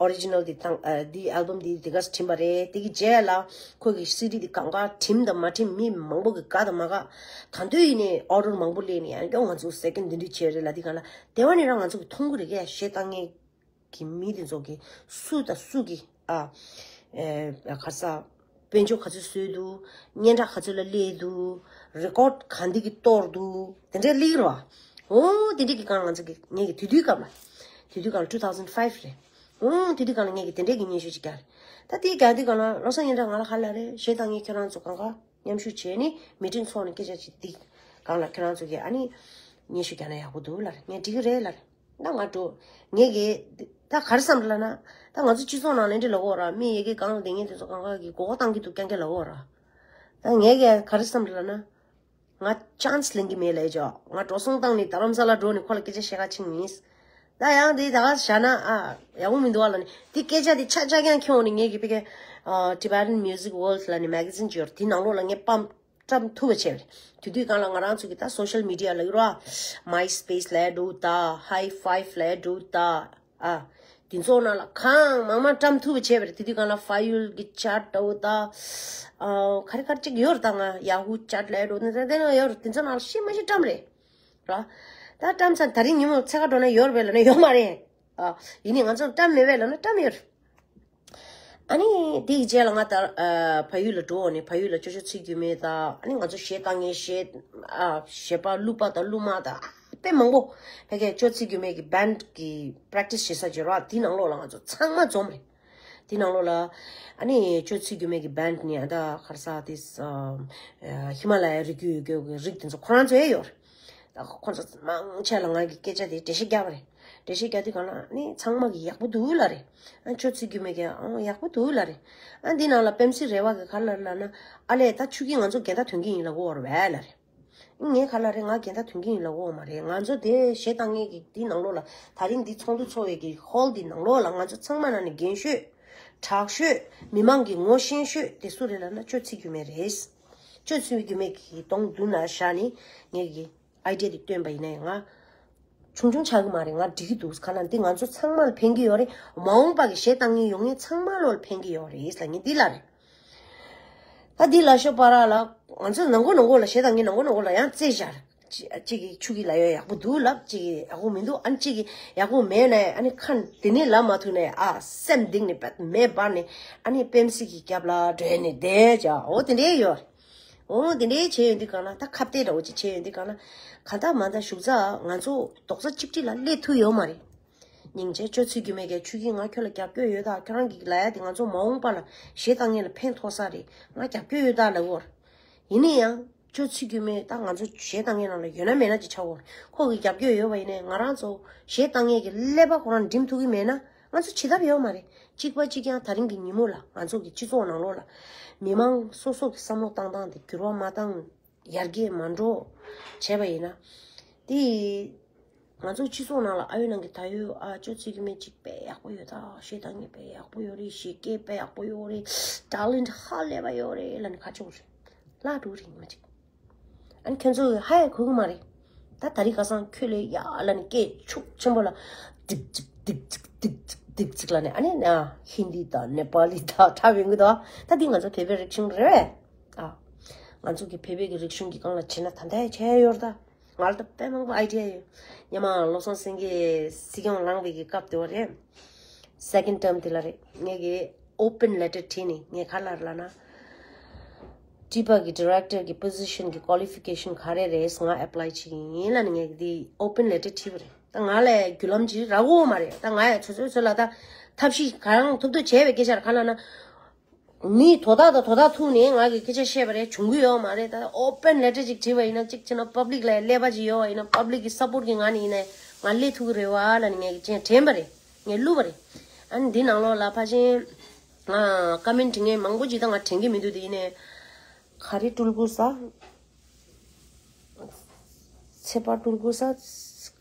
ཨོ་རི་ཇི་ནལ་དེ་བཏང་ཨ་དེ་ཨལ་བམ་དེ་དེ་ག་བྲིས་པ་རེད། དེ་གི་རྗེས་ལ་ཁོ་གི་སི་ཌི་དེ་གང་ག་བྲིས་དང་མ་བྲིས། མི་མང་པོ་གི་དགའ་དང་མ་དགའ། ད་དུང་ཡིན་ནའི་ཨོ་ཌར་མང་པོ་སླེབས་ནས་ཡང་སྐྱོ་ང་ཚོ་སེ་ཀེན་ཌི་འདི་འདྲས་བྱས་རེད་ལབ། དེ་ག་ལ་དེ་བ་ནི་རང་ང་ཚོ་གི་མཐོང་གི་རེད་གས། གཞས་བཏང་མཁན་གི་མི་དེ་ཚོ་གི་སུ་དང་སུ་གི་ཨ་ཨེ་ག་ས་དཔལ་འབྱོར་ག་ཚོད་བཟོས་འདུག། སྙན་གྲགས་ག་ཚོད་ལ་སླེབས་འདུག། རེ་ཀོཌ་གང་འདི་གི་གཏོར་འདུག། དེ་འདྲས་སླེབས་རོ། འོ་དེ་འདྲས་ཀྱི་སྒང་ང་ཚོ་གི་ངེད་ཀྱི་དེ་དུས་སྐབས་ལ། དེ་དུས་སྒང་ལ་two thousand five རེད། འོ་དེ་དུས་སྒང་ལ་ངེད་ཀྱི་དེ་འདྲས་ཀྱི་སྙན་ཞུ་ཅིག་རྒྱག་རེད། ད་དེའི་རྒྱག་དུས་སྒང་ལ་བློ་བཟང་སྙན་གྲགས་ང་ལ་ག་ལབ་རེད། གཞས་བཏང་མཁན་ཁྱེད་རང་ཚོ་གང་ག་མཉམ་ཞུགས་བྱས་ནས་མི་ཊིང་ཚོགས་ནས་སྐད་ཆ་ཅིག་འདི་སྒང་ལ་ཁྱེད་རང་ཚོ་གིས་ཨ་ནི་སྙན་ཞུ་རྒྱག་ན་ཡག་པོ་འདུག་ལབ་རེད། ངས་འགྲིག་གི་རེད་ལབ་རེད། ད་ང་འགྲོ། ངས་གི་ད་ག་རེ་བསམ་ལབ་ན། ད་ང་ཚོ་སྤྱི་ཚོགས་ནང་ལ་འདི་ལབ་ཀྱི་ཡོད་ར། མི་ཡ་གི་སྒང་ལ་བསྡད་མཁན་དེ་ཚོ་གང་ག་གི་མགོ་སྐོར་བཏང་གི་འདུག་རྐྱང་རྐྱང་ལབ་ཀྱི་ཡོད་ར། ད་ངས་གི་ག་རེ་བསམ་ལབ་ན། ང་ཅན་སི་ལེན་གི་མེད་ལབ་ཀྱི་ཡོད། ང་འགྲོ་སོང་བཏང་ནས་རྡ་རམ་ས་ལ་འགྲོ་ནས་ཁོ་ལ་སྐད་ཆ་བཤད་ག་ཕྱིན་ཡིན། ད་ཡང་དེ་ད་ག་བཞག་ན་ཨ་ཡག་པོ་མི་འདུག་ཨ་ལབ་ནས་དེ་སྐད་ཆ་དེ་ཆ་ཆ་རྐྱང་ཁྱོན་ནས་ངས་གི་ཕ་གི་ཨ་Tibetan Music World ལབ་ནས་མེ་ག་ཛིན་ཅིག་ཡོད་ར། དེ་ནང་ལོགས་ལ་ངས་པམ་བཀྲམ་ཐུབ་པ་བྱས་པ་རེད། དེ་དུས་སྒང་ལ་ང་རང་ཚོ་གི་ད་སོ་ཤལ་མི་ཌི་ཡ་ལབ་ཀྱི་ཡོད་ར། མའི་སི་པེ་སི་ལབ་འགྲོ་ད། ཧའི་ཕའིབ་ལབ་འགྲོ་ད། ཨ། དེ་ཚོ་ནང་ལ་གང་མང་མང་བཀྲམ་ཐུབ་པ་བྱས་པ་རེད། དེ་དུས་སྒང་ལ་ཕ་ཡུལ་གྱི་ཅཊ་འདྲ་བོ་ད། ཨ། ག་རེ་ག་རེ་ཅིག་ཡོད་རེད། ད་ང་ཡ་ཧུ་ཅཊ་ལབ་འགྲོ་ད། དེ་ནང་ཡོད་རེད། དེ་ཚོ་ནང་ལ་ཤེས་མ་ཤེས་བཀྲམ་རེད། ར། ད་བཀྲམ་ཚར་ད་རིང་ཉིན་མོ་འཚོལ་ག་འགྲོ་ན་ཡོད་རེད་པས་ལབ་ན་ཡོད་མ་རེད། ཨ། ཡིན་ནའི་ང་ཚོ་བཀྲམ་མེད་པས་ལབ་ན་བཀྲམ་ཡོད་རེད། ཨ་ནི་དེ་ཡི་རྗེས་ལ་ང་ད་ཨ་ཕ་ཡུལ་ལ་འགྲོ་ནས་ཕ་ཡུལ་ལ་ཅོ་ཅོ་ཚིག་རྒྱུད་མེད་ད། ཨ་ནི་ང་ཚོ་གཞས་བཏང་མཁན་གཞས་ཨ་གཞས་པ་གླུ་པ་དང་གླུ་མ་དང་དཔེ་མང་པོ་ཕ་གིའི་ཅོ་ཚིག་རྒྱུད་མེད་ཀྱི་བྷེན་ཌི་གི་པྲེག་ཊི་སི་བྱེད་ས་ཅིག་ཡོད་ར། དེ་ནང་ལོགས་ལ་ང་ཚོ་ཚང་མ་འཛོམས་རེད། དེ་ནང་ལོགས་ལ་ཨ་ནི་ཅོ་ཚིག་རྒྱུད་མེད་ཀྱི་བྷེན་ཌི་ནས་ཨ་ད་ག་རེ་ཟེར་དེ་ཨ་ཧི་མ་ལ་ཡའི་རི་རྒྱུད་ཡོད་རྒྱུ་གི་རིགས་དེ་ཚོ་ཁོ་རང་ཚོ་ཡང་ཡོད་རེད། ད་ཁོ་ཚོ་མང་ཆེ་ལ་ང་གི་སྐད་ཆ་དེ་འགྲེལ་བཤད་རྒྱབ་པ་རེད། འགྲེལ་བཤད་རྒྱག་དུས་སྒང་ལ་ནི་ཚང་མ་གི་ཡག་པོ་འདུག་ལབ་རེད། ཨ་ཅོ་ཚིག་རྒྱུད་མེད་ཀྱི་ཨང་ཡག་པོ་འདུག་ལབ་རེད། ཨ་འདི་ནང་ལ་པེམ་སི་རེ་བ་གི་ག་ལབ་ལབ་ན། ཨ་ལས་ད་ཆུ་སྐྱིད་ང་ཚོ་རྒན་བདག་དོན་གྱི་ཡིན་ལབ་ཀྱི་ཡོད་རེད་པས་ལབ་རེད། ངས་ག་ལབ་རེད། ང་རྒན་བདག་དོན་གྱི་ཡིན་ལབ་ཀྱི་ཡོད་མ་རེད། ང་ཚོ་དེ་གཞས་བཏང་མཁན་གྱི་འདི་ནང་ལོགས་ལ་ད་རིང་འདི་ཚོགས་འདུ་ཚོགས་པའི་གི་ཧོལ་འདི་ནང་ལོགས་ལ་ང་ཚོ་ཚང་མ་ནང་ནས་རྒན་ཤོས། དྲག་ཤོས། མི་མང་གི་ངོ་ཤེས་ཤོས་དེ་སུ་རེད་ལབ་ན་ཅོ་ཚིག་རྒྱུད་མེད་རེད། ཅོ་ཚིག་རྒྱུད་མེད་ཀྱི་གདོང་མདུན་ལ་བཞག་ནས་ངས་ཀྱི་ཨའི་ཌི་ཡ་དེ་བཏོན་པ་ཡིན་ནའི་ང་ཆུང་ཆུང་ཆགས་ཀྱི་མ་རེད། ང་འགྲིག་གི་འདུག། ག་ལ་འདི་ང་ཚོ་ཚང་མ་ལ་ཕན་གྱི་ཡོད་རེད། མ་འོངས་པ་གི་གཞས་བཏང་མཁན་ཡོང་མཁན་ཚང་མ་ལོ་ལ་ཕན་གྱི་ཡོད་རེད་ལབ་ངས་འདི་ལབ་རེད། ད་འདི་ལབ་ཤོག་པ་ར་ལ་ང་ཚོ་ནང་ཁུལ་ནང་ཁུལ་ལ་གཞས་བཏང་མཁན་ནང་ཁུལ་ནང་ཁུལ་ལ་ཡང་རྩེད་བཞག་གཅིག་གིས་ཆུ་སྐྱིད་ལབ་ཡ་ཡག་པོ་འདུག་ལབ། གཅིག་གིས་ཡག་པོ་མི་འདུག། ཨ་ནི་གཅིག་གིས་ཡག་པོ་མེད་ནའི་ཨ་ནི་ཁ་འདི་ནས་ལབ་མ་ཐུབ་ནའི་ཨ་སེམས་གཏིང་ནས་མེ་འབར་ནས་ཨ་ནི་པེམ་སི་གི་རྒྱབ་ལ་འགྲོ་ནས་བསྡད་བྱ། འོ་དེ་འདྲའི་ཡོད། འོ་དེ་འདྲའི་བྱས་ཡོང་དུས་སྒང་ལ་ད་ཁ་གཏད་འདྲ་བོ་ཅིག་བྱས་ཡོང་དུས་སྒང་ལ་གང་ལྟར་མ་ལྟར་བཞུགས་ཚར་ང་ཚོ་རྡོག་རྩ་གཅིག་སྒྲིལ་ལ་སླེབས་ཐུབ་ཡོད་མ་རེད། སྙིང་རྗེ་ཅོ་ཚིག་རྒྱུད་མེད་ཀྱི་ཆུ་སྐྱིད་ང་ཁྱོད་ལ་རྒྱབ་སྐྱོར་ཡོད་ད། ཁྱོད་རང་གི་ལབ་ཡ་དེ་ང་ཚོ་མ་འོངས་པ་ལ་གཞས་བཏང་མཁན་ལ་ཕན་ཐོགས་ས་རེད། ང་རྒྱབ་སྐྱོར་ཡོད་ད་ལབ་ཀྱི་ཡོད་རེད། ཡིན་ན་ཡང་ ཅོ་ཚིག་རྒྱུ་མེད། ད་ང་ཚོ་གཞས་བཏང་མཁན་ནང་ལ་ཡོད་ན་མེད་ན་ཅིག་ཆགས་འོ། ཁོ་གི་རྒྱབ་སྐྱོར་ཡོད་པ་ཡིན་ནའི་ང་རང་ཚོ་གཞས་བཏང་མཁན་གྱི་ཀླད་པ་ཁོ་རང་འགྲིམ་ཐུབ་ཀྱི་མེད་ན་ང་ཚོ་བྱེད་ཐབས་ཡོད་མ་རེད། གཅིག་པ་གཅིག་རྐྱང་དེ་རིང་གི་ཉིན་མོ་ལ་ང་ཚོ་གི་སྤྱི་ཚོགས་ནང་ལོགས་ལ་མི་མང་སོ་སོ་གི་བསམ་བློ་བཏང་སྟངས་དེ་འགྱུར་བ་མ་བཏང་ཡར་རྒྱས་མ་འགྲོ་བྱས་པ་ཡིན་ན། དེ་ང་ཚོ་སྤྱི་ཚོགས་ནང་ལ་ཨ་ཡོད་ནང་གི་ད་ཡོད་ཨ་ཅོ་ཚིག་གི་མེད་ཅིག་དཔེ་ཡག་པོ་ཡོད། ད་གཞས་བཏང་མཁན་དཔེ་ཡག་པོ་ཡོད་རེད། གཞས་སྐད་དཔེ་ཡག་པོ་ཡོད་རེད། ཊེ་ལེན་ཊི་ཧ་ལས་པ་ཡོད་རེད་ལབ་ནས་ཁ་ཕྱོགས་རེད། ལ་འགྲོ་རིང་མ་ཅིག་ཨ་ནི་ཁྱོད་ཚོ་ཧ་ཡང་གོ་གི་མ་རེད། ད་ད་རིང་ཁ་སང་ཁྱོད་ལས་ཡག་ལ་ནི་སྐད་ཤུགས་ཆེན་པོ་ལ་ཏིག་ཅིག་ཏིག་ཅིག་ཏིག་ཅིག་ཏིག་ཅིག་ལ་ནི་ཨ་ནི་ན་ཧིན་དི་དང་ནེ་པ་ལི་དང་འཁྲབ་ཡོང་གི་འདུག་ད་འདི་ང་ཚོ་བོད་པའི་རིག་གཞུང་རེད་བས། ཨ། ང་ཚོ་གི་བོད་པའི་གི་རིག་གཞུང་གི་སྒང་ལ་བྱས་ན་ད་ལྟ་ཡང་བྱས་ཡོད་རེད་ད། ང་ལ་ད་དཔེ་མང་པོ་ཨའི་ཌི་ཡ་ཡོད། སྔོན་མ་བློ་བཟང་སེང་གེ་སྲིད་སྐྱོང་ལངས་པའི་གི་སྐབས་དེ་བ་རེད། སེ་ཀེན་ཌི་ཊརམ་དེ་ལ་རེད། ངས་གི་ཨོ་པན་ལེ་ཊར་བྲིས་ནས་ངས་ག་ལ་ལབ་ན། ཊི་པ་གི་ཌི་རེག་ཊར་གི་པོ་ཟི་ཤན་གི་ཀོ་ལི་ཕི་ཀེ་ཤན་ག་རེ་རེད། ང་ཨེ་པ་ལའི་བྱེད་ཀྱི་ཡིན་ལབ་ནས་ངས་གི་དེ་ཨོ་པན་ལེ་ཊར་བྲིས་པ་རེད། ད་ང་ལ་རྒྱུ་ལམ་ཅིག་རག་གོ་མ་རེད། ད་ང་ཡང་ཚོད་ཚོད་ཚོད་ལ་ད་ཐབས་ཤེས་ག་རང་ཐུབ་ཐུབ་བྱས་པའི་སྐད་ཆ་ར་ག་ལ་ན། མིས་དོ་བདག་དང་དོ་བདག་ཐུག་ནས་ང་གི་སྐད་ཆ་བཤད་པ་རེད། བྱུང་གི་ཡོད་མ་རེད། ད་ཨོ་པན་ལེ་ཊར་ཅིག་བྲིས་པ་ཡིན་ན་གཅིག་བྱས་ན་པབ་ལིག་ལ་ཀླད་པ་ཅིག་ཡོད་པ་ཡིན་ན་པབ་ལིག་གི་སབ་པོར་གི་ང་ནས་ཡིན་ན་ང་སླེབས་ཐུབ་ཀྱི་རེད་བ་ལབ་ནས་ངས་ཀྱང་དྲན་པ་རེད། ངས་བླུགས་པ་རེད། ཨ་ནི་འདི་ནང་ལོགས་ལ་ཕལ་ཆེར་ང་ཀོ་མེན་ཊི་ངས་མང་པོ་ཅིག་ད་ང་དྲན་གྱི་མི་འདུག་དེ་ཡིན་ནའི་ག་རེ་སྤྲུལ་སྐུ་ས། ཚེ་དཔལ་སྤྲུལ་སྐུ་ས་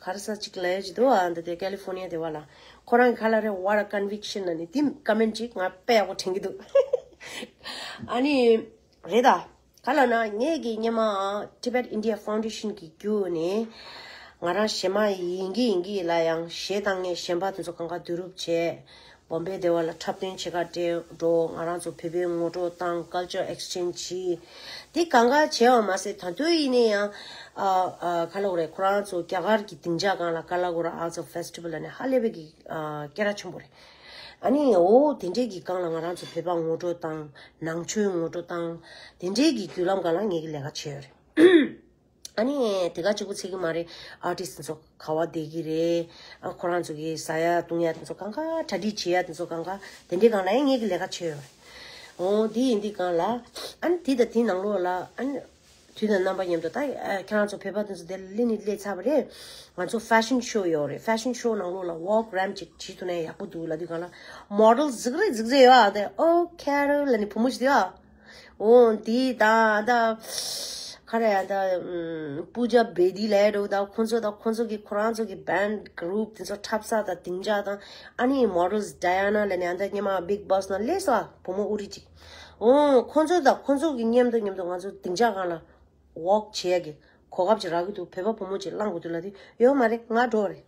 ག་རེ་ས་ཅིག་ལ་ཡོད་ཅིག་འདུག་ཨ་འདི་དེ་ཀ་ལི་ཕོར་ནི་ཡ་དེ་བ་ལ། ཁོ་རང་གི་ཁ་ལ་རེ་what a conviction ལ་ནི་དེ་ཀོ་མེན་ཊི་ཅིག་ང་དཔེ་ཡག་པོ་དྲན་གྱི་འདུག་ཨ་ནི་རེད་ད། ག་ལ་ན་ངས་ཀྱི་སྔོན་མ་Tibet India Foundation གི་བརྒྱུད་ནས་ང་རང་གཞས་མ་ཡིན་གྱི་ཡིན་གྱི་ལ་ཡང་གཞས་བཏང་མཁན་གཞན་པ་དེ་ཚོ་གང་ག་བསྡུ་རུབ་བྱས། བོམ་བེ་སྡེ་བ་ལ་འཁྲབ་སྟོན་བྱེད་ག་འགྲོ། ང་རང་ཚོ་བོད་པའི་ངོ་སྤྲོད་བཏང་། ཀལ་ཅར་ཨེག་སི་ཅེན་ཇི་བྱས། དེ་གང་ག་བྱས་པ་མ་ཟད་ད་དུང་ཡིན་ནའི་ཡང་ཨ་ཨ་ག་ལ་གོ་རེད། ཁོ་རང་ཚོ་རྒྱ་གར་གྱི་སྡིངས་ཆ་སྒང་ལ་Kala Gura Arts Festival ལ་ནི་ཧ་ལས་པའི་གི་ཨ་སྐད་གྲགས་ཆེན་པོ་རེད། ཨ་ནི་འོ་དེ་འདྲའི་གི་སྒང་ལ་ང་རང་ཚོ་བོད་པ་ངོ་སྤྲོད་བཏང་། ནང་ཆོས་ངོ་སྤྲོད་བཏང་། དེ་འདྲའི་གི་བརྒྱུད་ལམ་སྒང་ལ་ངེད་ཀྱི་ལས་ཀ་བྱས་ཡོད་རེད། ཨ་ནི་དེ་ག་གཅིག་པུ་ཚིག་གི་མ་རེད། ཨར་ཊིསི་ཚོ་ག་བ་བསྡད་ཀྱི་རེད། ཨ་ཁོ་རང་ཚོ་གི་ཟ་ཡ་བཏུང་ཡ་དེ་ཚོ་གང་ག་གྲ་སྒྲིག་བྱེད་ཡ་དེ་ཚོ་གང་ག་དེ་འདྲའི་སྒང་ལ་ཡང་ངེད་ཀྱི་ལས་ཀ་བྱས་ཡོད་རེད། འོ་དེ་ཡིན་དུས་སྒང་ལ་ཨ་ནི་དེ་དང་དེའི་ནང་ལོགས་ལ་ཨ་ནི་དུས་དང་རྣམ་པ་མཉམ་དུ་ད་ཨ་ཁྱེད་རང་ཚོ་བོད་པ་དེ་ཚོ་དེ་ལ་སླེབས་ནི་སླེབས་ཚར་བ་རེད། ང་ཚོ་ཕེ་ཤན་ཤོ་ཡོད་རེད། ཕེ་ཤན་ཤོ་ནང་ལོགས་ལ་ཝོག་རེམ་ཅིག་བྱེད་ཐུབ་ན་ཡག་པོ་འདུག་ལབ་དུས་སྒང་ལ་མོ་ཌེལ་གཟིགས་རེད་གཟིགས་རེད་ཡོད་ཨ་དེ་ཨོ་ཁེ་རོ་ལབ་ནི་བུ་མོ་ཞིག་དེ་ཨ། འོ་འདི་ད་ད་ག་རེ་ད་པུ་ཇ་བེ་དི་ལས་འགྲོ་ད་ཁོང་ཚོ་ད་ཁོང་ཚོ་གི་ཁོ་རང་ཚོ་གི་བན་གྷ་རུབ་དེ་ཚོ་འཁྲབ་ས་ད་སྡིངས་ཆ་དང་ཨ་ནི་མོ་ཌེལ་ཌ་ཡ་ན་ལ་ནི་ཨ་ད་སྔོན་མ་བིག་བོ་སི་ན་སླེབས་ས་བུ་མོ་ཨུ་རི་ཅིག་འོ་ཁོང་ཚོ་ད་ཁོང་ཚོ་གི་མཉམ་དུ་མཉམ་དུ་ང་ཚོ་སྡིངས་ཆ་སྒང་ལ་ཝོག་བྱེད་ཡ་གི་གོ་སྐབས་ཅིག་རག་གི་འདུག་བོད་པ་བུ་མོ་ཅིག་བླངས་དགོས་འདུག་ལབ་དུས་ཡོད་མ་རེད། ང་འགྲོ་བ་རེད།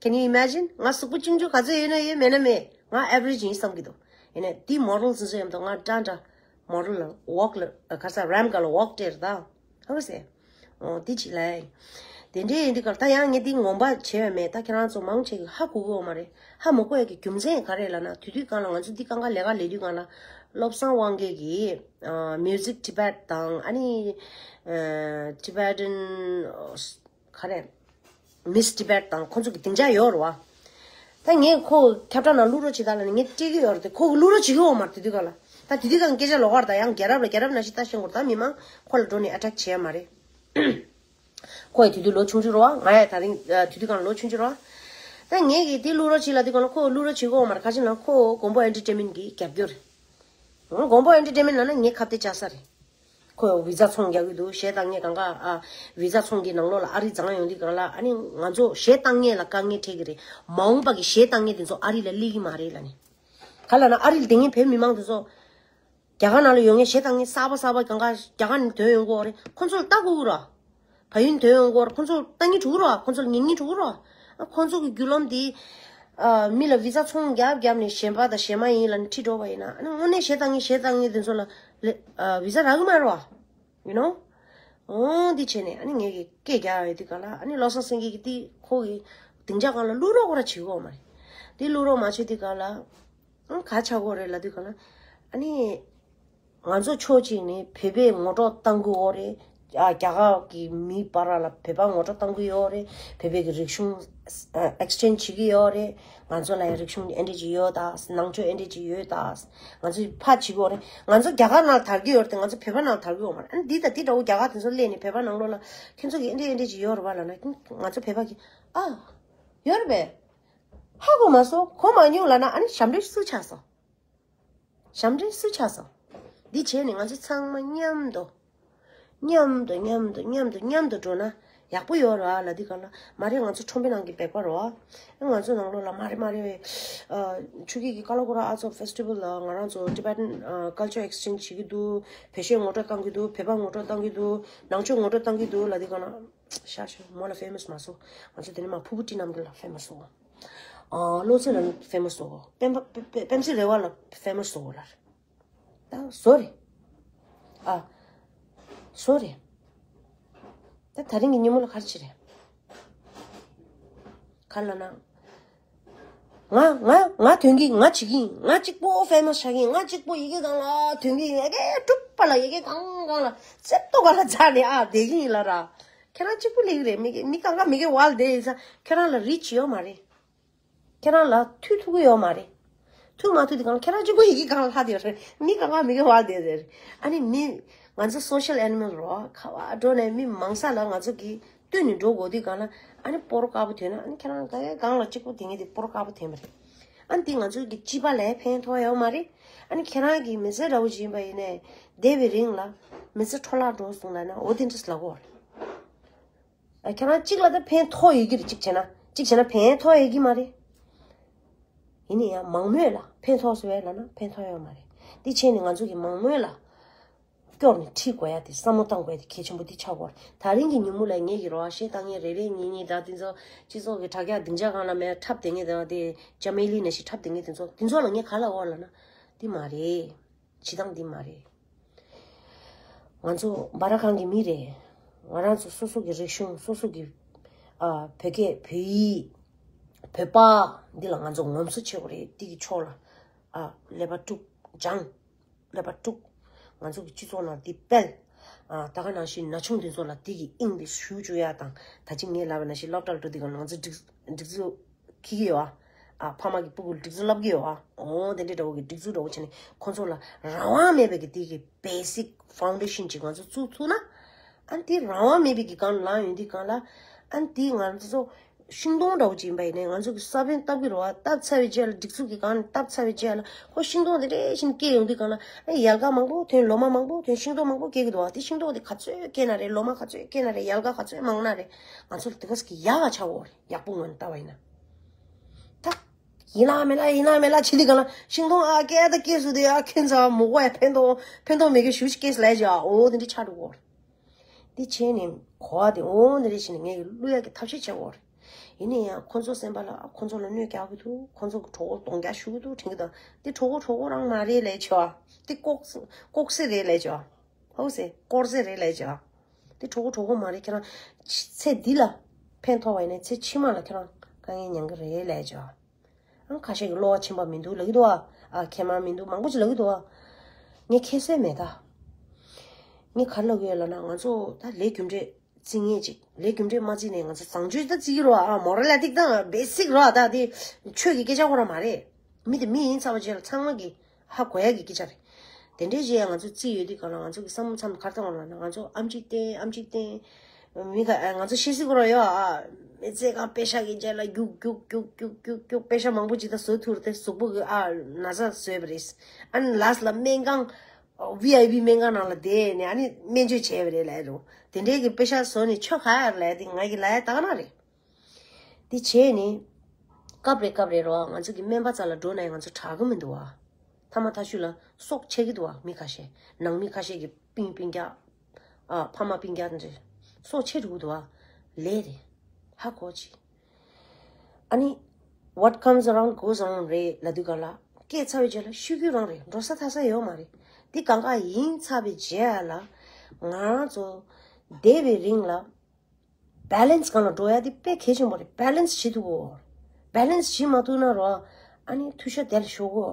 Can you imagine? ང་གཟུགས་པོ་ཆུང་ཆུང་ག་ཚོད་ཡོད་ན་ཡོད་མེད་ན་མེད། ང་ཨེ་ཝ་རེཇ་ཡིན་བསམ་གྱི་འདུག་ཡིན་ནའི་དེ་མོ་ཌེལ་ཚོ་ཚོ་ཡོད་མ་གཏོགས་ང་འདྲ་འདྲ་མོ་ཌེལ་ལ་ཝོག་ལ་ག་ས་རེམ་ག་ལ་ཝོག་སྤྲད་རེད་ད། ཧ་གོ་སོང་། འོ་དེ་ཅིག་ལ། དེ་འདྲའི་ཡིན་དུས་སྐབས་ད་ཡང་ངས་དེ་ངོམ་པ་བྱས་པ་མེད། ད་ཁྱེད་རང་ཚོ་མང་ཆེ་གི་ཧ་གོ་གི་ཡོད་མ་རེད། ཧ་མ་གོ་ཡ་གི་རྒྱུ་མཚན་ག་རེ་ལབ་ན་དེ་དུས་སྒང་ལ་ང་ཚོ་འདི་སྒང་ག་ལས་ཀ་ལས་དུས་སྒང་ལ་བློ་བཟང་དབང་རྒྱལ་གྱིས་ཨ་Music Tibet དང་ཨ་ནི་ཨ་Tibetan ག་རེ། Miss Tibet དང་ཁོང་ཚོ་གི་སྡིངས་ཆ་ཡོད་རེད་བ། ད་ངས་ཁོ་ཁྱབ་བསྒྲགས་ནང་བླུག་རོགས་བྱེད་ད་ལབ་ནས་ངས་སྤྲད་ཀྱི་ཡོད་རེད་དེ་ཁོ་གི་བླུག་རོགས་བྱེད་ཀྱི་ཡོད་མ་རེད་དེ་དུས་སྒང་ལ། ད་དེ་དུས་སྒང་སྐད་ཆ་ལོགས་ཀ་རེད་ད། ཡང་རྒྱལ་རབས་ལ་རྒྱལ་རབས་ནང་བཞིན་ལྟ་ཤེས་དགོས་རེད་ད། མི་མང་ཁོ་ལ་འགྲོ་ནས་ཨ་ཊེག་བྱེད་ཡ་མ་རེད། ཁོ་ཡི་དེ་དུས་ལོ་ཆུང་ཆུང་རེད་བ། ང་ཡི་ད་རིང་ཨ་དེ་དུས་སྒང་ལོ་ཆུང་ཆུང་རེད་བ། ད་ངས་གི་དེ་བླུག་རོགས་བྱེད་ལབ་དུས་སྒང་ལ་ཁོ་བླུག་རོགས་བྱེད་ཀྱི་ཡོད་མ་རེད། ག་ཅི་ལབ་ན་ཁོ་མགོན་པོ་ཨེན་ཊར་ཊེན་མེན་ཊི་གི་རྒྱབ་སྐྱོར་རེད། ཨང་། མགོན་པོ་ཨེན་ཊར་ཊེན་མེན་ཊི་ལབ་ན་ངའི་ཁ་གཏད་བཅག་ས་རེད། ཁོས་བི་ཛ་ཚོང་རྒྱག་གི་འདུག་གཞས་བཏང་མཁན་གང་ག་ཨ་བི་ཛ་ཚོང་གི་ནང་ལོགས་ལ་ཨ་རི་རྫོང་ཡོང་དུས་སྒང་ལ་ཨ་ནི་ང་ཚོ་གཞས་བཏང་མཁན་ལ་དཀའ་ངལ་འཕྲད་ཀྱི་རེད། མ་འོངས་པ་གི་གཞས་བཏང་མཁན་དེ་ཚོ་ཨ་རི་ལ་སླེབས་ཀྱི་མ་རེད་ལབ་ནས། ག་ལབ་ན་ཨ་རི་ལ་བསྡད་མཁན་བོད་མི་མང་དེ་ཚོ་རྒྱ་གར་ནང་ལ་ཡོང་མཁན་གཞས་བཏང་མཁན་གསར་པ་གསར་པ་གང་ག་རྒྱ་གར་ནས་ཐོན་ཡོང་གི་ཡོད་རེད། ཁོང་ཚོ་ལ་ལྟ་དགོས་ཀྱི་རེད། བལ་ཡུལ་ཐོན་ཡོང་སྐོར་ཁོང་ཚོ་ལ་ལྟ་སྙིང་བྲོ་གི་རེད་བ། ཁོང་ཚོ་ལ་ཉན་སྙིང་བྲོ་གི་རེད་བ། ཁོང་ཚོ་གི་བརྒྱུད་ལམ་དེ་ཨ་མི་ལ་བི་ཛ་ཚོང་རྒྱབ་རྒྱབ་ནས་གཞན་པ་དང་གཞན་མ་ཡིན་ལབ་ནས་ཁྲིད་འགྲོ་བ་ཡིན་ན་ཨ་ནི་དངོས་གནས་གཞས་བཏང་མཁན་གཞས་བཏང་མཁན་དེ་ཚོ་ལ་ལེ་ཨ་བི་ཛ་རག་གི་མ་རེད་བ། You know? འོ་འདི་བྱས་ནས་ཨ་ནི་ངས་ཀྱི་སྐད་རྒྱག་ཡོད་དུས་ག་ལ་ཨ་ནི་བློ་བཟང་སེང་གེ་གི་དེ་ཁོ་གི་སྡིངས་ཆ་སྒང་ལ་བླུག་རོགས་ཁོ་ར་བྱེད་གོ་མ་རེད། དེ་བླུག་རོགས་མ་བྱེད་དུས་ག་ལ་ཨང་ག་ཆགས་གོ་རེད་ལབ་དུས་ག་ལ་ཨ་ནི། ང་ཚོ་ཕྱོགས་གཅིག་ནས་བོད་པའི་ངོ་སྤྲོད་གཏང་གི་ཡོད་རེད། ཨ་རྒྱ་གར་གྱི་མི་བར་ལ་བོད་པ་ངོ་སྤྲོད་གཏང་གི་ཡོད་རེད། བོད་པའི་གི་རིག་གཞུང་ ཨེག་སི་ཆེན་ཇི་བྱེད་ཀྱི་ཡོད་རེད། ང་ཚོ་ལ་ཡང་རིག་གཞུང་ཨེ་འདྲས་ཅིག་ཡོད་ད། ནང་ཆོས་ཨེ་འདྲས་ཅིག་ཡོད་ད། ང་ཚོ་ཕར་བྱེད་ཀྱི་ཡོད་རེད། ང་ཚོ་རྒྱ་གར་ནང་དར་གྱི་ཡོད་རེད་དེ། ང་ཚོ་བོད་པ་ནང་དར་གྱི་ཡོད་མ་རེད། ཨ་ནི་འདི་དང་འདི་འདྲ་བོ་རྒྱ་གར་དེ་ཚོ་སླེབས་ནས་བོད་པ་ནང་ལོགས་ལ་ཁྱེད་ཚོ་གི་ཨེ་འདྲས་ཨེ་འདྲས་ཅིག་ཡོད་རེད་པ་ལབ་ན། ང་ཚོ་བོད་པ་གི་ཨ་ཡོད་རེད་པས། ཧ་གོ་མ་སོང་། གོ་མ་མྱོང་ལབ་ན། ཨ་ནི་ཞབས་འདྲེན་སུ་ཆགས་སོང་། ཞབས་འདྲེན་སུ་ཆགས་སོང་། འདི་བྱས་ནས་ང་ཚོ་ཚང་མ་མཉམ་དུ། མཉམ་དུ་མཉམ་དུ་མཉམ་དུ་མཉམ་དུ་འགྲོ་ན་ཡག་པོ་ཡོད་རེད་ལབ་དུས་སྒང་ལ། མ་རེད། ང་ཚོ་ཁྲོམ་དཔེ་ནང་གི་སྦལ་པ་རེད་པ། ང་ཚོ་ནང་ལོགས་ལ་མ་རེད་མ་རེད། ཨ་ཆོས་སྐྱིད་ཀྱི་ཀ་ལ་ཀོ་ར་ཨར་ཊི་ཕེ་སི་ཊི་བལ་ལ་ང་རང་ཚོ་Tibetan Culture Exchange བྱེད་ཀྱི་འདུག་བོད་གཞས་ངོ་སྤྲོད་གཏོང་གི་འདུག་བོད་པ་ངོ་སྤྲོད་གཏོང་གི་འདུག་ནང་ཆོས་ངོ་སྤྲོད་གཏོང་གི་འདུག་ལབ་དུས་སྒང་ལ། ཤག་ཤག་མོ་ལ་ཕེ་མ་སི་མ་སོང་། ང་ཚོ་དེ་ནས་མར་ཕུར་བུ་བཀྲིས་རྣམ་རྒྱལ་ལ་ཕེ་མ་སི་སོང་། ཨ་བློ་ཚོད་ལ་ཕེ་མ་སི་སོང་། པེམ་པ་པེ་པེ་པེམ་སི་རེ་བ་ལ་ཕེ་མ་སི་སོང་ལབ། ད་བཟོ་རེད། ཨ་བཟོ་རེད། ད་དེ་རིང་གི་ཉིན་མོ་ལ་ག་རེ་བྱེད་རེད། ག་རེ་ལབ་ན། ང་ང་ང་ཐོན་གྱི། ང་བྱེད་ཀྱི་ཡིན། ང་གཅིག་པོ་ཕེ་མ་སི་ཆགས་ཀྱི་ཡིན། ང་གཅིག་པོ་ཡི་གེ་སྒང་ལ་ཐོན་གྱི་ཡིན། ཡ་གི་སྒྲུབ་པ་ལ། ཡ་གི་གང་གང་ལ། རྩེ་ཏོ་ག་ལ་འཛར་ནས་ཨ་བསྡད་ཀྱི་ཡིན་ལབ་ར། ཁྱེད་རང་གཅིག་པུ་སླེབས་ཀྱི་རེད། མི་གི་མི་གང་ག་མི་གི་བལ་བསྡད་ཡིན་ཙང་ཁྱེད་རང་ལ་རི་ཆི་ཡོད་མ་རེད། ཁྱེད་རང་ལ་མཐུད་ཐུབ་ཀྱི་ཡོད་མ་རེད། མཐུད་མ་ཐུབ་དེ་གང་ཁྱེད་རང་གཅིག་པུ་ཡི་གེ་གང་ལ་ལྷག་བསྡད་ཡོད་རེད། མི་གང་ག་མི་གི་བལ་བསྡད་ཡོད་རེད། ཨ་ནི་མི་ང་ཚོ་སོ་ཤལ་ཨེ་ནི་མལ་རོ། ག་བ་འགྲོ་ནས་མི་མང་ས་ལ་ང་ཚོ་གི་བསྟུན་ནས་འགྲོ་དགོས་དུས་སྒང་ལ། ཨ་ནི་སྤོ་རོ་དཀར་པོ་ཐོན་ན། ཨ་ནི་ཁྱེད་རང་ག་གང་ལ་གཅིག་པུ་དེ་ངས་དེ་སྤོ་རོ་དཀར་པོ་ཐོན་པ་རེད། ཨ་ནི་དེ་ང་ཚོ་གི་སྤྱི་པ་ལ་ཕན་ཐོགས་ཡོད་མ་རེད། ཨ་ནི་ཁྱེད་རང་གི་མི་ཚེ་འདྲ་བོ་ཅིག་ཡིན་པ་ཡིན་ནའི་བསྡད་པའི་རིང་ལ་མི་ཚེ་འཕྲོ་བརླག་འགྲོ་སོང་ལབ་ན། འོ་དེ་འདྲས་ལབ་དགོས་རེད། ཨ་ཁྱེད་རང་གཅིག་ལ་ད་ཕན་ཐོགས་ཡོད་ཀྱི་རེད། གཅིག་བྱས་ན་གཅིག་བྱས་ན་ཕན་ཐོགས་ཡོད་ཀྱི་མ་རེད། ཡིན་ན་ཡང་མང་མོས་ལ་ཕན་ཐོགས་སོང་བས་ལབ་ན་ཕན་ཐོགས་ཡོད་མ་རེད། དེ་བྱས་ནས་ང་ཚོ་གི་མང་མོས་ལ་སྐྱོར་ནས་ཁྲིད་དགོས་ཡ་དེ། བསམ་བློ་བཏང་དགོས་ཡ་དེ་གལ་ཆེན་པོ་དེ་ཆགས་ཀྱི་ཡོད་རེད། དེ་རིང་གི་ཉིན་མོ་ལ་ངེད་ཀྱི་རོ་ཨ་གཞས་བཏང་མཁན་རེ་རེ་གཉིས་གཉིས་དང་། དེ་ཚོ་སྤྱི་ཚོགས་ཀྱི་དྲ་རྒྱ་སྡིངས་ཆ་སྒང་ལ་མར་འཁྲབ་བསྡད་མཁན་དང་། དེ་ཅ་མེ་ལི་ནང་བཞིན་འཁྲབ་བསྡད་མཁན་དེ་ཚོ། དེ་ཚོ་ལ་ངས་ག་ལབ་ཡོད་ལབ་ན། འདི་མ་རེད། བྱེད་སྟངས་འདི་མ་རེད། ང་ཚོ་སྦ་ར་གང་གི་མི་རེད། ང་རང་ཚོ་སོ་སོ་གི་རིག་གཞུང་། སོ་སོ་གི་ཨ་བོད་སྐད། བོད་ཡིག། བོད་པ་འདི་ལ་ང་ཚོ་ངོམ་སོ་བྱེད་དགོས་རེད། འདི་གི་ཕྱོགས་ལ་ཨ་ཀླད་པ་དཀྲུག་སྦྱང་། ཀླད་པ་དཀྲུག་ང་ཚོ་གི་སྤྱི་ཚོགས་ནང་འདི་སྤེལ། ཨ་ད་ག་ནང་བཞིན་ན་ཆུང་འདི་ཚོ་ལ་འདི་གི་དབྱིངས་འདི་ཞུ་བཅུག་ཡ་དང་། ད་ཅི་ངས་ལབ་པ་ནང་བཞིན་སློབ་གྲྭར་འགྲོ་དུས་སྒང་ལ་ང་ཚོ་སྒྲིག་སྒྲིག་འཛུགས་འཁྱེར་གྱི་ཡོད་ཨ། ཨ་ཕ་མ་གི་སྤུ་གུ་ལ་སྒྲིག་འཛུགས་བསླབ་ཀྱི་ཡོད་ཨ། འོ་དེ་འདྲའི་འདྲ་བོ་གི་སྒྲིག་འཛུགས་འདྲ་བོ་བྱས་ནས་ཁོང་ཚོ་ལ་རང་དབང་མེད་པའི་གི་དེ་གི་བེ་སིག་ཕའུན་ཌེ་ཤན་ཅིག་ང་ཚོ་བཙུགས་ཐུབ་ན། ཨ་དེ་རང་དབང་མེད་པའི་གི་སྒང་ལ་ཡོང་དུས་སྒང་ལ། ཨ་དེ་ང་ཚོ་ཤིང་སྡོང་འདྲ་བོ་ཅིག་ཡིན་པ་ཡིན་ནའི་ང་ཚོ་གི་ས་བོན་བཏབ་ཀྱི་རེད་བ། བཏབ་ཚར་བའི་རྗེས་ལ། སྒྲིག་འཛུགས་ཀྱི་སྒང་ནས་བཏབ་ཚར་བའི་རྗེས་ལ། ཁོ་ཤིང་སྡོང་དེ་འདྲ་བཞིན་སྐྱེས་ཡོང་དུས་སྒང་ལ། ཨ་ཡལ་ག་མང་པོ་ཐོན། ལོ་མ་མང་པོ་ཐོན། ཤིང་སྡོང་མང་པོ་སྐྱེ་གི་འདུག་བ། དེ་ཤིང་སྡོང་དེ་ག་ཚོད་སྐྱེས་ན་རེད། ལོ་མ་ག་ཚོད་སྐྱེས་ན་རེད། ཡལ་ག་ག་ཚོད་མང་ན་རེད། ང་ཚོ་ལ་དེ་ག་ཟིག་གི་ཡག་ག་ཆགས་ཡོད་རེད། ཡག་པོ་ངོས་ནས་བལྟས་པ་ཡིན་ན། ད་ཡིན་ལ་མེད་ལ་ཡིན་ལ་མེད་ལ་བྱེད་དུས་སྒང་ལ། ཤིང་སྡོང་ཨ་སྐྱེ་ད་སྐྱེས་སོང་དུས་ཨ་ཁྱོད་ཚོ་མོ་གོ་ཡ་ཕན་ཐོགས་ཕན་ཐོགས་མེད་མཁན་ཞེ་པོ་ཅིག་སྐྱེས་སོང་ལབ་བྱས་ཨ། འོ་དེ་འདྲ་ཆགས་འགྲོ་གི་ཡོད་རེད། འདི་བྱས་ནས་གོ་བ་དེ་འོ་འདི་འདྲ་བྱས་ནས་ངས་བླུག་ཡག་གི་ཐབས་ཤེས་བྱེད་དགོས་རེད། ཡིན་ན་ཡང་ཁོ་ཚོ་སེམས་པ་ལ་ཨ་ཁོ་ཚོ་ལ་གནོད་རྒྱག་གི་འདུག་ཁོ་ཚོ་གི་གྲོད་ཁོག་གདོང་རྒྱག་ཞུ་གི་འདུག་དྲན་གི་འདུག་འདི་གྲོད་ཁོག་གྲོད་ཁོག་རང་མ་རེད་ལབ་བྱས་ཨ། འདི་ལྐོག་ལྐོག་ཟས་རེད་ལབ་བྱས་ཨ། ཧོ་ཟེར། དཀོར་ཟས་རེད་ལབ་བྱས་ཨ། དེ་གྲོད་ཁོག་གྲོད་ཁོག་མ་རེད། ཁྱེད་རང་ཚེ་འདི་ལ་ཕན་ཐོགས་པ་ཡིན་ན་ཚེ་ཕྱི་མ་ལ་ཁྱེད་རང་དཀའ་ངལ་མྱང་གི་རེད་ལབ་བྱས་ཨ། ཨང་ཁ་ཤས་ཀྱིས་གློ་བ་ཕྱིན་པ་མི་འདུག་ལབ་ཀྱི་འདུག་ཨ། ཨ་མཁལ་མ་མི་འདུག་མང་པོ་ཅིག་ལབ་ཀྱི་འདུག་ཨ། ངས་ཁྱད་གསོད་མེད་ད། ངས་ག་རེ་ལབ་ཀྱི་ཡོད་ལབ་ན། ང་ཚོ་ད་ལས་རྒྱུ་འབྲས་བརྩི་མཁན་ཅིག་ལས་རྒྱུ་འབྲས་མ་བརྩིས་ནས་ང་ཚོ་བཟང་སྤྱོད་ད་བརྩི་གི་རེད་བ། ཨ་མོ་རལ་ཊི་ད་བེ་སིག་རེད་བ། ད་དེ་ཆོས་ཀྱི་སྐད་ཆ་ཁོ་རང་མ་རེད། མི་དེ་མི་ཡིན་ཚར་བ་རྗེས་ལ་ཚང་མ་གིས་ཧ་གོ་ཡག་གི་སྐད་ཆ་རེད། དེ་འདྲའི་རྗེས་ང་ཚོ་བརྩི་ཡོད་དུས་སྒང་ལ་ང་ཚོ་གི་བསམ་བློ་ཚང་མ་ག་རེ་བཏང་བ་ལབ་ན། ང་ཚོ་ཨམ་ཆི་བསྟེན། ཨམ་ཆི་བསྟེན། མི་ག་ང་ཚོ་ཤེས་སྲིད་ཀྱི་རེད་ཡོད་ཨ། མི་ཚེ་གང་པེ་ཤ་གི་རྗེས་ལ་རྒྱུག་རྒྱུག་རྒྱུག་རྒྱུག་རྒྱུག་རྒྱུག་པེ་ཤ་མང་པོ་ཅིག་ད་བཟོ་ཐུབ་རེད་དེ། གཟུགས་པོ་གི་ཨ་ན་ཚ་བཟོས་པ་རེད། ཨ་ནི་ལཱསི་ལ་སྨན་ཁང་ཝི་ཨའི་པི་སྨན་ཁང་ནང་ལ་བསྡད་ནས་ཨ་ནི་སྨན་བཅོས་བྱས་པ་རེད་ལབ་རུང་། དེ་འདྲའི་གི་པེ་ཤ་བཟོ་ནས་ཆོ་ག་ཡ་རེད་ལབ་ཡ་དེ་ང་གི་ལབ་ཡ་ད་ག་ནང་རེད། དེ་བྱས་ནས་སྐབས་རེ་སྐབས་རེ་རོ། ང་ཚོ་གི་སྨན་པ་རྩ་ལ་འགྲོ་ན་ཡང་ང་ཚོ་དྲག་གི་མི་འདུག་བ། ཐ་མ་ཐ་ཤུ་ལ་སྲོག་ཆད་ཀྱི་འདུག་བ། མི་ཁ་ཤས། ནང་མི་ཁ་ཤས་ཀྱི་སྤུན་སྤུན་ཀྱག་ཨ་ཕ་མ་སྤུན་ཀྱག་འདྲ་སྲོག་ཆད་འགྲོ་གི་འདུག་བ། ལས་རེད། ཧ་གོ་ཅིག་ཨ་ནི་what comes around goes around རེད་ལབ་དུས་སྒང་ལ། སྐྱེས་ཚར་བའི་རྗེས་ལ་ཤི་རྒྱུ་རང་རེད། འགྲོ་ས་ཐར་ས་ཡོད་མ་རེད། འདི་གང་ག་ཡིན་ཚར་བའི་རྗེས་ལ་ང་རང་ཚོ་བསྡད་པའི་རིང་ལ་བེ་ལེན་སི་སྒང་ལ་འགྲོ་ཡ་དེ་དཔེ་གལ་ཆེན་པོ་རེད། བེ་ལེན་སི་བྱེད་ཐུབ་དགོས། བེ་ལེན་སི་བྱེད་མ་ཐུབ་ན་རོ། ཨ་ནི་ཐུ་ཤ་དེ་ལ་ཤོར་གོ།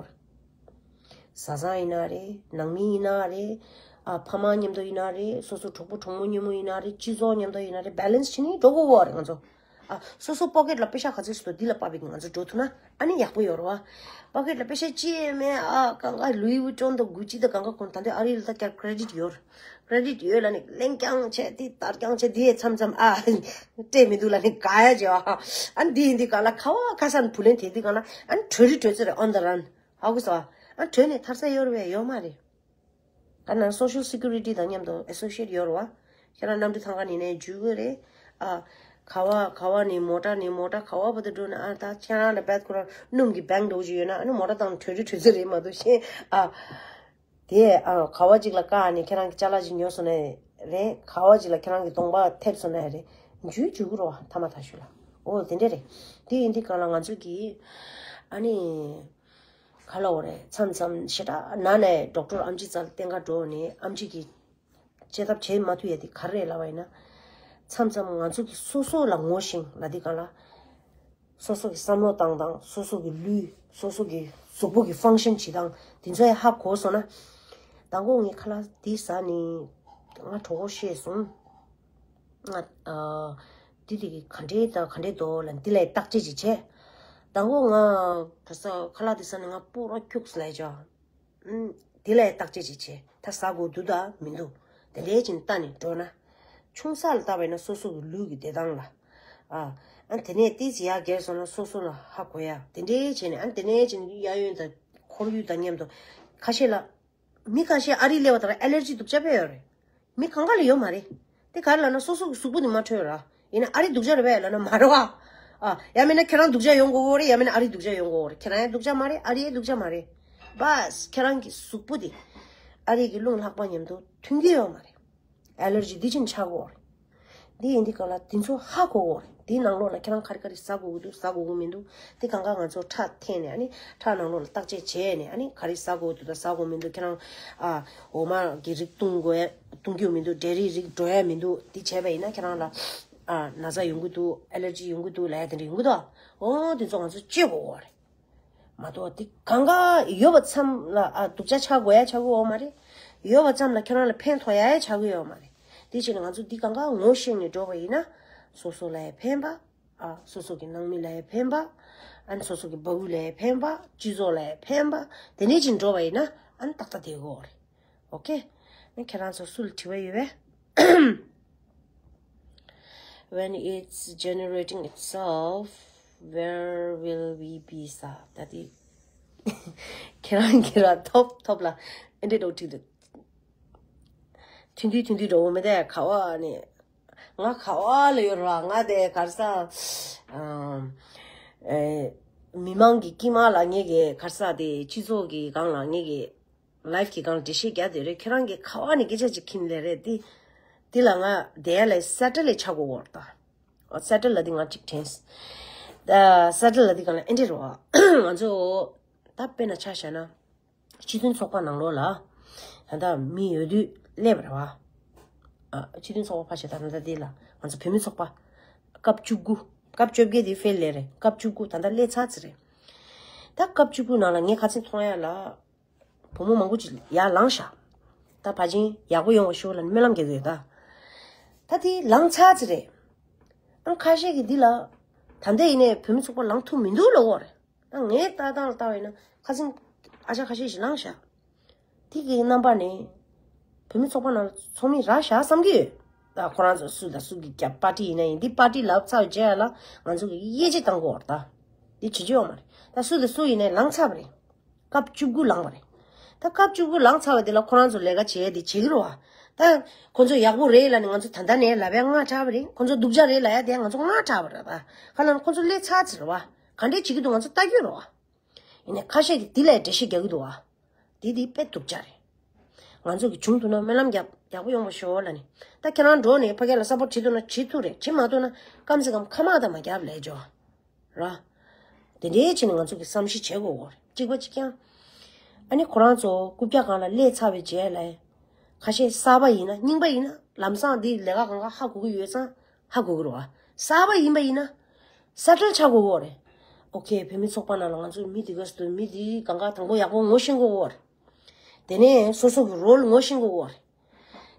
བཟའ་ཚང་ཡིན་ན་རེད། ནང་མི་ཡིན་ན་རེད། ཨ་ཕ་མ་མཉམ་དུ་ཡིན་ན་རེད། སོ་སོ་གྲོགས་པོ་གྲོགས་མོ་མཉམ་དུ་ཡིན་ན་རེད། སྤྱི་ཚོགས་མཉམ་དུ་ཡིན་ན་རེད། བེ་ལེན་སི་བྱེད་ནས་འགྲོ་དགོས་གོ་རེད། ང་ཚོ་ ཨ་སོ་སོ་པོ་ཀེཊ་ལ་པེ་ཤ་ག་ཚོད་ཞིག་འདུག་འདི་ལ་དཔག་པའི་ང་ཚོ་འགྲོ་ཐུབ་ན་ཨ་ནི་ཡག་པོ་ཡོད་རེད་བ། པོ་ཀེཊ་ལ་པེ་ཤ་ཅི་ཡང་མེད། ཨ་གང་ག་ལུའི་ཝུ་ཊོན་དང་གུ་ཅི་དང་གང་ག་གོན། ད་འདི་ཨ་རི་ལ་ད་ཀྱང་ཀེ་རེ་ཌིཊ་ཡོད། ཀེ་རེ་ཌིཊ་ཡོད་ལབ་ནས་ལེན་རྐྱང་བྱས་དེ་དར་རྐྱང་བྱས་དེ་ཡས་མཚམས་མཚམས་ཨ་སྤྲད་མི་འདུག་ལབ་ནས་ག་ཡ་བྱས་བ། ཨ་ནི་འདི་ཡིན་དུས་གང་ལ་ཁ་བ་ཁ་སང་བུ་ལོན་དེ་དུས་གང་ལ་ཨ་ནི་གྲོས་རི་གྲོས་ཚེ་རེད། on the run། ཧ་གོ་སོང་ཨ། ཨ་གྲོས་ནས་ཐར་ས་ཡོད་རེད་པས། ཡོད་མ་རེད། ག་ན་སོ་ཤལ་སི་ཀུ་རི་ཊི་དང་མཉམ་དུ་ཨེ་སོ་ཤི་ཨེཊ་ཡོད་རེད་བ། ཁྱེད་རང་གནམ་གྲུ་ཐང་ག་ནས་ནས་འཇུས་དགོས་རེད། ཨ་ག་བ་ག་བ་ནས་མོ་ཊ་ནས་མོ་ཊ་ག་བ་བར་དུ་འགྲོ་ན་ཨ་ད་ཁྱེད་རང་ལ་བད་ཁོ་རང་སྣུམ་གྱི་བེང་འདྲ་བོ་ཅིག་ཡོད་ན་ཨ་ནི་མོ་ཊ་དང་གྲོས་རི་གྲོས་ཚེ་རེད་མ་གཏོགས་གཞན་ཨ། དེ་ཨ་ག་བ་ཅིག་ལ་བཀག་ནས་ཁྱེད་རང་གི་ཅ་ལག་ཅིག་ཉོས་སོང་ན་རེད། ག་བ་ཅིག་ལ་ཁྱེད་རང་གི་གདོང་པ་ཐེབས་སོང་ན་རེད། འཇུས་འཇུས་དགོས་རེད་བ། ཐ་མ་ཐག་ཤོས་ལ། ཨོ་དེ་འདྲ་རེད། དེ་ཡིན་དུས་གང་ལ་ང་ཚོ་གིས་ཨ་ནི། ག་ལ་འོ་རེད། མཚམས་མཚམས་ཞེ་དྲག་ན་ནས་ཌོག་ཊར་ཨམ་ཆི་རྩ་ལ་བསྟེན་ག་འགྲོ་ནས་ཨམ་ཆི་གིས་དཔྱད་ཐབས་བྱེད་མ་ཐུབ་ཡ་དེ་ག་རེ་རེད་ལབ་པ་ཡིན་ན། མཚམས་མཚམས་ང་ཚོ་གི་སོ་སོ་ལ་ངོ་ཤེས་ལབ་དུས་གང་ལ། སོ་སོ་གི་བསམ་བློ་བཏང་སྟངས། སོ་སོ་གི་ལུས། སོ་སོ་གི་གཟུགས་པོ་གི་ཕང་ཤན་བྱེད་སྟངས་དེ་ཚོ་ཡང་ཧ་གོ་སོང་ན། དང་པོ་ངས་ཁ་ལག་དེ་ཟ་ནས་ང་གྲོད་ཁོག་བཤལ་སོང་། ང་ཨ་འདི་དེ་གི་ག་འདྲའི་དང་ག་འདྲའི་འདུག་ལབ་འདི་ལ་བརྟག་དཔྱད་ཅིག་བྱས། དང་པོ་ང་ག་ས་ཁ་ལག་དེ་ཟ་ནས་ང་སྤུ་རོ་ཁྱུག་ལ་ཡ་ཅོ། ཨུམ། དེ་ལ་བརྟག་དཔྱད་ཅིག་བྱས། ད་ཟ་དགོས་འདུག་ད་མི་འདུག་དེ་འདྲའི་ཅིག་ལྟ་ནས་འགྲོ་ན། ཆུང་ས་ལ་བལྟས་པ་ཡིན་ན་སོ་སོ་གི་ལུས་ཀྱི་བདེ་ཐང་ལ། ཨ། ཨ་དེ་ནས་ཏོག་ཙམ་ཡར་རྒྱས་སོང་ན་སོ་སོ་ལ་ཧ་གོ་ཡ། དེ་འདྲའི་བྱས་ནས་ཨ་དེ་ནས་ཅིག་གཡས་གཡོན་དང་ཁོར་ཡུག་དང་མཉམ་དུ། ཁ་ཤས་ལ། མི་ཁ་ཤས་ཨ་རི་སླེབས་པ་དང་ཨེ་ལར་ཇི་སྡུག་ཅག་དཔེ་ཡོད་རེད། མི་གང་ག་ལ་ཡོད་མ་རེད། དེ་ག་རེ་ལབ་ན་སོ་སོ་གི་གཟུགས་པོ་དེ་མ་འཕྲོད་ར། ཡིན་ན་ཨ་རི་སྡུག་ཅག་རེད་པས་ལབ་ན་མ་རེད་བ། ཨ། ཡང་མིན་ན་ཁྱེད་རང་སྡུག་ཅག་ཡོང་དགོས་རེད། ཡང་མིན་ན་ཨ་རི་སྡུག་ཅག་ཡོང་དགོས་རེད། ཁྱེད་རང་ཡང་སྡུག་ཅག་མ་རེད། ཨ་རི་ཡང་སྡུག་ཅག་མ་རེད། བས་ཁྱེད་རང་གི་གཟུགས་པོ་དེ་ཨ་རི་གི་རླུང་ལྷགས་པ་མཉམ་དུ་མཐུན་གྱི་ཡོད་མ་རེད། ཨེ་ལར་ཇི་འདི་ཅིག་ཆགས་ཀྱི་ཡོད་རེད། འདི་ཡིན་དུས་གང་ལ་དེ་ཚོ་ཧ་གོ་གི་ཡོད་རེད། དེའི་ནང་ལོགས་ལ་ཁྱེད་རང་ག་རེ་ག་རེ་ཟ་དགོས་ཀྱི་འདུག་ཟ་དགོས་ཀྱི་མི་འདུག་དེ་གང་ག་ང་ཚོ་ཁྲག་འཐེན་ནས་ཨ་ནི་ཁྲག་ནང་ལོགས་ལ་བརྟག་དཔྱད་བྱས་ནས་ཨ་ནི་ག་རེ་ཟ་དགོས་འདུག་དང་ཟ་དགོས་མི་འདུག་ཁྱེད་རང་ཨ་འོ་མ་གི་རིགས་བཏུང་དགོས་ཡ་བཏུང་རྒྱུ་མི་འདུག་འབྲས་རིགས་རིགས་འགྲོ་ཡ་མི་འདུག་དེ་བྱས་པ་ཡིན་ན་ཁྱེད་རང་ལ་ཨ་ན་ཚ་ཡོང་གི་འདུག་ཨེ་ལར་ཇི་ཡོང་གི་འདུག་ལབ་ཡ་དེ་འདྲ་ཡོང་གི་འདུག་འོ་དེ་ཚོ་ང་ཚོ་དཔྱད་དགོས་ཀྱི་ཡོད་རེད། མ་གཏོགས་དེ་གང་ག་ཡོད་པ་ཙམ་ལ་ཨ་སྡུག་ཅག་ཆགས་དགོས་ཡ་ཆགས་ཀྱི་ཡོད་མ་རེད། ཡོད་པ་ཙམ་ལ་ཁྱེད་རང་ལ་ཕན་ཐོགས་ཡ་ཡ་ཆགས་ཀྱི་ཡོད་མ་རེད། དེ་བྱས་ནས་ང་ཚོ་འདི་གང་ག་ངོ་ཤེས་ནས་འགྲོ་བ་ཡིན་ན། སོ་སོ་ལ་ཡང་ཕན་པ། ཨ་སོ་སོ་གི་ནང་མི་ལ་ཡང་ཕན་པ། ཨ་ནི་སོ་སོ་གི་འབའ་ཡུལ་ལ་ཡང་ཕན་པ། སྤྱི་ཚོགས་ལ་ཡང་ཕན་པ། དེ་འདྲ་ཅིག་འགྲོ་བ་ཡིན་ན་ཨ་ནི་ཏག་ཏག་བསྡད་ཀྱི་ཡོད་རེད། ཨོ་ཁེ། ཨ་ནི་ཁྱེད་རང་ཚོ་སུ་ལ་དྲི་བ་ཡོད་པས། When it's generating itself, where will we be? ས་ད་དེ་ཁྱེད་རང་ཁྱེད་རང་ཐོབ་ཐོབ་ལ་ཨེ་འདྲེ་འགྲོ་ཁྲིད་འདུག་ཐུན་དུས་ཐུན་དུས་འགྲོ་འོ་མི་དེ་ག་བ་ནས་ང་ག་བ་ལ་ཡོད་ར། ང་དེ་ག་རེ་ས་ཨམ་ཨེ་མི་མང་གི་དཀྱིལ་མ་ལ་ངེད་ཀྱི་ག་རེ་ས་དེ་སྤྱི་ཚོགས་ཀྱི་སྒང་ལ་ངེད་ཀྱི་ལའིབ་གི་སྒང་འགྲེལ་བཤད་རྒྱག་དེ་རེད། ཁྱེད་རང་གིས་ག་བ་ནས་སྐད་ཆ་ཅིག་ཁྱེར་ལེ་རེད། དེ་དེ་ལ་ང་དེ་ཡ་ལ་སེ་ཊལ་ལ་ཆགས་དགོས་བོར་ད། སེ་ཊལ་ལ་དེ་ང་གཅིག་དྲན། ད་སེ་ཊལ་ལ་དེ་གང་ལ་ཨེ་འདྲེ་རོ། ང་ཚོ་ད་དཔེར་ན་ཆ་བཞག་ན་སྤྱི་མཐུན་ཚོགས་པ་ནང་ལོགས་ལ་ད་ལྟ་མི་ཡོད་དུས་སླེབས་རེད་བ། ཨ་སྤྱི་མཐུན་ཚོགས་པ་ཕར་བཞག་ད་ད་ལྟ་དེ་ལ་ང་ཚོ་བོད་མི་ཚོགས་པ་སྐབས་བཅུ་དགུ། སྐབས་བཅོ་བརྒྱད་དེ་ཕེལ་ལེ་རེད། སྐབས་བཅུ་དགུ་ད་ལྟ་སླེབས་ཚར་ཙི་རེད། ད་སྐབས་བཅུ་དགུ་ནང་ལ་ངས་ཁ་ཚིག་མཐོང་ཡ་ལ། བུ་མོ་མང་པོ་ཅིག་ཡར་ལངས་ཤག་ད་ཕལ་ཆེར་ཡག་པོ་ཡོང་བ་ཤོག་ལབ་ནས་སྨོན་ལམ་རྒྱག་གི་ཡོད་ད། ད་དེ་ལངས་ཚར་ཙི་རེད། ཨང་ཁ་ཤས་ཀྱིས་འདི་ལ། ད་ལྟ་ཡིན་ནའི་བོད་མི་ཚོགས་པ་ལངས་ཐུབ་མི་འདུག་ལབ་ཀྱི་ཡོད་རེད། ཨང་ངའི་ལྟ་སྟངས་ལ་ལྟ་བ་ཡིན་ན་ཁ་སང་ཨ་ཅག་ཁ་ཤས་ཤིག་ལངས་ཤག་དེ་གི་རྣམ་པ་ནས་བོད་མི་ཚོགས་པ་ནང་ལ་ཚོགས་མི་རག་ཤག་བསམ་གྱི་ཡོད། ད་ཁོ་རང་ཚོ་སུ་དང་སུ་གི་རྒྱབ་པར་ཊི་ཡིན་ན་ཡིན། འདི་པར་ཊི་ལབ་ཚར་རྗེས་ལ་ང་ཚོ་གི་དབྱེ་འབྱེད་བཏང་དགོས་རེད་ད། འདི་བྱེད་རྒྱུ་ཡོད་མ་རེད། ད་སུ་དང་སུ་ཡིན་ནའི་ལངས་ཚར་བ་རེད། སྐབས་བཅུ་དགུ་ལངས་པ་རེད། ད་སྐབས་བཅུ་དགུ་ལངས་ཚར་བ་དེ་ལ་ཁོ་རང་ཚོ་ལས་ཀ་བྱས་དེ་བྱེད་ཀྱི་རེད་བ། ད་ཁོ་ཚོ་ཡག་པོ་རེད་ལབ་ནས་ང་ཚོ་ད་ལྟ་ནས་ལབ་ཡ་སྔ་དྲགས་པ་རེད། ཁོ་ཚོ་སྡུག་ཅག་རེད་ལབ་ཡ་དེ་ང་ཚོ་སྔ་དྲགས་པ་རེད་ད། ག་ལབ་ན་ཁོ་ཚོ་སླེབས་ཚར་ཚར་རེད་བ། ག་འདྲས་བྱེད་ཀྱི་འདུག་ང་ཚོ་ལྟ་རྒྱུ་རེད་བ། ཡིན་ནའི་ཁ་ཤས་ཀྱིས་འདི་ལ་འགྲེལ་བཤད་རྒྱག་གི་འདུག་བ། འདི་འདི་དཔེ་སྡུག་ཅག་རེད། ང་ཚོ་གི་བྱུང་ཐུབ་ན་སྨོན་ལམ་རྒྱབ་ཡག་པོ་ཡོང་བ་ཤོག་ལབ་ནས། ད་ཁྱེད་རང་འགྲོ་ནས་ཕ་གི་ལ་སབ་པོར་བྱེད་ཐུབ་ན་བྱེད་ཐུབ་རེད། བྱེད་མ་ཐུབ་ན་ཀམ་སེ་ཀམ་ཁ་མ་ད་མ་རྒྱབ་ལས་འཇོག་ར། དེ་འདྲའི་ཆེད་ནས་ང་ཚོ་གི་བསམ་ཤེས་བྱེད་དགོས་གོ་རེད། གཅིག་པ་གཅིག་རྐྱང་། ཨ་ནི་ཁོ་རང་ཚོ་རྐུབ་བཀྱག་སྒང་ལ་སླེབས་ཚར་བའི་རྗེས་ལ། ཁ་ཤས་གསར་པ་ཡིན་ན་རྙིང་པ་ཡིན་ན་ལམ་སང་འདི་ལས་ཀ་གང་ག་ཧ་གོ་གི་ཡོད་ཙང་ཧ་གོ་གི་རེད་བ། གསར་པ་ཡིན་པ་ཡིན་ན་སེ་ཊལ་ཆགས་དགོས་གོ་རེད། ཨོ་ཁེ། བོད་མི་ཚོགས་པ་ནང་ལ་ང་ཚོ་མི་འདི་ག་སུ་མི་འདི་གང་ག་དང་པོ་ཡག་པོ་ངོ་ཤེས་དགོས་གོ་རེད། དེ་ནས་སོ་སོ་གི་རོལ་ངོ་ཤེས་དགོས་གོ་རེད།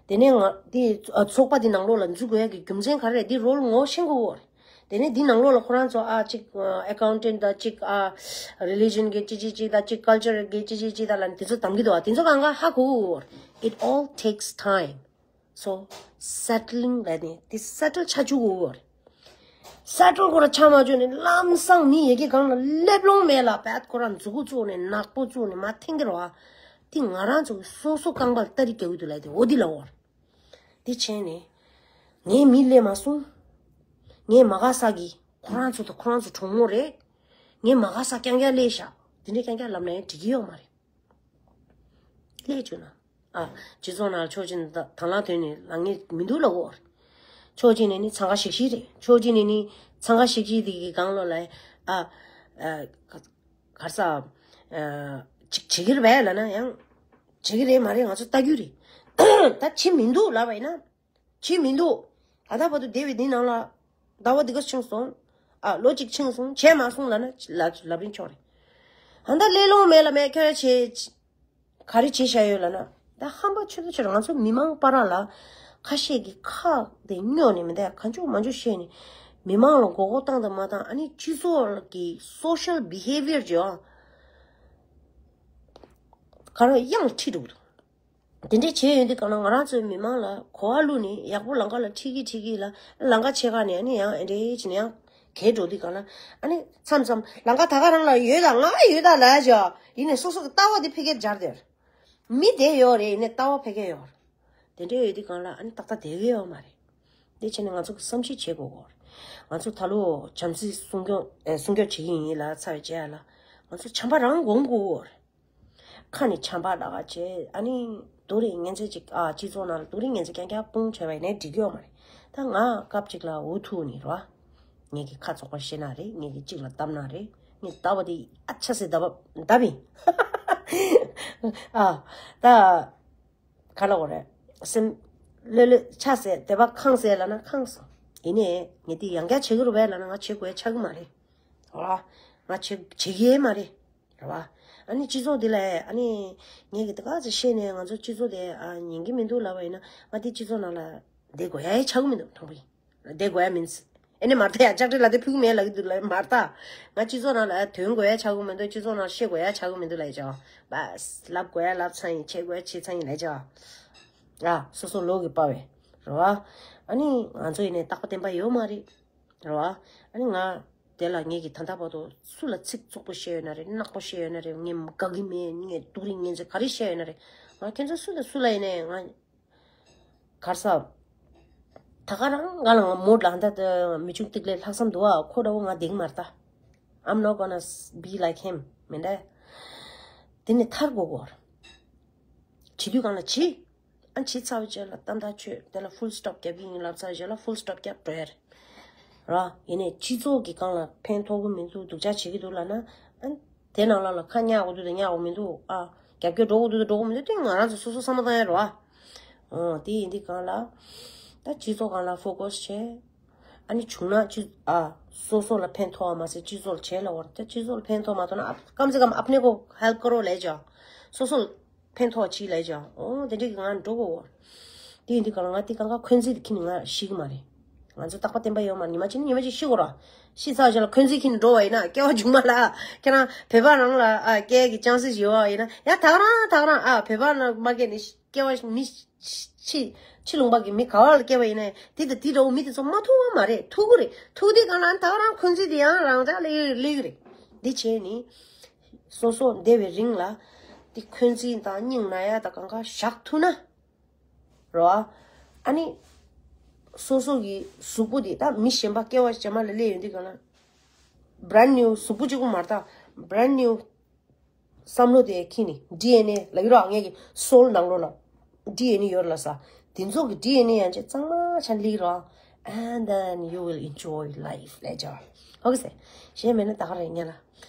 དེ་ནས་ང་འདི་ཚོགས་པ་འདི་ནང་ལོགས་ལ་འཛུལ་དགོས་ཡ་གི་རྒྱུ་མཚན་ག་རེ་རེད། འདི་རོལ་ངོ་ཤེས་དགོས་གོ་རེད། དེ་ནས་འདི་ནང་ལོགས་ལ་ཁོ་རང་ཚོ་ཨ་གཅིག་ཨ་ཨེ་ཀའུན་ཊེན་ཊི་དང་གཅིག་ཨ་རི་ལི་ཇན་གྱི་ཅི་ཅི་ཅི་དང་གཅིག་ཀལ་ཅར་གྱི་ཅི་ཅི་ཅི་དང་ལ་དེ་ཚོ་གདམ་གྱི་འདུག་བ། དེ་ཚོ་གང་ག་ཧ་གོ་གོ། It all takes time. So settling ལ་ནི་དེ་སེ་ཊལ་ཆ་བཅུག་གོ་གོ། སེ་ཊལ་ཁོ་རང་ཆ་མ་བཅུག་ནས་ལམ་སང་མི་ཡི་གེ་གང་ལ་སླེབས་ལོང་མེད་ལ། བད་ཁོ་རང་མཛུ་གུ་བཙུགས་ནས་ནག་པོ་བཙུགས་ནས་མ་འཐེན་གྱི་རེད་བ། དེ་ང་རང་ཚོ་གི་སོ་སོ་རྐང་པར་སྟ་རེ་རྒྱག་གི་འདུག་ལ་དེ་འོ་དེ་ལ་འོར། དེ་བྱས་ནས། ངའི་མི་སླེབས་མ་སོང་། ངའི་མ་ག་ས་གི་ཁོ་རང་ཚོ་དང་ཁོ་རང་ཚོ་གྲོགས་མོ་རེད། ངའི་མ་ག་ས་རྐྱང་རྐྱང་སླེབས་ཤག་དེ་འདྲའི་རྐྱང་རྐྱང་ལབ་ན་ཡང་འགྲིག་གི་ཡོད་མ་རེད། སླེབས་བཅུག་ན། ཨ། སྤྱི་ཚོགས་ནང་ལ་ཕྱོགས་གཅིག་ནས་དང་བླངས་ཐོན་ནས་ལངས་ངེས་མི་འདུག་ལབ་གོ། ཕྱོགས་གཅིག་ནས་ནི་འཚང་ཁ་ཤིག་ཤིག་རེད། ཕྱོགས་གཅིག་ནས་ནི་འཚང་ཁ་ཤིག་ཤིག་དེ་གི་སྒང་ལོགས་ལ། ཨ། ཨ། ག་རེ་ཟ། ཨ། ཅིག་བྱེད་ཀྱི་རེད་པས་ལབ་ན་ཡང་། བྱེད་ཀྱི་རེད་མ་རེད་ང་ཚོ་ལྟ་རྒྱུ་རེད། ད་བྱེད་མི་འདུག་ལབ་པ་ཡིན་ན། བྱེད་མི་འདུག་ད་ལྟ་བར་དུ་སྡེ་བའི་འདི་ནང་ལ་ཟླ་བ་འདི་ག་ཕྱིན་སོང་། ཨ། ལོ་གཅིག་ཕྱིན་སོང་བྱས་མ་སོང་ལབ་ན་ལབ་ལབ་རིན་ཆོག་རེད། ད་ལྟ་སླེབས་ལོང་མེད་ལ་མེད་ཁྱོད་བྱས། ག་རེ་བྱས་བཞག་ཡོད་ལབ་ན། ད་ཧམ་པ་ཆུ་ཚོད་ཆུ་ང་ཚོ་མི་མང་བར་ལ་ཁ་ཤས་ཀྱི་ཁ་དེ་སྨྱོ་ནས་མི་འདུག་ག་འཇུག་མ་འཇུག་བཤད་ནས་མི་མང་ལ་མགོ་སྐོར་བཏང་དང་མ་བཏང་ཨ་ནི་སྤྱི་ཚོགས་ཀྱི་social behaviour ཅིག་ཡོད། ག་རེ་གཡང་ཁྲིད་འགྲོ་གི་འདུག་དེ་འདྲས་བྱས་ཡོང་དུས་གང་ལ་ང་རང་ཚོའི་མི་མང་ལ་གོ་བ་བླུགས་ནས་ཡག་པོ་ལམ་ཁ་ལ་ཁྲིད་ཀྱི་ཁྲིད་ཀྱི་ལ་ལམ་ཁ་ཕྱེད་ཀ་ནས་ཨ་ནི་ཡང་ཨེ་འདྲས་བྱས་ནས་ཡང་གས་འགྲོ་དུས་གང་ལ་ཨ་ནི་མཚམས་མཚམས་ལམ་ཁ་ད་ག་རང་ལ་ཡོད་ད་ང་ཡོད་ད་ལབ་བྱས་ཡིན་ནས་སོ་སོ་གི་ལྟ་བ་དེ་ཕ་གིར་སྦྱར་དེར་མི་དེ་ཡོད་རེད་ཡིན་ནས་ལྟ་བ་ཕ་གིར་ཡོད་རེད། དེ་འདྲས་ཡོད་དུས་གང་ལ་ཨ་ནི་ཏག་ཏག་བསྡད་ཀྱི་ཡོད་མ་རེད། དེ་བྱས་ནས་ང་ཚོ་གི་བསམ་གཞིག་བྱེད་དགོས་གོ་ང་ཚོ་ད་ལོ་བྱམས་བརྩེ་སྲུང་སྐྱོང་ཨེ་སྲུང་སྐྱོབ་བྱེད་ཀྱི་ཡིན་ལ་ཚ་བའི་བྱས་ལ་ང་ཚོ་བྱམས་པ་རང་སྒོམ་དགོས་གོ་ཁ་ནས་བྱམས་པ་ལ་ཁ་བྱས་ཨ་ནི་སྡུག་རུས་ངན་ཚད་ཅིག་ཨ་སྤྱི་ཚོགས་ནང་ལ་སྡུག་རུས་ངན་ཚད་རྐྱང་རྐྱང་སྤུངས་བྱས་པ་ཡིན་ནའི་འགྲིག་གི་ཡོད་མ་རེད། ད་ང་སྐབས་ཅིག་ལ་འུ་ཐུག་ནས་རོ། ངེད་ཀྱི་ཁ་ཚོགས་པ་ཤེས་ན་རེད། ངེད་ཀྱི་གཅིག་ལ་བཏབ་ན་རེད། ངས་ལྟ་བ་དེ་ཨ་ཆ་སེ་ལྟ་བ་ལྟ་བིན། ཨ། ད། ག་ལ་འོ་རེད། སེམས། ལོས་ལོས་ཆ་སེ་དེ་བ་ཁང་སེ་ལ་ན་ཁང་སོ། ཡིན་ནའི་ངས་དེ་ཡང་བསྐྱར་བྱེད་ཀྱི་རུ་བས་ལ་ན་ང་བྱེད་དགོས་ཆགས་ཀྱི་མ་རེད། ར་བ། ང་བྱེད་བྱེད་ཀྱི་མ་རེད། ར་བ། ཨ་ནི་སྤྱི་ཚོགས་འདི་ལ་ཨ་ནི། ངས་ཀྱི་དེ་ག་ཚོད་བཤད་ནས་ང་ཚོ་སྤྱི་ཚོགས་དེ་ཨ་ཉན་གྱི་མི་འདུག་ལབ་པ་ཡིན་ན་ང་དེ་སྤྱི་ཚོགས་ནང་ལ་བསྡད་དགོས་ཡ་ཡི་ཆགས་ཀྱི་མི་འདུག་དང་པོ་ཡིན། བསྡད་དགོས་ཡ་མིན། ཨེ་ནི་མར་ཐ་ཡ་ལྕགས་སྤྲེལ་ལ་དེ་ཕུག་མེད་ལ་གི་འདུག་ལ་མར་ཐ། ང་སྤྱི་ཚོགས་ནང་ལ་ཐོན་དགོས་ཡ་ཆགས་ཀྱི་མི་འདུག་སྤྱི་ཚོགས་ནང་བཤད་དགོས་ཡ་ཆགས་ཀྱི་མི་འདུག་ལ་ཡ་ཅོ། བས་ལབ་དགོས་ཡ་ལབ་ཚང་ཡིན་བྱེད་དགོས་ཡ་བྱེད་ཚང་ཡིན་ལ་ཅོ། ཨ་སོ་སོ་ལོག་གི་པ་བས། རེད་བ། ཨ་ནི་ང་ཚོ་ཡིན་ནས་རྟག་པ་བརྟན་པ་ཡོད་མ་རེད། རེད་བ། ཨ་ནི་ང་དེ་ལ་ངེད་ཀྱི་ད་ལྟ་བར་དུ་སུ་ལ་ཚིག་རྩུབ་པོ་བཤད་ཡོད་ན་རེད་ནག་པོ་བཤད་ཡོད་ན་རེད་ངས་དགའ་གི་མེད་ངས་སྡུག་རུས་ངན་ཚད་ག་རེ་བཤད་ཡོད་ན་རེད། ང་ཁྱེད་ཚོ་སུ་ལ་སུ་ལ་ཡིན་ནས་ང་གར་ས། ད་ག་རང་ང་ལ་ང་མོ་ལ་འདི་ལྟ་མི་ཆུང་ཏིག་ལས་ལྷག་བསམ་འདུག་ཨ་ཁོ་འདྲ་བོ་ང་འདེང་མ་རེད་ད། I'm not gonna be like him མིན་འདྲ། དེ་ནི་ཐར་དགོས་གོ། བྱེད་དུས་གང་ལ་བྱེད། ཨ་བྱེད་ཚར་བའི་རྗེས་ལ་ཏན་ཏན་ཆོད་དེ་ལ་full stop རྒྱབ་ཀྱི་ཡིན་ལབ་ཚར་བའི་རྗེས་ལ་full stop རྒྱབ་འགྲོ་ཡ་རེད། ར། ཡིན་ནའི་སྤྱི་ཚོགས་ཀྱི་སྒང་ལ་ཕན་ཐོགས་ཀྱི་མི་འདུག་སྡུག་ཅག་བྱེད་ཀྱི་འདུག་ལབ་ན། ཨ། དེ་ནང་ལ་ལ་ཁ་གཉག་དགོས་འདུག་དང་གཉག་དགོས་མི་འདུག་ཨ། རྒྱབ་སྐྱོར་འགྲོ་དགོས་འདུག་དང་འགྲོ་དགོས་མི་འདུག་དེ་ང་རང་ཚོ་སོ་སོ་བསམ་བློ་བཏང་ཡ་རེད་བ། ཨོ་དེ་ཡིན་དུས་སྒང་ལ། ད་སྤྱི་ཚོགས་སྒང་ལ་focus བྱས། ཨ་ནི་བྱུང་ན་སྤྱི་ཨ། སོ་སོ་ལ་ཕན་ཐོགས་པ་མ་ཟད་སྤྱི་ཚོགས་ལ་བྱས་ལ་བར་ད་སྤྱི་ཚོགས་ལ་ཕན་ཐོགས་མ་ཐོགས་ན་ཨ་ཀམ་སེ་ཀམ་ཨ་ཕ་ནེ་ཁོ་help ཀ་རོ་ལས་ཀྱང་། སོ་སོ་ལ་ཕན་ཐོགས་ཅིག་ལས་ཀྱང་། ཨོ་དེ་འདྲ་གི་ང་འགྲོ་གོ་བར། དེ་ཡིན་དུས་གང་ལ་ང་དེ་གང་ག་འཁོན་འཛིན་དེ་ཁྱེར་ནས་ང་ཤི་གི་མ་རེད། ང་ཚོ་རྟག་པ་བརྟན་པ་ཡོད་མ་རེད། ཉི་མ་གཅིག་ནས་ཉི་མ་གཅིག་ཤི་གོ་ར། ཤི་ཚར་རྗེས་ལ་འཁོན་འཛིན་ཁྱེར་ནས་འགྲོ་བ་ཡིན་ན་སྐྱེ་བ་མཇུག་མ་ལ་ཁྱེད་རང་བོད་པ་རང་ལ་ཨ་སྐྱེ་གི་chance་ཡོད་བ་ཡིན་ན་ཡ་ད་ག་རང་ད་ག་རང་ཨ་བོད་པ་ལ་མ་སྐྱེས་ནས་སྐྱེ་བ་མི་ཕྱི་ཕྱི་ལུང་པ་གི་མི་ག་བ་ལ་སྐྱེ་བ་ཡིན་ན་དེ་དང་དེ་འདྲ་བོ་མི་དེ་ཚོ་མ་ཐུག་བ་མ་རེད། ཐུག་གི་རེད། ཐུག་དུས་གང་ལ་ད་ག་རང་འཁོན་འཛིན་དེ་ཡང་རང་ཅག་ལ་སླེབས་ཀྱི་རེད། འདི་བྱས་ནས་སོ་སོ་འདས་པའི་རིང་ལ་དེ་འཁོན་འཛིན་དང་སྙིང་ན་ཡ་དང་གང་ག་བཞག་ཐུབ་ན། རོ། ཨ་ནི། སོ་སོ་གི་གཟུགས་པོ་དེ་ད་མི་གཞན་པ་སྐྱེ་བ་གཞན་པ་ལ་སླེབས་ཡོང་དུས་གང་ལ། brand new གཟུགས་པོ་གཅིག་པོ་མ་རེད་ད། brand new བསམ་བློ་དེ་ཁྱེར་ནས་ཌི་ཨེན་ཨེ་ལབ་ཀྱི་རོ། ངེད་ཀྱི་soul་ནང་ལོགས་ལ་ཌི་ཨེན་ཨེ་ཡོད་རེད་ལ་ས། དེ་ཚོ་གི་ཌི་ཨེན་ཨེ་ཡང་ཅིག་གཙང་མ་ཆ་སླེབས་རོ། and then you will enjoy life ལབ་ཅོ། ཨོ་ཁེ་སེ། གཞན་མེད་ན་ད་ག་རེད་ཉལ་ལ།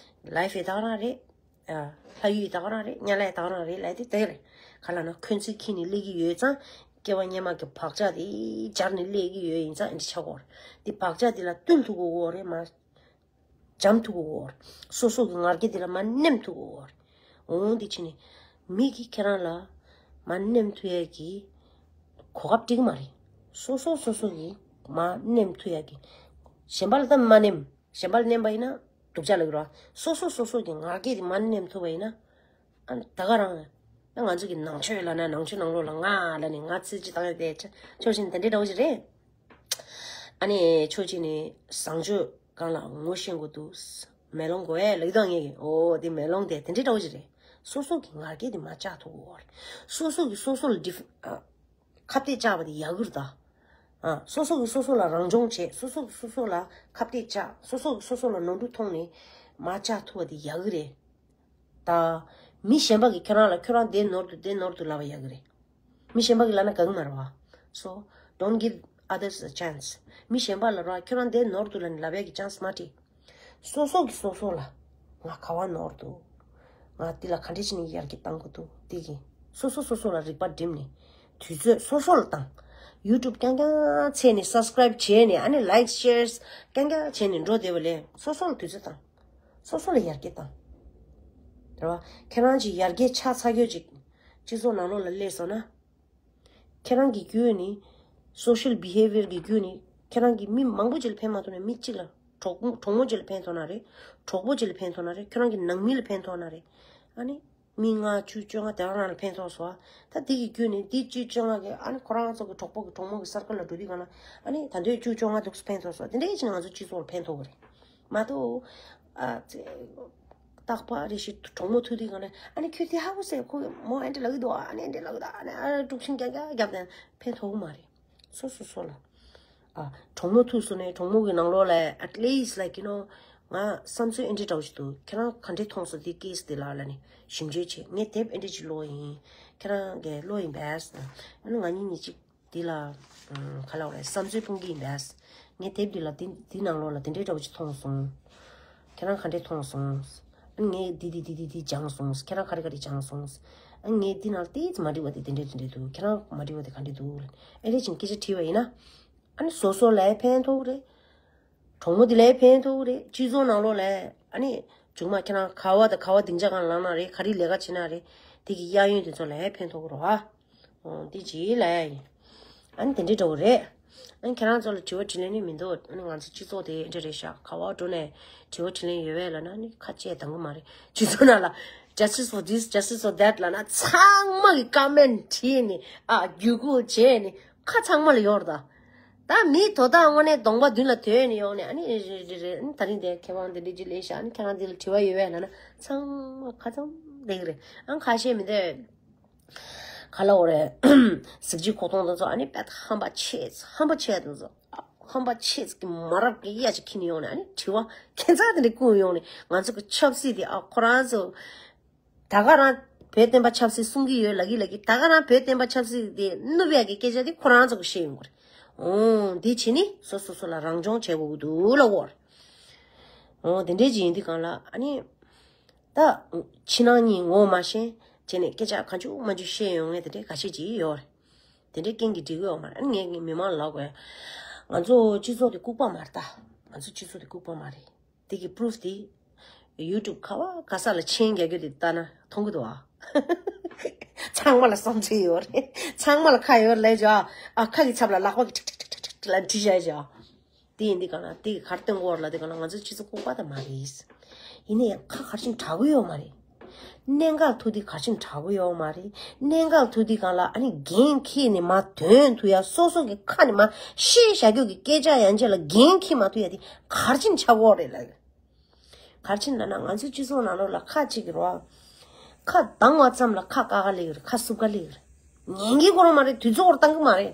life་ཡི་ད་ག་རང་རེད། ལྷ་ཡུལ་དག་རང་རེད། དམྱལ་བ་དག་རང་རེད་ལབ་དེ་དེ་རེད། ག་ལ་ན་འཁོན་འཛིན་ཁྱེར་ནས་སླེབས་ཀྱི་ཡོད་ཙང་སྐྱེ་བ་སྔོན་མ་གི་བག་ཆགས་དེ་སྦྱར་ནས་སླེབས་ཀྱི་ཡོད་ཡིན་ཙང་འདི་ཆགས་ཀྱི་ཡོད་རེད། དེ་བག་ཆགས་དེ་ལ་བཏུལ་ཐུབ་ཀྱི་ཡོད་རེད་མ། འཇམ་ཐུབ་ཀྱི་ཡོད་རེད། སོ་སོ་གི་ང་རྒྱལ་དེ་ལ་མ་ནེམ་ཐུབ་ཀྱི་ཡོད་རེད། འོང་དེ་ཕྱིན་ནས་མི་གིས་ཁྱེད་རང་ལ་མ་ནེམ་ཐུབ་ཡས་ཀྱི་གོ་སྐབས་སྤྲད་ཀྱི་མ་རེད། སོ་སོ་སོ་སོ་གིས་མ་ནེམ་ཐུབ་ཡས་ཀྱི་ གཞན་པ་ལ་ད་མ་ནེམ། གཞན་པ་ལ་ནེམ་པ་ཡིན་ན་སྡུག་ཅག་ལ་གི་རོ། སོ་སོ་སོ་སོ་གི་ངར་སྐད་དེ་མ་ནེམ་ཐུབ་པ་ཡིན་ན། ཨ་ནི་ད་ག་རང་། ད་ང་ཚོ་གི་ནང་ཆོས་ལ་ན་ནང་ཆོས་ནང་ལོགས་ལ་ང་ལ་ནི་ང་ཚིག་ཅི་བཏང་ཡོད་དེ་ཆོས་ཆོས་ཆེན་དེ་འདྲའི་འདྲ་བོ་ཞིག་རེད། ཨ་ནི་ཆོས་ཆེན་ནི་བཟང་སྤྱོད་གང་ལ་ངོ་ཤེས་དགོས་འདུག་མེ་ལོང་གོ་ཨེ་ལགས་དང་ངེད་ཀྱི་ཨོ་དེ་མེ་ལོང་དེ་དེ་འདྲའི་འདྲ་བོ་ཞིག་རེད། སོ་སོ་གི་ངར་སྐད་དེ་མ་བཅག་ཐུབ་དགོས་རེད། སོ་སོ་གི་སོ་སོ་ལ་ཌིཕ་ཨ། ཁ་གཏད་བཅག་པ་དེ་ཡག་གི་རེད་ད། ཨ། སོ་སོ་གིས་སོ་སོ་ལ་རང་སྦྱོང་བྱེད། སོ་སོ་གིས་སོ་སོ་ལ་ཁ་གཏད་བཅག་སོ་སོ་གིས་སོ་སོ་ལ་ནོར་འཁྲུལ་མཐོང་ནས་མ་བཅག་ཐུབ་པ་དེ་ཡག་གི་རེད་ད། མི་གཞན་པ་གིས་ཁྱོད་རང་ལ་ཁྱོད་རང་བདེ་ནོར་འདུག་བདེ་ནོར་འདུག་ལབ་པ་ཡག་གི་རེད། མི་གཞན་པ་གིས་ལབ་ན་དགའ་གི་མ་རེད་བ། So, don't give others a chance. མི་གཞན་པ་ལ་ར་ཁྱོད་རང་བདེ་ནོར་འདུག་ལབ་ནས་ལབ་ཡག་གི་ཅན་སི་མ་སྤྲད། སོ་སོ་གིས་སོ་སོ་ལ་ང་ག་བ་ནོར་འདུག་ང་འདི་ལ་ག་འདྲས་བྱས་ནས་ཡར་རྒྱས་གཏང་དགོས་འདུག་འདི་གི་སོ་སོ་སོ་སོ་ལ་རིག་པ་སྒྲིམ་ནས་དུས་ཚོད་སོ་སོ་ལ་བཏང་། ཡུ་ཊུབ་རྐྱང་རྐྱང་བྱས་ནས་སབ་སི་ཀ་རེབ་བྱས་ནས་ཨ་ནི་ལའིཀ་ཤེར་རྐྱང་རྐྱང་བྱས་ནས་འགྲོ་བསྡད་པ་ལས་སོ་སོ་ལ་དུས་ཚོད་བཏང་། སོ་སོ་ལ་ཡར་རྒྱས་བཏང་། རེད་བ། ཁྱེད་རང་ཅིག་ཡར་རྒྱས་ཆགས་ཚར་ཡོད་ཅིག་སྤྱི་ཚོགས་ནང་ལོགས་ལ་སླེབས་སོང་ན། ཁྱེད་རང་གི་རྒྱུད་ནི་social behavior གི་རྒྱུད་ནི་ཁྱེད་རང་གི་མི་མང་པོ་ཅིག་ལ་ཕན་མ་ཐོགས་ན་མི་གཅིག་ལ་གྲོགས་གྲོགས་མོ་ཅིག་ལ་ཕན་ཐོགས་ན་རེད། གྲོགས་པོ་ཅིག་ལ་ཕན་ཐོགས་ན་རེད། ཁྱེད་རང་གི་ནང་མི་ལ་ཕན་ཐོགས་ན་རེད། ཨ་ནི་མི་ལྔ་བཅུ་བཅོ་ལྔ་དེ་རང་རང་ལ་ཕན་ཐོགས་སོ། ད་དེ་གི་རྒྱུད་ནི་དེ་བཅུ་བཅོ་ལྔ་གི་ཨ་ནི་ཁོ་རང་ཚོ་གི་གྲོགས་པོ་གི་གྲོགས་མོ་གི་སར་ཀལ་ལ་འགྲོ་དུས་གང་ལ་ཨ་ནི་ད་འདོད་བཅུ་བཅོ་ལྔ་འདུག་ཕན་ཐོགས་སོ། དེ་འདྲའི་ཕྱིར་ང་ཚོ་སྤྱི་ཚོགས་ལ་ཕན་ཐོགས་གི་རེད། མ་གཏོགས། ཨ་ཙི། རྟག་པར་རེ་ཞིག་གྲོགས་མོ་ཐུག་དུས་གང་ལ་ཨ་ནི་ཁྱོད་དེ་ཧ་གོ་སེ་ཁོ་མོ་ཨེ་འདྲ་ལབ་ཀྱི་འདུག་ཨ་ནི་ཨེ་འདྲ་ལབ་ཀྱི་འདུག་ཨ་ནི་ཨ་དཀྲུག་ཤིང་རྒྱག་རྒྱག་རྒྱག་དང་ཕན་ཐོགས་གི་མ་རེད། སོ་སོ་སོ་ལ། ཨ། གྲོགས་མོ་ཐུག་སོང་ནས་གྲོགས་མོ་གི་ནང་ལོགས་ལ་at least like you know ང་བསམ་ཚུལ་ཨེ་འདྲ་འདྲ་བོ་ཞིག་འདུག་ཁྱེད་རང་ག་འདྲས་མཐོང་སོང་དེ་ཀེ་སི་དེ་ལ་ལ་ནི་ཞིབ་འཇུག་བྱེད། ངས་དེབ་ཨེ་འདྲ་ཅིག་ཀློག་ཡིན། ཁྱེད་རང་གིས་ཀློག་ཡིན་པས། ཨ་ནི་ང་གཉིས་གཉིས་གཅིག་འདི་ལ། ཨ། ག་ལབ་རེད། བསམ་ཚུལ་སྤུངས་ཀྱི་ཡིན་པས། ངས་དེབ་འདི་ལ་འདི་འདི་ནང་ལོགས་ལ་དེ་འདྲའི་འདྲ་བོ་ཅིག་མཐོང་སོང་། ཁྱེད་རང་ག་འདྲས་མཐོང་སོང་། ཨ་ནི་ངས་འདི་འདི་འདི་འདི་འདི་སྦྱངས་སོང་། ཁྱེད་རང་ག་རེ་ག་རེ་སྦྱངས་སོང་། ཨ་ནི་ངས་འདི་ནང་ཏོག་ཙམ་མ་འགྲིག་པ་དེ་དེ་འདྲས་དེ་འདྲས་འདུག་ཁྱེད་རང་མ་འགྲིག་པ་དེ་ག་འདྲས་འདུག་ལབ་ཨེ་རེད་ཅིང་སྐད་ཆ་དྲིས་པ་ཡིན་ན། ཨ་ནི་སོ་སོ་ལ་ཕན་ཐོགས་རེད། གྲོགས་མོ་དེ་ལ་ཕན་ཐོགས་རེད། སྤྱི་ཚོགས་ནང་ལོགས་ལ་ཨ་ནི་མཇུག་མ་ཁྱེད་རང་ག་བ་དང་ག་བ་སྡིངས་ཆ་གང་ལངས་ན་རེད། ག་རེ་ལས་ཀ་བྱེད་ན་རེད། དེ་གི་གཡས་གཡོན་དེ་ཚོ་ལ་ཕན་ཐོགས་ཀྱི་རེད་བ། འོ་འདི་ཅིག་ལ་ཡིན། ཨ་ནི་དེ་འདྲའི་འདྲ་བོ་རེད། ཨ་ནི་ཁྱེད་རང་ཚོ་ལ་དྲི་བ་དྲིས་ལན་ནི་མི་འདུག་ཨ་ནི་ང་ཚོ་སྤྱི་ཚོགས་དེ་འདྲ་རེད་ཤག་ག་བ་འགྲོ་ནས་དྲི་བ་དྲིས་ལན་ཡོད་པས་ལབ་ན་ནི་ཁ་བཅད་གཏོང་གི་མ་རེད། སྤྱི་ཚོགས་ནང་ལ་justice for this, justice for that ལབ་ན་ཚང་མ་གི་ཀོ་མེན་བྲིས་ནས་ཨ་བརྒྱུད་སྐུལ་བྱས་ནས་ཁ་ཚང་མ་ལ་ཡོད་རེད་ད། ད་མི་དོ་བདག་དངོས་གནས་གདོང་པ་མདུན་ལ་དོད་ནས་ཡོང་ནས་ཨ་ནི་རེད་རེད་རེད། ཨ་ནི་ད་རིང་དེ་མཁས་དབང་འདི་འདྲ་ཅིག་སླེབས་ཤག་ཨ་ནི་ཁྱེད་རང་འདི་ལ་དྲི་བ་ཡོད་པས་ལབ་ན་ཚང་མ་ཁ་ཚང་བསྡད་ཀྱི་རེད། ཨ་ཁ་ཤས་མི་འདུག་ག་ལབ་དགོས་རེད། གཟི་བརྗིད་གོ་མཐོང་དེ་ཚོ་ཨ་ནི་དཔེ་ཧམ་པ་ཆེ་ཧམ་པ་ཆེ་དེ་ཚོ། ཧམ་པ་ཆེ་གི་མ་རབས་ཀྱི་གཡའ་ཅིག་འཁྱེར་ནས་ཡོང་ནས་ཨ་ནི་དྲི་བ་ཁྱད་མཚར་དེ་འདྲ་བསྐུར་ཡོང་ནས་ང་ཚོ་གི་ཆབ་སྲིད་དེ་ཨ་ཁོ་རང་ཚོ་ད་ག་རང་བོད་བསྟན་པ་ཆབ་སྲིད་གསུང་གི་ཡོད་ལབ་ཀྱི་ལབ་ཀྱི། ད་ག་རང་བོད་བསྟན་པ་ཆབ་སྲིད་དེ་བསྣུབ་ཡག་གི་སྐད་ཆ་དེ་ཁོ་རང་ཚོ་གི་བཤད་ཡོང་གི་རེད། འོ་འདི་བྱས་ནི་སོ་སོ་སོ་ལ་རང་སྦྱོང་བྱེད་དགོས་ཀྱི་འདུག་ལབ་དགོས་རེད། འོ་དེ་འདྲའི་ཅིག་ཡིན་དུས་གང་ལ་ཨ་ནི། ད་ཕྱི་ནང་གཉིས་ངོ་མ་ཤེས་བྱས་ནས་སྐད་ཆ་གང་བྱུང་མང་བྱུང་བཤད་ཡོང་མཁན་དེ་འདྲའི་འགའ་ཤས་ཅིག་ཡོད་རེད། དེ་འདྲའི་རྐྱེན་གྱིས་འགྲིག་གི་ཡོད་མ་རེད། ངས་ངས་མི་མང་ལ་ལབ་དགོས། ང་ཚོ་སྤྱི་ཚོགས་དེ་ལྐུགས་པ་མ་རེད་ད། ང་ཚོ་སྤྱི་ཚོགས་དེ་ལྐུགས་པ་མ་རེད། དེ་གི་པུ་རུཕ་དེ་ཡུ་ཊུབ་ག་བ་ག་ས་ལ་མཆན་རྒྱག་རྒྱུ་དེ་ལྟ་ན་མཐོང་གི་འདུག་ཨ། ཚང་མ་ལ་བསམ་ཚུལ་ཡོད་རེད། ཚང་མ་ལ་ཁ་ཡོད་རེད་ལབ་བྱ། ཨ་ཁ་གི་ཚབ་ལ་ལག་པ་གི་ཁྲིག་ཁྲིག་ཁྲིག་ཁྲིག་ལ་བྲིས་བཞག་བྱ། དེ་ཡིན་དུས་གང་ལ་དེ་ག་རེ་སྟོན་གོ་ར་ལ་དེ་གང་ལ་ང་ཚོའི་སྤྱི་ཚོགས་ལྐུགས་པ་དང་མ་རེད། ཡིན་ན་ཡང་ཁ་ག་རེ་བྱས་ནས་གྲག་གི་ཡོད་མ་རེད། གནད་འགག་ཐུག་དུས་ག་རེ་བྱས་ནས་གྲག་གི་ཡོད་མ་རེད། གནད་འགག་ཐུག་དུས་གང་ལ་ཨ་ནི་འགན་འཁྱེར་ནས་མ་དོན་ཐུག་ཡ་སོ་སོ་གི་ཁ་ནས་མ་བཤད་བཞག་རྒྱུ་གི་སྐད་ཆ་ཡན་ཆད་ལ་འགན་འཁྱེར་མ་ཐུབ་ཡ་དེ་ག་རེ་བྱས་ནས་ཆགས་ཀྱི་ཡོད་རེད་ལབ། ག་རེ་བྱས་ནས་ལབ་ན་ང་ཚོའི་སྤྱི་ཚོགས་ནང་ལོགས་ལ་ཁ་གཅིག་གི་རོ། ཁ་གདངས་པ་ཙམ་ལ་ཁ་དཀར་ག་སླེབས་ཀྱི་རེད། ཁ་སུབ་ག་སླེབས་ཀྱི་རེད། ཉན་གྱི་ཁོ་རང་མ་རེད། དུས་ཚོད་བཏང་གི་མ་རེད།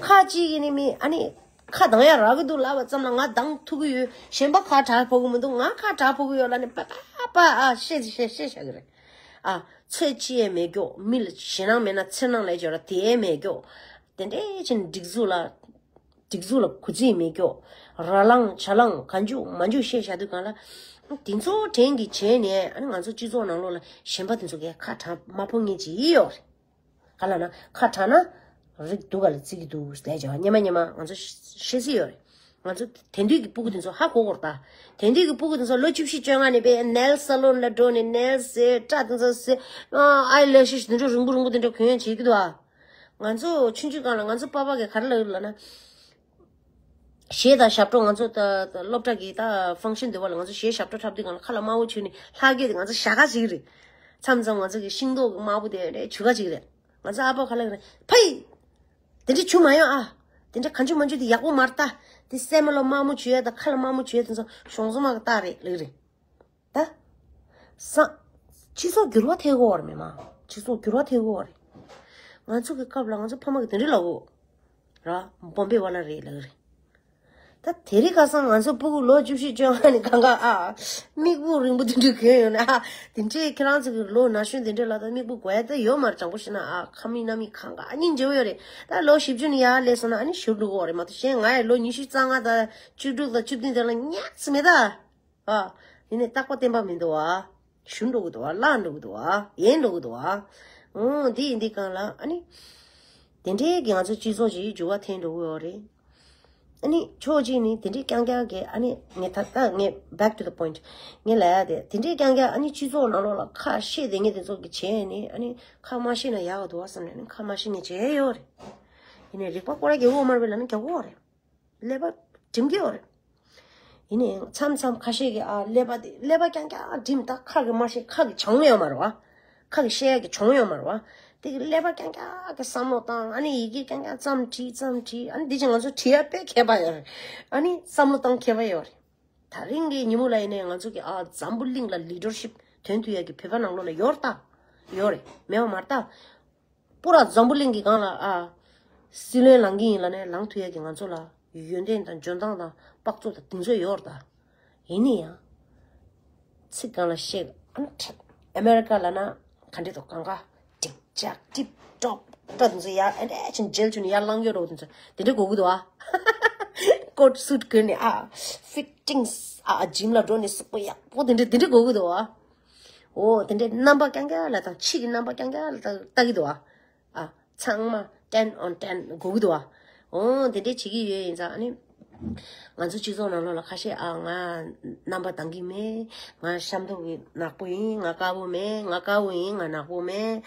ཁ་གཅིག་གིས་ནི་མི་ཨ་ནི་ཁ་གདངས་ཡ་རག་གི་འདུག་ལབ་པ་ཙམ་ལ་ང་གདངས་ཐུབ་ཀྱི་ཡོད། གཞན་པ་ཁ་གྲག་ཕོད་ཀྱི་མི་འདུག་ང་ཁ་གྲག་ཕོད་ཀྱི་ཡོད་ལབ་ནས་པ་པ་པ་ཨ་བཤད་བཤད་བཤད་བཞག་གི་རེད། ཨ་ཚོད་ཅི་ཡས་མེད་ཀྱོག་མི་ལ་ཞེད་སྣང་མེད་ན་འཚེར་སྣང་ལས་སྦྱོར་བ་དེ་ཡས་མེད་ཀྱོག་དེ་འདྲའི་ཕྱིན་སྒྲིག་འཛུགས་ལ། སྒྲིག་འཛུགས་ལ་གུས་བརྩི་མེད་ཀྱོག་ར་ལངས་ཇ་ལངས་ག་འཇུག་མ་འཇུག་བཤད་བཞག་དུས་གང་ལ། དེ་ཚོ་དྲན་གྱིས་བྱས་ནས་ཨ་ནི་ང་ཚོ་སྤྱི་ཚོགས་ནང་ལོགས་ལ་གཞན་པ་དེ་ཚོ་གས་ཁ་གྲག་མ་ཕོད་མཁན་ཅིག་ཡོད་རེད། ག་ལབ་ན་ཁ་གྲག་ན་རིགས་སྡུག་ག་ལ་བརྩི་གི་འདུག་ཟེར་བྱས་སྙན་མ་སྙན་མ་ང་ཚོ་ཤེས་སྲིད་ཡོད་རེད། ང་ཚོ་དེང་དུས་ཀྱི་སྤུ་གུ་དེ་ཚོ་ཧ་གོ་གོ་རེད་ད། དེང་དུས་ཀྱི་སྤུ་གུ་དེ་ཚོ་ལོ་བཅུ་བཞི་བཅོ་ལྔ་ནས་པའི་ནེལ་སལ་ལོན་ལ་འགྲོ་ནས་ནེལ་ཟེར་སྐྲ་དེ་ཚོ་ཟེར་ཨ་ཨའི་ལེ་ཤེས་དེ་འདྲ་རིང་པོ་རིང་པོ་དེ་འདྲ་གོན་ཡ་བྱེད་ཀྱི་འདུག་ཨ། ང་ཚོ་ཆུང་ཆུང་སྒང་ལ་ང་ཚོ་པ་ཕ་གིས་ག་རེ་ལབ་ཡོད་ལབ་ན། གཞས་དང་ཞབས་བྲོ་ང་ཚོ་ད་ད་སློབ་གྲྭ་གི་ད་ཕང་ཤན་འདི་བ་ལ་ང་ཚོ་གཞས་ཞབས་བྲོ་འཁྲབ་དུས་སྒང་ལ་ཁ་ལ་དམར་པོ་བྱུགས་ནས་ལྷག་གི་དེ་ང་ཚོ་ཞྭ་ཁ་ཅིག་རེད། མཚམས་མཚམས་ང་ཚོ་གི་ཤིང་ཏོག་གི་དམར་པོ་དེ་རེད་བྱུག་ཁ་ཅིག་རེད། ང་ཚོ་ཨ་ཕ་ཁ་ལག་རེད་ཕའི། དེ་འདྲ་བྱུག་མ་ཡོང་ཨ། དེ་འདྲ་གང་བྱུང་མ་བྱུང་དེ་ཡག་པོ་མ་རེད་ད། དེ་སེམས་ལ་དམར་པོ་བྱུག་ཡ་ད་ཁ་ལ་དམར་པོ་བྱུག་ཡ་དེ་ཚོ་གཞོང་བཟོ་མ་གི་རྟགས་རེད་ལགས་རེད། ད། ས། སྤྱི་ཚོགས་འགྱུར་བ་ཐེབས་ཀྱི་ཡོད་རེད་མི་མང་། སྤྱི་ཚོགས་འགྱུར་བ་ཐེབས་ཀྱི་ཡོད་རེད། ང་ཚོ་གི་སྐབས་ལ་ང་ཚོ་ཕ་མ་གི་དེ་འདྲ་ལབ་གོ་ར། བོམ་བེ་ཝ་ལ་རེད་ལབ་རེད། ད་དེ་རིང་ཁ་སང་ང་ཚོ་སྤུ་གུ་ལོ་བཅུ་བཞི་བཅོ་ལྔ་ནས་གང་ག་ཨ། མིག་དཔུང་རིང་པོ་དེ་འདྲ་གྱོན་ཡོང་ན་ཨ། དེ་འདྲའི་ཁྱེད་རང་ཚོ་གི་ལོ་ན་གཞོན་དེ་འདྲ་ལ་ད་མིག་དཔུང་གོ་ཡ་ད་ཡོད་མ་རེད། དྲང་པོ་བཤད་ན་ཨ། ཁ་མིག་སྣ་མིག་གང་ག་ཨ་སྙིང་རྗེ་པོ་ཡོད་རེད། ད་ལོ་བཞི་བཅུ་ནས་ཡར་སླེབས་སོང་ན་ཨ་ནི་ཞུ་འགྲོ་གི་ཡོད་རེད་མ་གཏོགས་གཞན་ང་ཡི་ལོ་ཉི་ཤུ་རྩ་ལྔ་དང་བཅུ་དྲུག་དང་བཅུ་བདུན་དེ་ལ་ཉག་ཙམ་མེད་ད། ཨ། ཡིན་ནའི་རྟག་པ་བརྟན་པ་མི་འདུག་ཨ། ཞུ་འགྲོ་གི་འདུག་ཨ། བརླག་འགྲོ་གི་འདུག་ཨ། ཡལ་འགྲོ་གི་འདུག་ཨ། འོ་འདི་ཡིན་དུས་སྒང་ལ་ཨ་ནི། དེ་འདྲའི་གི་ང་ཚོ་སྤྱི་ཚོགས་ཀྱི་འགྱུར་བ་ཐེབས་འགྲོ་གི་ཡོད་རེད། ཨ་ནི་ཕྱོགས་གཅིག་ནས་དེ་འདྲའི་རྐྱང་རྐྱང་གི་ཨ་ནི་ངས་ད་ལྟ་ངས་back to the point ངས་ལབ་ཡ་དེ་དེ་འདྲའི་རྐྱང་རྐྱང་ཨ་ནི་སྤྱི་ཚོགས་ནང་ལོགས་ལ་ཁ་བཤད་བསྡད་མཁན་དེ་ཚོ་གི་བྱས་ནས་ཨ་ནི་ཁ་མ་བཤད་ན་ཡག་གི་འདུག་བསམ་ནས་ཨ་ནི་ཁ་མ་བཤད་མཁན་བྱས་ཡོད་རེད། ཡིན་ནའི་རིག་པ་སྐོར་ར་རྒྱག་གི་ཡོད་མ་རེད་པས་ལབ་ན་རྒྱག་གི་ཡོད་རེད། ཀླད་པ་འགྲིམ་གྱི་ཡོད་རེད། ཡིན་ནའི་མཚམས་མཚམས་ཁ་ཤས་ཀྱིས་ཨ་ཀླད་པ་དེ་ཀླད་པ་རྐྱང་རྐྱང་འགྲིམ་ད་ཁ་གིས་མ་བཤད་ཁ་གིས་བྱུང་ཡོད་མ་རེད་པ། ཁ་གིས་བཤད་ཡ་གི་བྱུང་ཡོད་མ་རེད་པ། དེ་གི་ཀླད་པ་རྐྱང་རྐྱང་གི་བསམ་བློ་བཏང་ཨ་ནི་ཡི་གེ་རྐྱང་རྐྱང་བརྩམས་བྲིས་བརྩམས་བྲིས་ཨ་ནི་འདི་ཅིག་ང་ཚོ་བྲིས་ཡ་དཔེ་མཁས་པ་ཡོད་རེད། ཨ་ནི་བསམ་བློ་བཏང་མཁས་པ་ཡོད་རེད། ད་རིང་གི་ཉིན་མོ་ལ་ཡིན་ནའི་ང་ཚོ་གི་ཨ་འཛམ་བུ་གླིང་ལ་ལི་ཌར་ཤིབ་འདོན་ཐུབ་ཡ་གི་བོད་པ་ནང་ལོགས་ལ་ཡོད་རེད་ད། ཡོད་རེད་མེད་པ་མ་རེད་ད། པུ་ར་འཛམ་བུ་གླིང་གི་སྒང་ལ་ཨ། སྲིད་བློན་ལངས་ཀྱི་ཡིན་ལབ་ནས་ལངས་ཐུབ་ཡ་གི་ང་ཚོ་ལ་ཡོན་ཏན་དང་འཇོན་ཐང་དང་དཔག་ཚོད་དང་གདེང་ཚོད་ཡོད་རེད་ད། ཡིན་ན་ཡང་། ཚིག་སྒང་ལ་བཤད་ཨ་ནི་ཁྲ། ཨ་མེ་རི་ཀ་ལབ་ན་ག་འདྲ་འདུག་གང་ག་ཏིག་ཅག་ཏིབ་ཏོབ་ཏོ་དེ་ཚོ་ཡར་ཨེ་འདྲ་ཅིག་འཇལ་བྱུང་ནས་ཡར་ལངས་ཡོད་རོགས་དེ་ཚོ་དེ་འདྲ་དགོས་ཀྱི་འདུག་ཨ། ཀོཊ་སུཊ་གྱོན་ནས་ཨ། ཕིཊ་ཊིང་སི་ཨ་ཇིམ་ལ་འགྲོ་ནས་གཟུགས་པོ་ཡག་པོ་དེ་འདྲ་དེ་འདྲ་དགོས་ཀྱི་འདུག་ཨ། འོ་དེ་འདྲའི་རྣམ་པ་རྐྱང་རྐྱང་ལ་དང་ཕྱི་གི་རྣམ་པ་རྐྱང་རྐྱང་ལ་དང་ལྟ་གི་འདུག་ཨ། ཨ། ཚང་མ་ten on ten དགོས་ཀྱི་འདུག་ཨ། འོ་དེ་འདྲའི་བྱེད་ཀྱི་ཡོད་ཡིན་ཙང་ཨ་ནི། ང་ཚོ་སྤྱི་ཚོགས་ནང་ལོགས་ལ་ཁ་ཤས་ཨ་ང་རྣམ་པ་འདང་གི་མེད། ང་ཤ་མདོག་གི་ནག་པོ་ཡིན། ང་དཀར་པོ་མེད། ང་དཀར་པོ་ཡིན། ང་ནག་པོ་མེད།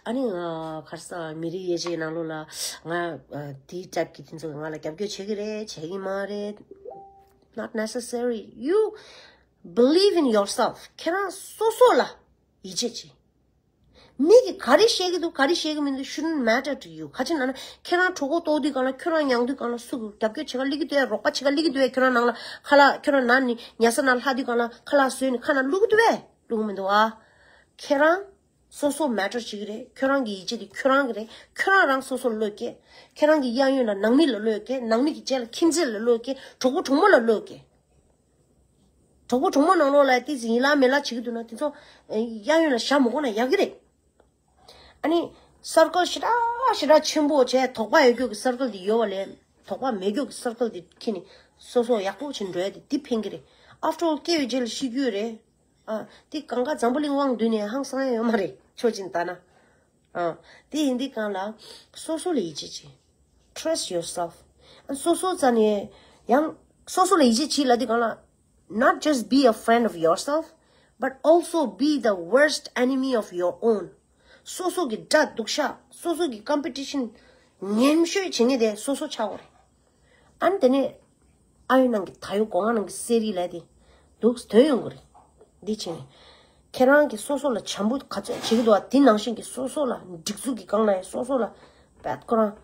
ཨ་ནི་ང་ཁ་སང་མི་རིགས་དབྱེ་འབྱེད་ནང་ལོགས་ལ་ང་དེའི་ཊའིབ་ཀྱི་དེ་ཚོ་ང་ལ་རྒྱབ་སྐྱོར་བྱེད་ཀྱི་རེད་བྱེད་ཀྱི་མ་རེད། Not necessary. You believe in yourself. ཁྱེད་རང་སོ་སོ་ལ་ཡིད་ཆེས་བྱེད། མི་གིས་ག་རེ་བཤད་ཀྱི་འདུག་ག་རེ་བཤད་ཀྱི་མི་འདུག shouldn't matter to you. ག་ཅི་ན་ན་ཁྱེད་རང་གྲོད་ཁོག་ལྟོགས་དུས་སྒང་ལ་ཁྱོད་རང་མྱང་དུས་སྒང་ལ་སུ་གིས་རྒྱབ་སྐྱོར་བྱེད་ག་སླེབས་ཀྱི་འདུག་ཡ། རོགས་པ་བྱེད་ག་སླེབས་ཀྱི་འདུག་ཡ། ཁྱོད་རང་ནང་ལ་ཁ་ལག་ཁྱོད་རང་ནང་ནས་ཉལ་ས་ནང་ལྷག་དུས་སྒང་ལ་ཁ་ལག་བཟོས་ནས་ཁ་ནང་བླུག་གི་འདུག་བས། བླུག་གི་མི་འདུག་ཨ། ཁྱེད་རང་སོ་སོ་མེ་ཊར་བྱེད་ཀྱི་རེད། ཁྱོད་རང་གི་ཡིད་ཆེས་དེ་ཁྱོད་རང་གི་རེད། ཁྱོད་རང་རང་སོ་སོར་བློས་བཀལ། ཁྱེད་རང་གི་གཡས་གཡོན་ལ་ནང་མི་ལ་བློས་བཀལ། ནང་མི་གི་རྗེས་ལ་ཁྱིམ་མཚེས་ལ་བློས་བཀལ། གྲོགས་པོ་གྲོགས་མོ་ལ་བློས་བཀལ། གྲོགས་པོ་གྲོགས་མོ་ནང་ལོགས་ལ་ཏི་ཙི་ཡིན་ལ་མེད་ལ་བྱེད་ཀྱི་འདུག་ན་དེ་ཚོ་གཡས་གཡོན་ལ་བཞག་མི་དགོས་ན་ཡག་གི་རེད། ཨ་ནི་སར་ཀལ་ཞེ་དྲག་ཞེ་དྲག་ཆེན་པོ་བྱས་དོགས་པ་ཡོད་རྒྱུ་གི་སར་ཀལ་དེ་ཡོད་པ་ལས་དོགས་པ་མེད་རྒྱུ་གི་སར་ཀལ་དེ་ཁྱེར་ནས་སོ་སོ་ཡག་པོ་བྱེད་འགྲོ་ཡ་དེ་དེ་ཕན་གི་རེད། After all སྐྱེ་བའི་རྗེས་ལ་ཤི་རྒྱུ་རེད། ཨ་དེ་གང་ག་འཛམ་བུ་གླིང་དབང་བསྡུས་ནས་ཧང་སང་ཡ་ཡོད་མ་རེད་ཕྱོགས་གཅིག་ནས་ལྟ་ན། ཨ་དེ་ཡིན་དུས་སྒང་ལ་སོ་སོ་ལ་ཡིད་ཆེས་བྱེད། Trust yourself. སོ་སོ་རྩ་ནས་ཡང་སོ་སོ་ལ་ཡིད་ཆེས་བྱེད་ལབ་དུས་སྒང་ལ། Not just be a friend of yourself, but also be the worst enemy of your own. སོ་སོ་གི་དགྲ་སྡུག་ཤ་སོ་སོ་གི་ཀམ་པི་ཊི་ཤན་ངན་ཤོས་བྱེད་མཁན་དེ་སོ་སོ་ཆགས་དགོས་རེད། ཨ་ནི་དེ་ནས་ཨ་ཡོད་ནང་གི་ད་ཡོད་སྒོ་ང་ནང་གི་གསེར་རིལ་ལ་དེ་འདུག་དོན་ཡོང་གི་རེད། འདི་བྱས་ནས་ཁྱེད་རང་གིས་སོ་སོ་ལ་བྱམས་པོ་ག་ཚོད་བྱེད་ཀྱི་འདུག་བ། དེ་ནང་བཞིན་གྱི་སོ་སོ་ལ་སྒྲིག་འཛུགས་ཀྱི་སྒང་ལ་ཡང་སོ་སོ་ལ་བད་ཁོ་རང་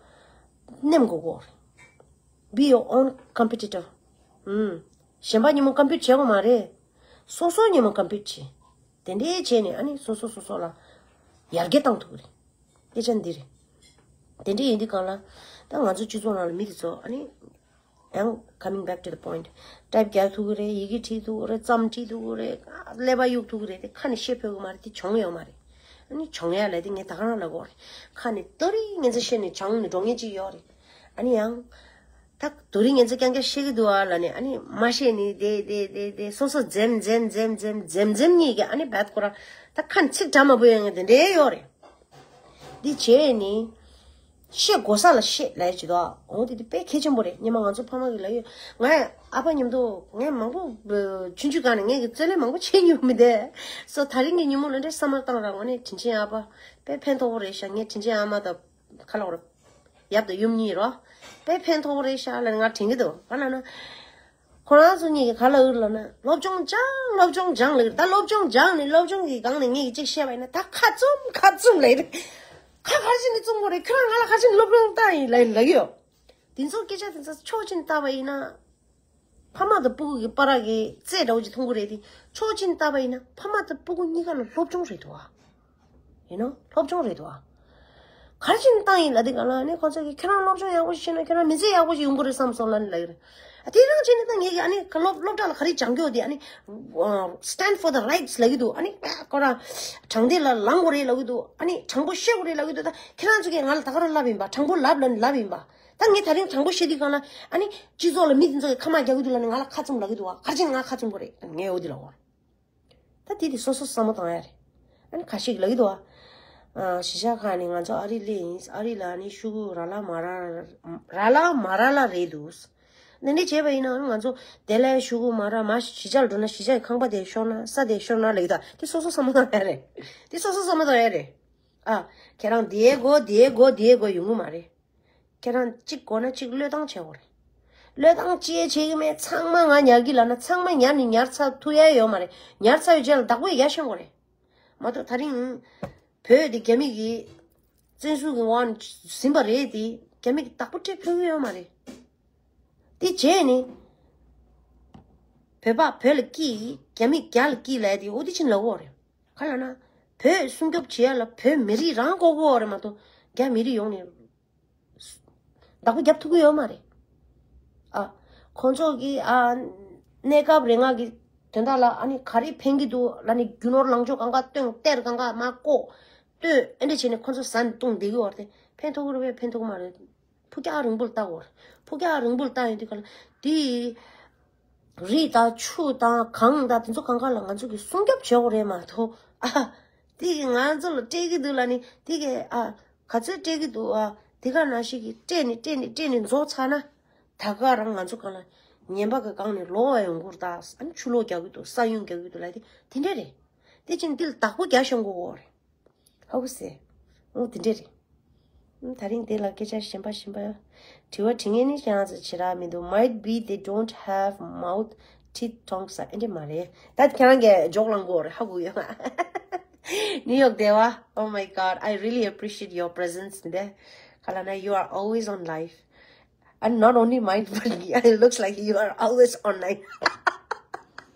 ནེམ་དགོས་གོ་རེད། Be your own competitor. ཨུམ། གཞན་པ་མཉམ་པོ་ཀམ་པིཊ་བྱེད་དགོས་མ་རེད། སོ་སོ་མཉམ་པོ་ཀམ་པིཊ་བྱེད། དེ་འདྲའི་བྱས་ནས་ཨ་ནི་སོ་སོ་སོ་སོ་ལ་ཡར་རྒྱས་བཏང་ཐུབ་ཀྱི་རེད། སྐད་ཆ་འདི་རེད། དེ་འདྲ་ཡིན་དུས་སྒང་ལ་ད་ང་ཚོ་སྤྱི་ཚོགས་ནང་ལ་མི་དེ་ཚོ་ཨ་ནི། ཡང་coming back to the point. ཊའིབ་རྒྱག་ཐུབ་ཀྱི་རེད། ཡི་གེ་བྲིས་ཐུབ་ཀྱི་རེད། རྩོམ་བྲིས་ཐུབ་ཀྱི་རེད། ཀླད་པ་གཡུག་ཐུབ་ཀྱི་རེད་དེ་ཁ་ནས་བཤད་ཕོད་ཀྱི་མ་རེད་དེ་བྱུང་ཡོད་མ་རེད། ཨ་ནི་བྱུང་ཡ་ལ་དེ་ངས་ད་ག་རང་ལབ་དགོས་རེད། ཁ་ནས་དོ་རིང་ངན་ཚ་བཤད་ནས་བྱུང་ནས་འགྲོ་མཁན་ཅིག་ཡོད་རེད། ཨ་ནི་ཡང་། ད་དོ་རིང་ངན་ཚ་རྐྱང་རྐྱང་བཤད་ཀྱི་འདུག་ཨ་ལབ་ནས་ཨ་ནི་མ་བཤད་ནས་དེ་དེ་དེ་དེ་སོ་སོ་འཛེམ་འཛེམ་འཛེམ་འཛེམ་འཛེམ་འཛེམ་གཉིས་ཀྱིས་ཨ་ནི་བད་ཁོ་རང་ད་ཁ་ནས་ཚིག་འདྲ་མ་པོ་ཡོད་ངེས་དེ་འདྲའི་ཡོད་རེད། འདི་བྱས་ནི། བཤད་དགོས་ས་ལ་བཤད་ལབ་ཡ་ཅིག་འདུག་འོ་དེ་དེ་དཔེ་གལ་ཆེན་པོ་རེད། སྔོན་མ་ང་ཚོ་ཕ་མ་གི་ལབ་ཡོད། ང་ཨ་ཕ་མཉམ་དུ་ངས་མང་པོ་ཆུང་ཆུང་སྒང་ནས་ངས་ཀྱི་རྩོད་ལེན་མང་པོ་བྱས་མྱོང་མི་འདུག་སོ་ད་རིང་གི་ཉིན་མོ་ལ་འདྲ་བསམ་བློ་བཏང་ར་ངོ་ནས་དྲིན་ཆེན་ཨ་ཕ་དཔེ་ཕན་ཐོགས་པོ་རེད་ཤག་ངས་དྲིན་ཆེན་ཨ་མ་དང་ཁ་ལོག་ར། ཡབ་དང་ཡུམ་གཉིས་རོ། དཔེ་ཕན་ཐོགས་པོ་རེད་ཤག་ལབ་ནས་ང་དྲན་གྱི་འདུག་ག་ལབ་ན། ཁོ་རང་ཚོ་གཉིས་ཀྱིས་ག་ལབ་ཡོད་ལབ་ན། སློབ་སྦྱོང་སྦྱངས། སློབ་སྦྱོང་སྦྱངས་ལབ་ཡོད། ད་སློབ་སྦྱོང་སྦྱངས་ནས་སློབ་སྦྱོང་གི་སྒང་ནས་ངས་ཀྱི་གཅིག་བཤད་པ་ཡིན་ན། ད་ཁ་བཙུམ་ཁ་བཙུམ་ལབ་ཡོད། ཁ་ག་རེ་བྱས་ནས་བཙུམ་དགོས་རེད། ཁྱོད་རང་ང་ལ་ག་རེ་བྱས་ནས་སློབ་སྦྱོང་བཏང་ཡིན་ལབ་ལབ་ཀྱི་ཡོད། དེ་ཚོ་སྐད་ཆ་དེ་ཚོ་ཕྱོགས་གཅིག་ནས་བལྟས་པ་ཡིན་ན། ཕ་མ་དང་སྤུ་གུ་གི་བར་གྱི་རྩོད་འདྲ་བོ་ཅིག་མཐོང་གི་རེད་དེ། ཕྱོགས་གཅིག་ནས་བལྟས་པ་ཡིན་ན་ཕ་མ་དང་སྤུ་གུ་གཉིས་ཀ་ལ་སློབ་སྦྱོང་རེད་འདུག་ཨ། ཡིན་ནོ། སློབ་སྦྱོང་རེད་འདུག་ཨ། ག་རེ་བྱས་ནས་བཏང་ཡིན་ལབ་དུས་ག་ལ་ནི། ཁོ་ཚོ་གིས་ཁྱེད་རང་སློབ་སྦྱོང་ཡག་པོ་ཞིག་བྱས་ན་ཁྱེད་རང་མི་ཚེ་ཡག་པོ་ཞིག་ཡོང་གི་རེད་བསམ་སོང་ལབ་ནས་ལབ་ཀྱི་རེད། ཨ། དེ་རང་བྱས་ནས་ད་ངས་ཀྱི་ཨ་ནི་ག་སློབ་སློབ་གྲྭ་ལ་ག་རེ་སྦྱང་གི་ཡོད་དེ། ཨ་ནི་stand for the rights ལབ་ཀྱི་འདུག་ཨ་ནི་ཁོ་རང་དྲང་བདེན་ལ་ལངས་དགོས་རེད་ལབ་ཀྱི་འདུག་ཨ་ནི་དྲང་པོ་བཤད་དགོས་རེད་ལབ་ཀྱི་འདུག་ད་ཁྱེད་རང་ཚོ་གིས་ང་ལ་ད་ག་རང་ལབ་ཡིན་པ། དྲང་པོ་ལབ་ལབ་ནས་ལབ་ཡིན་པ། ད་ངས་ད་རིང་དྲང་པོ་བཤད་དུས་ག་ལ། ཨ་ནི་སྤྱི་ཚོགས་ལ་མི་དེ་ཚོ་གིས་ཁ་དམག་རྒྱག་གི་འདུག་ལབ་ནས་ང་ལ་ཁ་བཙུམ་ལབ་ཀྱི་འདུག་ཨ། ག་རེ་བྱས་ནས་ང་ཁ་བཙུམ་དགོས་རེད། ངས་འོ་དེ་ལབ་པ། ད་དེ་དེ་སོ་སོ་བསམ་བློ་བཏང་ཡ་རེད། ཨ་ནི་ཁ་ཤས་ཀྱིས་ལབ་ཀྱི་འདུག་ཨ། ཨ། གཞིས་ཆགས་ཁག་ནས་ང་ཚོ་ཨ་རི་སླེབས་ཡིན། ཨ་རི་ལ་ཨ་ནི་ཤོག་གུ་རག་ལ་མ་རག་རག་ལ་མ་རག་ལ་རེད་འདུག་འདི་འདྲ་བྱས་པ་ཡིན་ན་ང་ཚོ་དེ་ལས་ཤོག་གུ་མ་རག་མ། གཞིས་ཆགས་ལ་འགྲོ་ན་གཞིས་ཆགས་ཀྱི་ཁང་པ་དེ་ཤོར་ན། ས་དེ་ཤོར་ན་ལབ་ཀྱི་འདུག་དེ་སོ་སོ་བསམ་བློ་བཏང་ཡ་རེད། དེ་སོ་སོ་བསམ་བློ་བཏང་ཡ་རེད། ཨ། ཁྱེད་རང་དེའི་མགོ་དེའི་མགོ་དེའི་མགོ་ཡོང་གི་མ་རེད། ཁྱེད་རང་གཅིག་དགོས་ན་གཅིག་བློས་བཏང་བྱེད་དགོས་རེད། བློས་བཏང་ཅི་ཡང་བྱེད་ཀྱི་མེད། ཚང་མ་ང་ཉར་གྱི་ལབ་ན་ཚང་མ་ཉར་ནས་ཉར་ཚར་ཐུབ་ཡ་ཡོད་མ་རེད། ཉར་ཚར་བའི་རྗེས་ལ་བདག་པོ་ཡར་བཞེངས་དགོས་རེད། མ་གཏོགས་ད་རིང་བོད་དེ་རྒྱ་མི་གིས་བཙན་བཟུང་གི་འོག་ནས་ཟིན་པ་རེད་དེ། རྒྱ་མི་གིས་བདག་པོ་སྤྲད་ཕོད་ཀྱི་ཡོད་མ་རེད། དེ་བྱས་ནས་བོད་པ་བོད་ལ་སྐྱིད། རྒྱ་མི་རྒྱ་ལ་སྐྱིད་ལབ་ཡ་དེ་འོ་དེ་བྱས་ནས་ལབ་ཀྱི་ཡོད་རེད། ག་ལབ་ན། བོད་སྲུང་སྐྱོབ་བྱེད་ཡ་ལ་བོད་མི་རིགས་རང་དགོས་ཀྱི་ཡོད་རེད་མ་གཏོགས་རྒྱ་མི་རིགས་ཡོང་ནས་བདག་པོ་རྒྱབ་ཐུབ་ཀྱི་ཡོད་མ་རེད། ཨ། ཁོང་ཚོ་གིས། ཨ། གནས་སྐབས་རེ་ལྔ་གི་དོན་དག་ལ་ཨ་ནི་ག་རེ་ཕན་གྱི་འདུག་ལབ་ནས་རྒྱུ་ནོར་ལངས་ཕྱོགས་གང་ག་བཏོན། གཏེར་གང་ག་མར་བཀོག་བཏོན། ཨེ་འདྲ་བྱས་ནས་ཁོང་ཚོ་ཟ་ནས་བཏུང་བསྡད་ཀྱི་ཡོད་རེད་དེ། ཕན་ཐོགས་ཀྱི་རེད་པས་ཕན་ཐོགས་ཀྱི་མ་རེད། ཕུགས་རྒྱང་རིང་པོར་ལྟ་དགོས་རེད། ཕུགས་རྒྱང་རིང་པོར་ལྟ་ཡོང་དུས་ག་ལ་དེ། རི་དང་ཆུ་དང་གངས་དང་དེ་ཚོ་གང་ག་ལ་ང་ཚོ་གིས་སྲུང་སྐྱོབ་བྱེད་དགོས་རེད་མ་གཏོགས། ཨ། དེ་གིས་ང་ཚོ་ལ་སྤྲད་ཀྱི་འདུག་ལབ་ནས། དེ་གིས། ཨ། ག་ཚོད་སྤྲད་ཀྱི་འདུག་ཨ། དེ་ག་ནང་བཞིན་གྱིས་སྤྲད་ནས་སྤྲད་ནས་སྤྲད་ནས་རྫོགས་ཚར་ན། ད་ག་རང་ང་ཚོ་གང་ལ་ངན་པ་གི་སྒང་ནས་ལོག་ཡོང་གི་རེད། ད་ཨ་ནི་ཆུ་ལོག་རྒྱག་གི་འདུག་ས་ཡོམ་རྒྱག་གི་འདུག་ལབ་དེ་དེ་འདྲ་རེད། དེ་ཕྱིན་འདི་ལ་བདག་པོ་རྒྱག་ཤེས་དགོས་རེད། ཧ་གོ་སོང་། འོ་དེ་འདྲ་རེད། ད་རིང་དེ་ལ་སྐད་ཆ་གཞན་པ་གཞན་པ་དྲི་བ་དྲི་མཁན་ནི་ཁྱེད་རང་ཚོ་བྱེ་བྲག་མི་འདུག Might be they don't have mouth, teeth, tongue ཟེར། ཨེ་འདྲ་མ་རེད། ད་ཁྱེད་རང་གིས་ཇོག་ལངས་དགོས་རེད། ཧ་གོ་ཡོད། New York Deva, oh my God, I really appreciate your presence today. ག་ལབ་ན། you are always on live. And not only mine, but it looks like you are always online.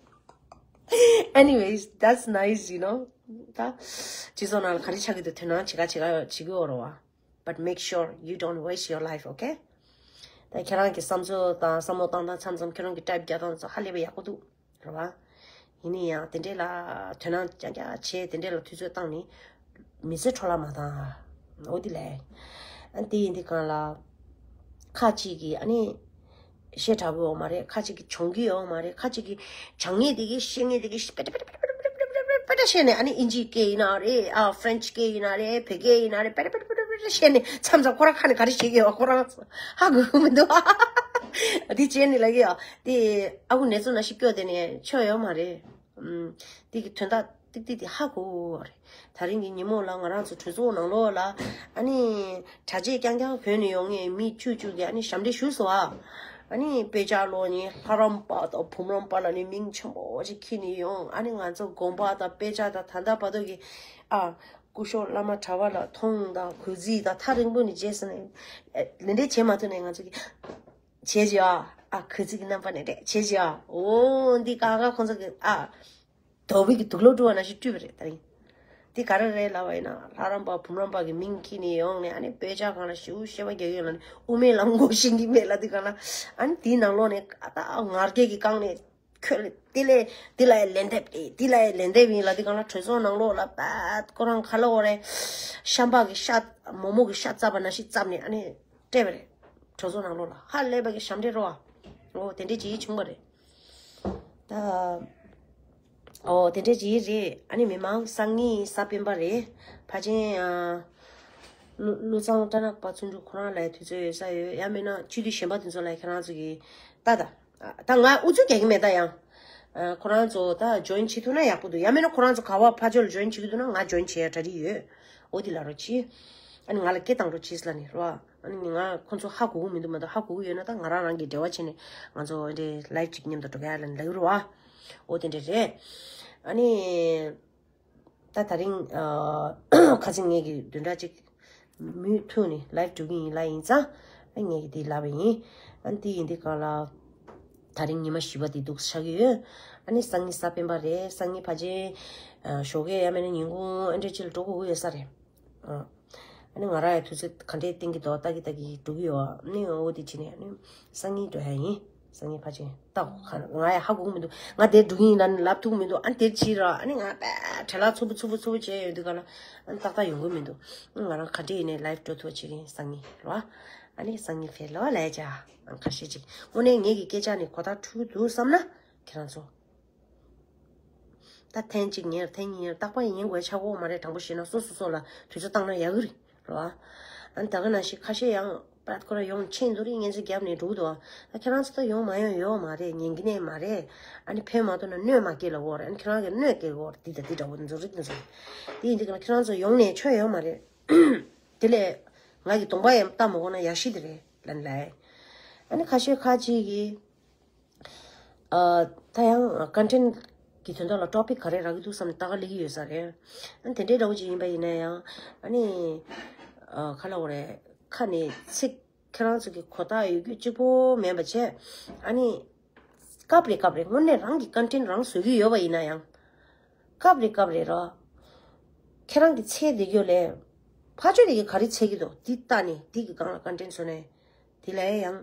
Anyways, that's nice, you know. ད་སྤྱི་ཚོགས་ནང་ལ་ག་རེ་ཆགས་ཀྱི་འདུག་དོ་སྣང་བྱེད་ག་བྱེད་ག་བྱེད་ཀྱི་ཡོད་རེད་བ། But make sure you don't waste your life, okay? ད་ཁྱེད་རང་གི་བསམ་ཚུལ་དང་བསམ་བློ་བཏང་སྟངས་མཚམས་མཚམས་ཁྱེད་རང་གི་ཊའིབ་རྒྱག་སྟངས་ཚོ་ཧ་ལས་པའི་ཡག་པོ་འདུག་རེད་བ། ཡིན་ན་ཡང་དེ་འདྲས་ལ་དོ་སྣང་རྐྱང་རྐྱང་བྱས། དེ་འདྲས་ལ་དུས་ཚོད་བཏང་ནས་མི་ཚེ་འཕྲོ་བརླག་མ་བཏང་། འོ་དེ་ལས། ཨ། དེ་ཡིན་དུས་གང་ལ། ཁ་ཅིག་གིས་ཨ་ནི་བཤད་དྲག་པོ་ཡོད་མ་རེད། ཁ་ཅིག་གིས་གྱོང་གུད་ཡོད་མ་རེད། ཁ་ཅིག་གིས་བྱ་ངན་དེ་གིས་བཤད་ངན་དེ་གིས་པེ་ཏྲ་པེ་ཏྲ་པེ་ཏྲ་བཤད་ནས། ཨ་ནི་ཨིན་ཇིའི་སྐད་ཡིན་ན་རེད། ཨ། ཕ་རན་ཆི་སྐད་ཡིན་ན་རེད། བོད་སྐད་ཡིན་ན་རེད། པེ་ཏྲ་པེ་ཏྲ་པེ་ཏྲ་བཤད་ནས་མཚམས་མཚམས་ཁོ་རང་ཁ་ནས་ག་རེ་བཤད་ཀྱི་ཡོད་ཁོ་རང་ཧ་གོ་གི་མི་འདུག་དེ་བྱས་ནས་ལབ་ཀྱི་ཡོད། དེ་ཨ་ཁུ་ནེ་ཙོ་ནང་བཞིན་སྐྱོ་བསྡད་ནས་ཆོ་ཡོད་མ་རེད། ཨུམ། དེ་གི་དོན་དག་ཏིག་ཏིག་དེ་ཧ་གོ་གི་རེད། ད་རིང་གི་ཉིན་མོ་ལ་ང་རང་ཚོ་གྲོས་ཚོགས་ནང་ལོགས་ལ་ཨ་ནི་གྲྭ་ཆས་རྐྱང་རྐྱང་གོན་ནས་ཡོང་མཁན་མི་བཅུ་བཅུ་གིས་ཨ་ནི་ཞབས་འདྲེན་ཞུས་སོང་ཨ། ཨ་ནི་དཔེ་ཆ་ཀློག་མཁན་ལྷ་རམས་པ་དང་བུམ་རམས་པ་ལབ་ནས་མིང་ཆེན་པོ་ཅིག་འཁྱེར་ནས་ཡོང་། ཨ་ནི་ང་ཚོ་དགོན་པ་དང་དཔེ་ཆ་དང་ད་ལྟ་བར་དུ་གི། ཨ། སྐུ་ཞབས་བླ་མ་གྲྭ་པ་ལ་མཐོང་དང་གུས་བརྩི་དང་ཐག་རིང་པོ་ནས་བྱས་ཟིན་ནས། ཨ། ལེ་འདྲེ་བྱེད་མ་ཐུབ་ནས་ང་ཚོ་གི་བྱས་ཀྱི་ཨ། ཨ། གུས་བརྩི་གི་རྣམ་པ་ནས་རེད། བྱས་ཀྱི་ཨ། འོ་འདི་ཀ་ཀ་ཁོང་ཚོ་གི། ཨ། དོ་བི་གི་དུག་ལོག་བཀྲུ་བ་ནང་བཞིན་བཀྲུས་པ་རེད། ད་རིང་འདི་ག་རེ་རེད་ལབ་པ་ཡིན་ན། ལྷ་རམས་པ་བུམ་རམས་པ་གི་མིང་འཁྱེར་ནས་ཡོང་ནས། ཨ་ནི་དཔེ་ཆ་སྒང་ལ་ཞེ་པོ་བཤད་པ་རྒྱག་ཡོད་ལབ་ནས། དབུ་མའི་ལམ་གོ་ཤེས་ཀྱི་མེད་ལབ་དུས་སྒང་ལ། ཨ་ནི་དེའི་ནང་ལོགས་ནས་ཨ། ད་ངར་སྐད་ཀྱི་སྒང་ནས། ཁྱོད་ལ་དེ་ལས་དེ་ལ་ཡང་ལན་འདེབས་རེད། དེ་ལ་ཡང་ལན་འདེབས་ཡིན་ལབ་དུས་སྒང་ལ། གྲོས་ཚོགས་ནང་ལོགས་ལ་པད་ཁོ་རང་ག་ལབ་དགོས་རེད། ཤམ་པ་གི་ཤ། མོག་མོག་གི་ཤ་བཙབ་པ་ནང་བཞིན་བཙབ་ནས་ཨ་ནི་སྤྲད་པ་རེད། གྲོས་ཚོགས་ནང་ལོགས་ལ་ཧ་ལས་པ་གི་ཞབས་འདྲེན་རོ། ཨ། འོ་དེ་འདྲས་ཅིག་བྱུང་བ་རེད། ད། ཨོ་དེ་འདྲས་ཅིག་རེད། ཨ་ནི་མི་མང་སང་ཉིན་གཟའ་སྤེན་པ་རེད། ཕལ་ཆེར། ཨ། ཀླུ་ཀླུ་ཚང་སྦྲ་ནག་པ་བརྩོན་འགྲུས་ཁོ་རང་ལ་དུས་ཚོད་ཡོད་ས་ཡོད། ཡང་མིན་ན་སྤྱི་འཐུས་གཞན་པ་དེ་ཚོ་ལ་ཁྱེད་རང་ཚོ་གིས་ལྟ་ད། ད་ང་ཨུ་ཚུགས་རྒྱག་གི་མེད་ད་ཡང་། ཨ། ཁོ་རང་ཚོ་ད་ཇོ་ཡིན་བྱེད་ཐུབ་ན་ཡག་པོ་འདུག་ཡང་མིན་ན་ཁོ་རང་ཚོ་ག་བ་ཕར་ཕྱོགས་ལ་ཇོ་ཡིན་བྱེད་ཀྱི་འདུག་ན་ང་ཇོ་ཡིན་བྱེད་ཡ་གྲ་སྒྲིག་ཡོད། འོ་དེ་ལབ་རོགས་གྱིས། ཨ་ནི་ང་ལ་སྐད་བཏང་རོགས་གྱིས་ལབ་ནས་རོ། ཨ་ནི་ང་ཁོང་ཚོ་ཧ་གོ་གི་མི་འདུག་མ་གཏོགས། ཧ་གོ་གི་ཡོད་ན་ད་ང་རང་རང་གི་འབྲེལ་བ་བྱས་ནས་ང་ཚོ་འདྲའི་ལའེབ་ཅིག་མཉམ་དུ་འགྲོ་ག་ལ་ལབ་རོ་ཨ། འོ་དེ་འདྲ་རེད། ཨ་ནི། ད་དེ་རིང་ཨ་ཁ་སང་ངེད་ཀྱི་བདུན་ཕྲག་གཅིག་མུ་མཐུད་ནས་ལའེབ་འགྲོ་གི་ཡིན་ལབ་ཡིན་ཙང་། ཨ་ངེད་ཀྱིས་འདི་ལབ་པ་ཡིན། ཨ་འདི་ཡིན་འདི་ག་ལ། ད་རིང་ཉི་མ་བཞི་པ་འདི་འདུག་ཆགས་ཀྱི་ཡོད། ཨ་ནི་སང་ཉིན་གཟའ་སྤེན་པ་རེད། སང་ཉིན་ཕལ་ཆེར་ཨ་ཞོགས་ཀས་ཡང་མིན་ན་ཉིན་གུང་ཨ་འདྲ་ཅིག་ལ་འགྲོ་དགོས་ཀྱི་ཡོད་ས་རེད། ཨ་ཨ་ནི་ང་རང་ཡང་དུས་ཚོད་ག་འདྲས་བསྟན་གྱི་འདུག་ལྟ་གི་ལྟ་གི་འགྲོ་གི་ཡོད། ཨ་ནི་འོ་དེ་བྱས་ནས་ཨ་ནི་སང་ཉིན་འགྲོ་ཡ་ཡིན། སང་ཉིན་ཕལ་ཆེར་ལྟ་དགོས། ང་ཡང་ཧ་གོ་གི་མི་འདུག་ང་དེར་འགྲོ་གི་ཡིན་ལབ་ནས་ལབ་ཐུབ་ཀྱི་མི་འདུག་ཨ་ནི་དེར་ཕྱིན་ར་ཨ་ནི་ང་དཔེ་བྲེལ་བ་ཚ་པོ་ཚ་པོ་ཚ་པོ་བྱས་ཡོང་དུས་ག་ལ་ཨ་ནི་ཏག་ཏག་ཡོང་གི་མི་འདུག་ང་རང་ག་འདྲས་ཡིན་ནའི་ལའེབ་འགྲོ་ཐུབ་པ་བྱེད་ཀྱི་ཡིན་སང་ཉིན་ར། ཨ་ནི་སང་ཉིན་ཕེབས་ལོ་ལབ་བྱ། ཨ་ཁ་ཤས་ཅིག་དངོས་གནས་ངེད་ཀྱི་སྐད་ཆ་ནི་གོ་བརྡ་འཕྲོད་འདུག་བསམ་ན་ཁྱེད་རང་ཚོ། ད་ཐེངས་གཅིག་ཉན་ཐེངས་གཉིས་ཉན་རྟག་པར་ཉན་དགོས་ཆགས་ཀྱི་ཡོད་མ་རེད། དྲང་པོ་བཤད་ན་སོ་སོ་སོ་ལ་དུས་ཚོད་བཏང་ན་ཡག་གི་རེད་རོ། ཨ་ནི་ད་ག་ནང་བཞིན་ཁ་ཤས་ཡང་པད་ཁོ་ར་ཡོང་ཆེན་འདུག་རེད། ངན་ཚོད་བརྒྱབ་ནས་འགྲོ་གི་འདུག་ད་ཁྱེད་རང་ཚོ་ད་ཡོང་མ་ཡོང་ཡོད་མ་རེད། ཉན་གི་ནས་མ་རེད། ཨ་ནི་ཕན་མ་ཐོགས་ན་གནོད་མ་སྐྱེལ་ལ་འོར། ཨ་ནི་ཁྱེད་རང་གི་གནོད་སྐྱེལ་འོར་འདི་དང་འདི་འདྲ་བོ་འདི་ཚོ་རིགས་འདི་ཚོ་རེད། དེ་ཡིན་དུས་ཀྱང་ཁྱེད་རང་ཚོ་ཡོང་ནས་ཆོ་ཡོད་མ་རེད། དེ་ལས་ང་གི་གདོང་པ་ཡང་ལྟ་མ་དགོས་ན་ཡག་ཤོས་དེ་རེད་ལབ་ནས་ལབ། ཨ་ནི་ཁ་ཤས་ཁ་ཅིག་གིས། ཨ་ད་ཡང་ཀོན་ཊེན་གྱི་དོན་དག་ལ་ཊོ་པིག་ག་རེ་རག་གི་འདུག་བསམ་ནས་ལྟ་ག་སླེབས་ཀྱི་ཡོད་ས་རེད། ཨ་ནི་དེ་འདྲའི་འདྲ་བོ་ཅིག་ཡིན་པ་ཡིན་ན་ཡང་ཨ་ནི་ཨ་ག་ལབ་དགོས་རེད། ཁ་ནས་ཚིག་ཁྱེད་རང་ཚོ་གི་གོ་རྟོགས་ཡོད་རྒྱུ་གཅིག་པོ་མིན་པ་བྱས། ཨ་ནི་སྐབས་རེ་སྐབས་རེ་དངོས་གནས་རང་གི་ཀོན་ཊེན་རང་བཟོ་གི་ཡོད་པ་ཡིན་ན་ཡང་། སྐབས་རེ་སྐབས་རེ་ར། ཁྱེད་རང་གི་འཚོལ་བསྡད་རྒྱུ་ལས་ཕར་ཕྱོགས་དེ་གི་ག་རེ་འཚོལ་གི་འདུག་འདི་ལྟ་ནས་འདི་གི་སྒང་ལ་ཀོན་ཊེན་བཟོ་ནས་དེ་ལ་ཡང་།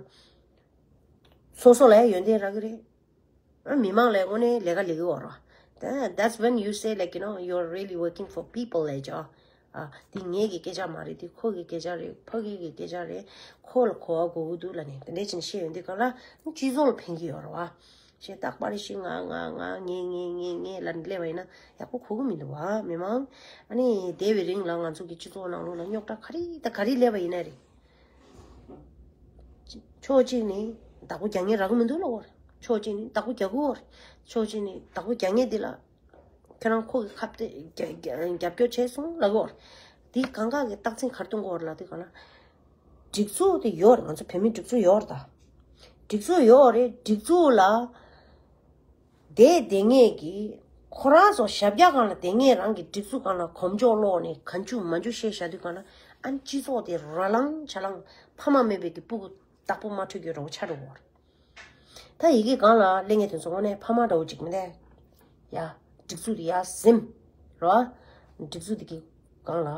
སོ་སོ་ལ་ཡང་ཡོན་ཏན་རག་གི་རེད། ཨ་མི་མང་ལ་དངོས་གནས་ལས་ཀ་ལས་གི་ཡོད་རེད། Then that's when you say, like, you know, you're really working for people ལབ་བྱ། ཨ་འདི་ངེད་ཀྱི་སྐད་ཆ་མ་རེད། འདི་ཁོ་གི་སྐད་ཆ་རེད། ཕ་གི་གི་སྐད་ཆ་རེད། ཁོ་ལ་གོ་བ་གོ་གི་འདུག་ལབ་ནས་དེ་འདྲས་བྱས་ནས་བཤད་ཡོང་དུས་གང་ལ་སྤྱི་ཚོགས་ལ་ཕན་གྱི་ཡོད་རེད་བ། ཞེས་རྟག་པར་ཞིག་ང་ང་ང་ངས་ངས་ངས་ངས་ལབ་ནས་སླེབས་པ་ཡིན་ན་ཡག་པོ་གོ་གི་མི་འདུག་བ་མི་མང་། ཨ་ནི་འདས་པའི་རིང་ལ་ང་ཚོ་གི་སྤྱི་ཚོགས་ནང་ལོགས་ལ་རྙོག་དྲ་ག་རེ་དང་ག་རེ་སླེབས་པ་ཡིན་ན་རེད། ཕྱོགས་གཅིག་ནས་བདག་པོ་རྒྱག་མཁན་རག་གི་མི་འདུག་ལབ་དགོས་རེད། ཕྱོགས་གཅིག་ནས་བདག་པོ་རྒྱག་གི་ཡོད་རེད། ཕྱོགས་གཅིག་ནས་བདག་པོ་རྒྱག་མཁན་འདི་ལ་ཁྱེད་རང་ཁོ་གི་ཁ་གཏད་རྒྱ་རྒྱ་རྒྱབ་སྐྱོར་བྱས་སོང་ལབ་གི་ཡོད་རེད། འདི་གང་ག་གི་རྟགས་མཚན་ག་རེ་སྟོན་གི་ཡོད་རེད་ལབ་དུས་གང་ལ། སྒྲིག་འཛུགས་དེ་ཡོད་རེད། ང་ཚོ་བོད་མིའི་སྒྲིག་འཛུགས་ཡོད་རེད་ད། སྒྲིག་འཛུགས་ཡོད་རེད། སྒྲིག་འཛུགས་ལ་བསྡད་བསྡད་མཁན་གྱི་ཁོ་རང་ཚོ་ཞབས་བཀྱག་སྒང་ལ་བསྡད་མཁན་རང་གི་སྒྲིག་འཛུགས་སྒང་ལ་གོམ་ཅོག་སློག་ནས་གང་བྱུང་མང་བྱུང་བཤད་བཞག་དུས་གང་ལ་ཨ་ནི་སྤྱི་ཚོགས་དེ་ར་ལང་ཆ་ལང་ཕ་མ་མེད་པའི་གི་སྤུ་གུ་བདག་པོ་མ་འཕྲོད་རྒྱུ་འདྲ་བོ་ཆགས་འགྲོ་གི་ཡོད་རེད། ད་ཡི་གེ་སྒང་ལ་གླེང་ངེས་དེ་ཚོ་དངོས་གནས་ཕ་མ་འདྲ་བོ་ཅིག་མི་འདུག་ཡ། སྒྲིག་འཛུགས་དེ་ཡ་ཟིན། རོ། སྒྲིག་འཛུགས་དེ་གི་སྒང་ལ།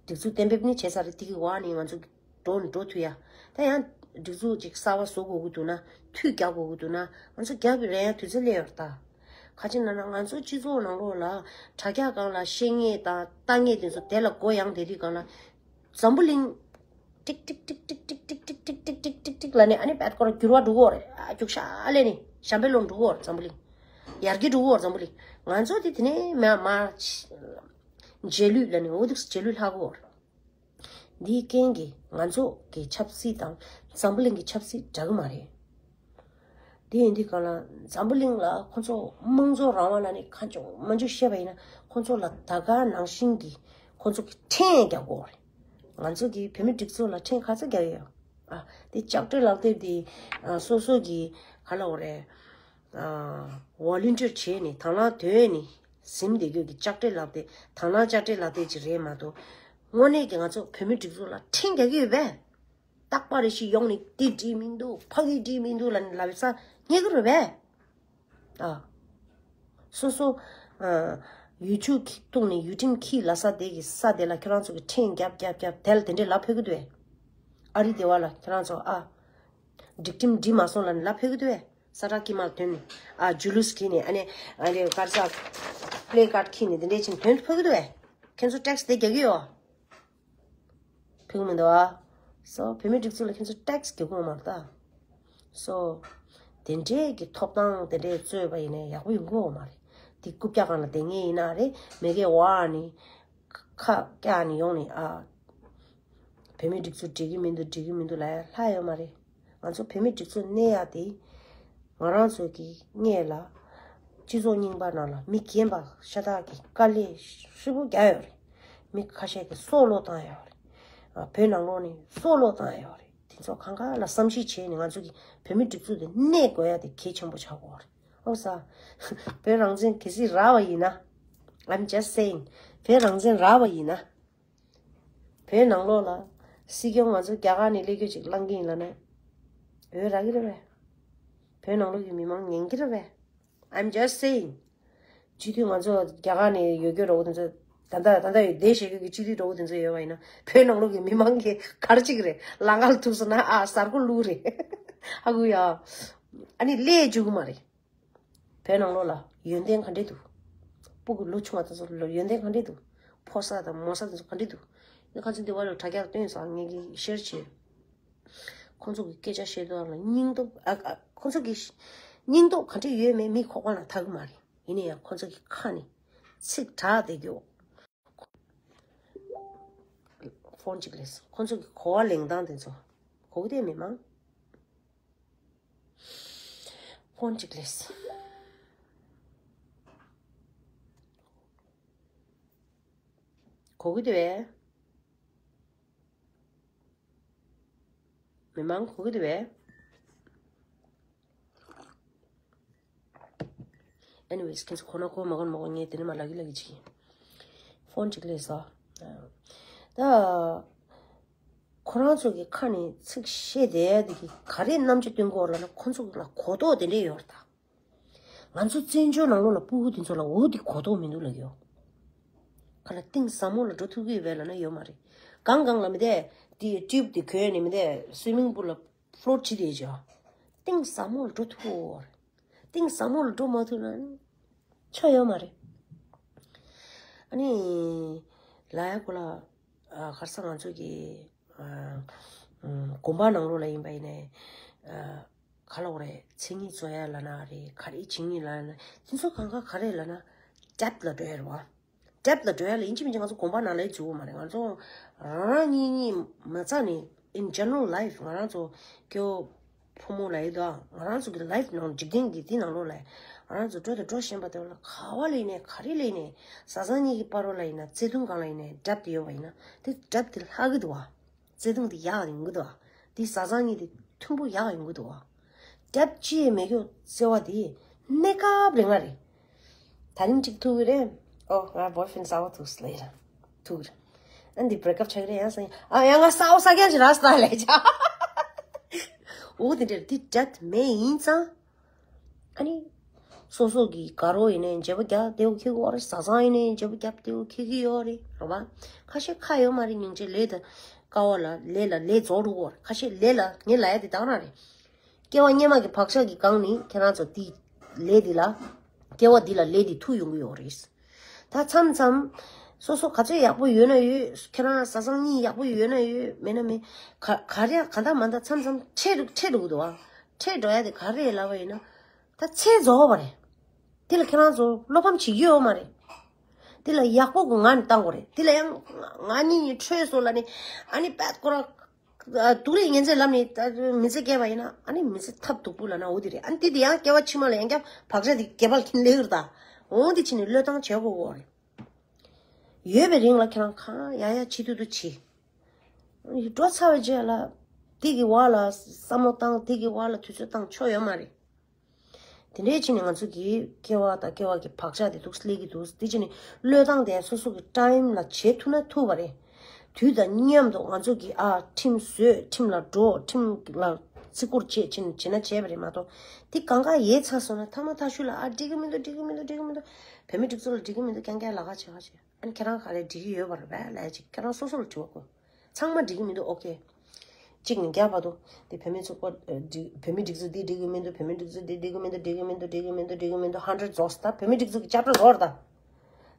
སྒྲིག་འཛུགས་གཏན་འབེབས་ནི་བྱས་ཚར་རེད། དེ་གི་འོག་ནས་ང་ཚོ་འགྲོ་ནི་འགྲོ་ཐུབ་ཡ། ད་ཡང་སྒྲིག་འཛུགས་ཅིག་གསར་བ་བཟོ་དགོས་ཀྱི་འདུག་ན་མཐུད་རྒྱག་དགོས་ཀྱི་འདུག་ན་ང་ཚོ་རྒྱབ་རན་ཡ་དུས་ཚོད་སླེབས་ཡོད་རེད་ད། ག་ཅི་ན་ན་ང་ཚོ་སྤྱི་ཚོགས་ནང་ལོགས་ལ་དྲ་རྒྱ་སྒང་ལ་བཤད་ངེས་དང་ལྟ་ངེས་དེ་ཚོ་དེ་ལ་མགོ་ཡང་དེ་དུས་སྒང་ལ། འཛམ་བུ་གླིང་། ཏིག་ཏིག་ལབ་ནས་ཨ་ནི་བད་ཀོར་འགྱུར་བ་འགྲོ་གི་ཡོད་རེད། ཨ་རྒྱུག་ཤ་ལས་ནི་ཞམ་པའི་ལོང་འགྲོ་གི་ཡོད་རེད། འཛམ་བུ་གླིང་། ཡར་རྒྱས་འགྲོ་གི་ཡོད་རེད། འཛམ་བུ་གླིང་། ང་ཚོ་དེ་དེ་ནས་མ་མ། རྗེས་ལུས་ལབ་ནས་འོ་འདུག་རྗེས་ལུས་ལྷག་གི་ཡོད་རེད། འདིའི་རྐྱེན་གྱིས་ང་ཚོ་གི་ཆབ་སྲིད་དང་འཛམ་བུ་གླིང་གི་ཆབ་སྲིད་འདྲ་གི་མ་རེད། དེ་ཡིན་དུས་གང་ལ་འཛམ་བུ་གླིང་ལ་ཁོ་ཚོ་དམངས་གཙོ་རང་དབང་ལ་ནི་གང་བྱུང་མང་བྱུང་བཤད་པ་ཡིན་ན་ཁོ་ཚོ་ལ་ད་ག་ནང་བཞིན་གྱི་ཁོ་ཚོ་གི་ཕྲན་རྒྱག་དགོས་རེད། ང་ཚོ་གི་བོད་མི་སྒྲིག་འཛུགས་ལ་ཕྲན་ག་ཚོད་རྒྱག་ཡོད། ཨ་དེ་ལྕགས་སྤྲེལ་ལག་དེབ་དེ་ཨ་སོ་སོ་གི་ག་ལབ་དགོས་རེད། ཨ་ཝོ་ལུན་ཊིར་བྱས་ནས་དང་བླངས་དོན་ནས་ཟིན་བསྡད་རྒྱུ་གི་ལྕགས་སྤྲེལ་ལག་དེབ་དང་བླངས་ལྕགས་སྤྲེལ་ལག་དེབ་ཅིག་རེད་མ་གཏོགས། དངོས་གནས་ཀྱི་ང་ཚོ་བོད་མི་སྒྲིག་འཛུགས་ལ་ཕྲན་རྒྱག་གི་ཡོད་པས། རྟག་པར་རེ་ཞིག་ཡོང་ནས་དེ་འགྲིག་མི་འདུག་ཕ་གི་འགྲིག་མི་འདུག་ལབ་ནས་ལབ་ས་རྙེད་ཀྱི་རེད་པས། ཨ། སོ་སོ། ཨ། ཡུ་ཊུབ་ཁྲིད་ནས་ཡུ་ཊུབ་ཁྲིད་ལབ་ས་དེ་གི་ས་དེ་ལ་ཁྱེད་རང་ཚོ་གི་ཕྲན་རྒྱབ་རྒྱབ་རྒྱབ་དེ་ལ་དེ་འདྲས་ལབ་ཕོད་ཀྱི་འདུག་གས། ཨ་རི་སྡེ་བ་ལ་ཁྱེད་རང་ཚོ་ཨ། སྒྲིག་ཁྲིམས་འགྲིག་མ་སོང་ལབ་ནས་ལབ་ཕོད་ཀྱི་འདུག་གས། ས་ཁྲ་ཀི་མ་ཐོན་ནས་ཨ་ཇུ་ལུས་ཁྲིད་ནས་ཨ་ནི་ཨ་ནི་ག་རེ་ཟ། པི་ལེ་ཀར་ཁྲིད་ནས་དེ་འདྲས་ཕྱིན་ཐོན་ཕོད་ཀྱི་འདུག་གས། ཁྱེད་ཚོ་ཊེག་སི་དེ་རྒྱག་གི་ཡོད། ཕུག་མི་འདུག་ཨ། སོ་བོད་མི་སྒྲིག་འཛུགས་ལ་ཁྱེད་ཚོ་ཊེག་སི་རྒྱག་གི་ཡོད་མ་རེད་ད། སོ། དེ་འདྲའི་གི་ཐོབ་ཐང་དེ་འདྲའི་རྩོད་པ་ཡིན་ན་ཡག་པོ་ཡོང་གི་ཡོད་མ་རེད། དེ་རྐུབ་བཀྱག་སྒང་ལ་བསྡད་མཁན་ཡིན་ན་རེད། མི་སྒེར་བ་ནི། ཁ་བཀྱག་ནི་ཡོང་ནི་ཨ། བོད་མི་སྒྲིག་འཛུགས་འགྲིག་གི་མི་འདུག་འགྲིག་གི་མི་འདུག་ལབ་ཡ་ལྷག་ཡོད་མ་རེད། ང་ཚོ་བོད་མི་སྒྲིག་འཛུགས་གནས་ཡ་དེ། ང་རང་ཚོ་གི་སྔས་ལ། སྤྱི་ཚོགས་རྙིང་པ་ནང་ལ་མི་རྒན་པ་ཤ་སྟག་གི་དཀའ་ལས་ཧྲིལ་པོ་རྒྱག་ཡོད་རེད། མི་ཁ་ཤས་ཀྱི་སྲོག་བློས་བཏང་ཡོད་རེད། བོད་ནང་ལོགས་ནས་སྲོག་བློས་བཏང་ཡོད་རེད། དེ་ཚོ་གང་ག་ལ་བསམ་གཞིག་བྱས་ནས་ང་ཚོ་གི་བོད་མི་སྒྲིག་འཛུགས་དེ་གནས་དགོས་ཡ་དེ་གལ་ཆེན་པོ་ཆགས་ཀྱི་ཡོད་རེད། ཨོ་ས། བོད་རང་བཙན་གལ་སྲིད་རག་པ་ཡིན་ན། I'm just saying. བོད་རང་བཙན་རག་པ་ཡིན་ན། བོད་ནང་ལོགས་ལ་སྲིད་སྐྱོང་ང་ཚོ་རྒྱ་གར་ནས་སླེབས་རྒྱུ་ཅིག་བླང་གི་ཡིན་ལབ་ན། འོས་རག་གི་རེད་པས། བོད་ནང་ལོགས་ཀྱི་མི་མང་ཉན་གྱི་རེད་པས། I'm just saying. སྤྱི་འཐུས་ང་ཚོ་རྒྱ་གར་ནས་ཡོད་རྒྱུ་རོགས་དེ་ཚོ་ད་ལྟ་ད་ལྟ་ཡོད་བསྡད་བཞག་རྒྱུ་གི་སྤྱི་འཐུས་རོགས་དེ་ཚོ་ཡོད་པ་ཡིན་ན། བོད་ནང་ལོགས་ཀྱི་མི་མང་གིས་ག་རེ་བྱེད་ཀྱི་རེད། ལམ་ཁ་ལ་ཐུག་སོང་ན་ཨ་གཟར་མགོ་བླུགས་རེད། ཧ་གོ་ཡ། ཨ་ནི་སླེབས་བཅུག་གི་མ་རེད། བོད་ནང་ལོགས་ལ་ཡོན་ཏན་ག་འདྲས་འདུག་སྤུ་གུ་ལོ་ཆུང་བ་དེ་ཚོ་ལ་ཡོན་ཏན་ག་འདྲས་འདུག་ཕོ་གསར་དང་མོ་གསར་དེ་ཚོ་ག་འདྲས་འདུག་ངས་ཁ་སང་དེ་བ་ལ་དྲ་རྒྱ་ལ་བཏོན་སོང་། ངས་ཀྱིས་ཤེར་བྱས། ཁོང་ཚོ་གི་སྐད་ཆ་བཤད་དུས་ལ་སྙིང་སྟོབས། ཨ་ཨ་ཁོང་ཚོ་གི་སྙིང་སྟོབས་ག་འདྲས་ཡོད་མེད་མི་ཁོག་པ་ནང་ཐག་གི་མ་རེད། ཡིན་ན་ཡང་ཁོང་ཚོ་གི་ཁ་ནས་ཚིག་གྲགས་བསྡད་རྒྱུ། ཕོན་གཅིག་ལས་ཁོང་ཚོ་གི་གོ་བ་ལེན་སྟངས་དེ་ཚོ་གོ་གི་དེ་མི་མང་། ཕོན་གཅིག་ལས། གོ་གི་དེ་བས། མི་མང་གོ་གི་དེ་བས། Anyways, ཁྱེད་ཚོ་གོ་ན་གོ་མ་གོ་ན་མ་གོ། ངས་དེ་ནས་མ་ལབ་ཀྱི་ལབ་ཀྱི་བྱེད་ཀྱི། ཕོན་གཅིག་ལས་སོ། ད་ཁོ་རང་ཚོ་གི་ཁ་ནས་ཚིག་བཤད་བསྡད་དེ་གི་ག་རེ་རྣམ་འགྱུར་སྟོན་གྱི་ཡོད་རེད་ལབ་ན། ཁོ་ཚོ་ལ་གོ་རྟོགས་དེ་འདྲས་ཡོད་རེད་ད། ང་ཚོ་བཙན་བྱོལ་ནང་ལོགས་ལ་སྤུ་གུ་དེ་ཚོ་ལ་འོ་དེ་གོ་རྟོགས་མི་འདུག་ལབ་ཀྱི་ཡོད། ཁ་ལ་གཏིང་ཟབ་མོ་ལ་འགྲོ་ཐུབ་ཀྱི་ཡོད་པས་ལབ་ན་ཡོད་མ་རེད། གང་གང་ལ་མི་དེ་དེ་ཊིའུབ་དེ་གོན་ནས་མི་དེ་སུའི་མིང་པུལ་ལ་ཕློཊ་བྱེད་དེ་བྱ། གཏིང་ཟབ་མོ་ལ་འགྲོ་ཐུབ་ཀྱི་ཡོད་རེད། གཏིང་ཟབ་མོ་ལ་འགྲོ་མ་ཐུབ་ན་ཆོ་ཡོད་མ་རེད། ཨ་ནི་ལ་ཡ་གོ་ལ་ཨ་ཁར་ས་ང་ཚོ་གི་ཨ་ཨ་དགོན་པ་ནང་ལོགས་ལ་ཡིན་པ་ཡིན་ནའི་ཨ་ག་ལ་འོ་རེད། མཚན་ཉིད་རྩོད་ཡ་ལབ་ན་རེད། ག་རེ་བྱེད་ཉིད་ལབ་ན། དེ་ཚོ་གང་ག་ག་རེ་ལབ་ན་ཌེབ་ལ་འགྲོ་ཡ་རེད་བ། ཌེབ་ལ་འགྲོ་ཡ་ལ་ཡིན་གཅིག་མིན་གཅིག་ང་ཚོ་དགོན་པ་ནང་ལ་འཛུལ་དགོས་མ་རེད། ང་ཚོ་རང་རང་གཉིས་གཉིས་མ་རྩ་ནས་in general life ང་རང་ཚོ་སྐྱེ་བོ་ཕོ་མོ་ལ་ཡིན་དོ། ང་རང་ཚོ་གི་ལའིཕ་ནང་འཇིག་རྟེན་གྱི་འདི་ནང་ལོགས་ལ་ང་རང་ཚོ་འགྲོ་དང་འགྲོ་བཞིན་པ་དེ་ལ་ག་བ་ལ་ཡིན་ནའི་ག་རེ་ལ་ཡིན་ནའི་བཟའ་ཚང་གཉིས་ཀྱི་བར་རོ་ལ་ཡིན་ན་བརྩེ་དུང་སྒང་ལ་ཡིན་ནའི་ཌེབ་དེ་ཡོད་པ་ཡིན་ན་དེ་ཌེབ་དེ་ལྷག་གི་འདུག་བ། བརྩེ་དུང་དེ་ཡག་ཡོང་གི་འདུག་བ། དེ་བཟའ་ཚང་གཉིས་དེ་མཐུན་པོ་ཡག་ཡོང་གི་འདུག་བ། ཌེབ་ཅི་ཡང་མེད་རྒྱུ་བརྩེ་བ་དེ་གནས་སྐབས་རིང་ལ་རེད། ད་རིང་གཅིག་ཐུག་གི་རེད། ཨོ་ང་བོའི་ཕྲེན་གསར་པ་ཐུག་སོང་ལབ་ཡིན་ལ། ཐུག་གི་རེད། ཨ་འདི་བྷེ་རེག་ཨབ་ཆགས་ཀྱི་རེད་ཡང་སང་ཨ་ཡང་ང་གསར་པ་གསར་རྐྱང་ཞིག་རག་སོང་ལབ་བྱ། འོ་དེ་འདྲ་དེ་ཌེབ་མེད་ཡིན་ཙང་། ཨ་ནི། སོ་སོ་གི་དགའ་རོགས་ཡིན་ནའི་བརྗེ་པོ་རྒྱག་བདེ་པོ་འཁྱེར་གི་ཡོད་རེད། བཟའ་ཚང་ཡིན་ནའི་བརྗེ་པོ་རྒྱག་བདེ་པོ་འཁྱེར་གི་ཡོད་རེད། རེད་བ། ཁ་ཤས་ཁ་ཡོད་མ་རེད། སྙིང་རྗེ་ལས་དང་དཀའ་བ་ལ་ལས་ལ་ལས་རྫོགས་འགྲོ་གི་ཡོད་རེད། ཁ་ཤས་ལས་ལ་ངས་ལབ་ཡ་དེ་དག་རང་རེད། སྐྱེ་བ་སྔོན་མ་གི་བག་ཆགས་ཀྱི་སྒང་ནས་ཁྱེད་རང་ཚོ་དེ་ལས་འདི་ལ། སྐྱེ་བ་འདི་ལ་ལས་འདི་ཐུག་ཡོང་གི་ཡོད་རེད། ད་མཚམས་མཚམས། སོ་སོ་ག་ཚོད་ཡག་པོ་ཡོད་ན་ཡོད། ཁྱེད་རང་བཟའ་ཚང་གཉིས་ཡག་པོ་ཡོད་ན་ཡོད། མེད་ན་མེད། ག་ག་རེ་ག་འདྲ་མ་འདྲ་མཚམས་མཚམས་ཁྲེལ་འགྲོ་ཁྲེལ་འགྲོ་གི་འདུག་ཨ། ཁྲེལ་འགྲོ་ཡ་དེ་ག་རེ་ལབ་པ་ཡིན་ན། ད་ཚེ་རྫོགས་པ་རེད། དེ་ལ་ཁྱེད་རང་ཚོ་བློ་ཕམ་བྱེད་རྒྱུ་ཡོད་མ་རེད། དེ་ལ་ཡག་པོ་གི་ངང་ནས་བཏང་དགོས་རེད། དེ་ལ་ཡང་ང་གཉིས་གཉིས་འཕྲོས་སོང་ལབ་ནས་ཨ་ནི་པད་ཁོ་རང་སྡུག་རུས་ངན་ཚད་ལབ་ནས་ད་མི་ཚེ་སྐྱེལ་བ་ཡིན་ན་ཨ་ནི་མི་ཚེ་ཐབས་སྡུག་པོ་ལབ་ན་འོ་དེ་རེད། ཨ་ནི་དེ་དེ་ཡང་སྐྱེ་བ་ཕྱི་མ་ལ་ཡང་བསྐྱར་བག་ཆགས་དེ་སྐྱེ་འཕེལ་གྱིན་སླེབས་ཀྱི་རེད་ད། འོ་དེ་ཕྱིན་ནས་བློས་བཏང་བྱེད་དགོས་ཀྱི་རེད། ཡོད་པའི་རིང་ལ་ཁྱེད་རང་གང་ཡག་ཡག་བྱེད་ཐུབ་ཐུབ་བྱེད། འགྲོ་ཚར་བའི་རྗེས་ལ། དེ་གི་བར་ལ་བསམ་བློ་བཏང་། དེ་གི་བར་ལ་དུས་ཚོད་བཏང་ཆོག་ཡོད་མ་རེད། དེ་འདྲའི་ཕྱིན་ནས་ང་ཚོ་གི་སྐྱེ་བ་དང་སྐྱེ་བ་གི་བག་ཆགས་དེ་འདུག་སླེབས་ཀྱི་འདུག་དེ་ཕྱིན་ནས་བློས་བཏང་དེ་སོ་སོ་གི་ཊའིམ་ལ་བྱེད་ཐུབ་ན་ཐུབ་པ་རེད། དུས་དང་མཉམ་དུ་ང་ཚོ་གི་ཨ་ཁྲིམས་བཟོས། ཁྲིམས་ལ་འགྲོ། ཁྲིམས་ལ་བརྩི་བཀུར་བྱེད་བྱེད་བྱེད་ན་བྱས་པ་རེད་མ་གཏོགས། དེ་གང་ག་ཡལ་ཚར་སོང་ན་ཐ་མ་ཐ་ཤུལ་ལ་ཨ་འགྲིག་གི་མི་འདུག་འགྲིག་གི་མི་འདུག་འགྲིག་གི་མི་འདུག་བོད་མི་སྒྲིག་འཛུགས་ལ་འགྲིག་གི་མི་འདུག་རྐྱང་རྐྱང་ལབ་ཁ་བྱེད་ཁ་བྱེད། ཨ་ནི་ཁྱེད་རང་ག་རེ་འགྲིག་གི་ཡོད་པ་རེད་པས་ལབ་ཅིག་ཁྱེད་རང་སོ་སོ་ལ་དྲི་བ་བཀོད། ཚང་མ་འགྲིག་གི་མི་འདུག་ཨོ་ཁེ། གཅིག་ནས་རྒྱབ་བར་དུ་དེ་བོད་མི་ཚོ་ཀོ་འགྲིག་བོད་མི་སྒྲིག་འཛུགས་འདི་འགྲིག་གི་མི་འདུག་བོད་མི་སྒྲིག་འཛུགས་འདི་འགྲིག་གི་མི་འདུག་འགྲིག་གི་མི་འདུག་འགྲིག་གི་མི་འདུག་འགྲིག་གི་མི་འདུག་ཧན་ཌེ་རེཌ་རྫོགས་སོང་། ད་བོད་མི་སྒྲིག་འཛུགས་ཀྱི་ཅབ་ཊར་རྫོགས་རེད་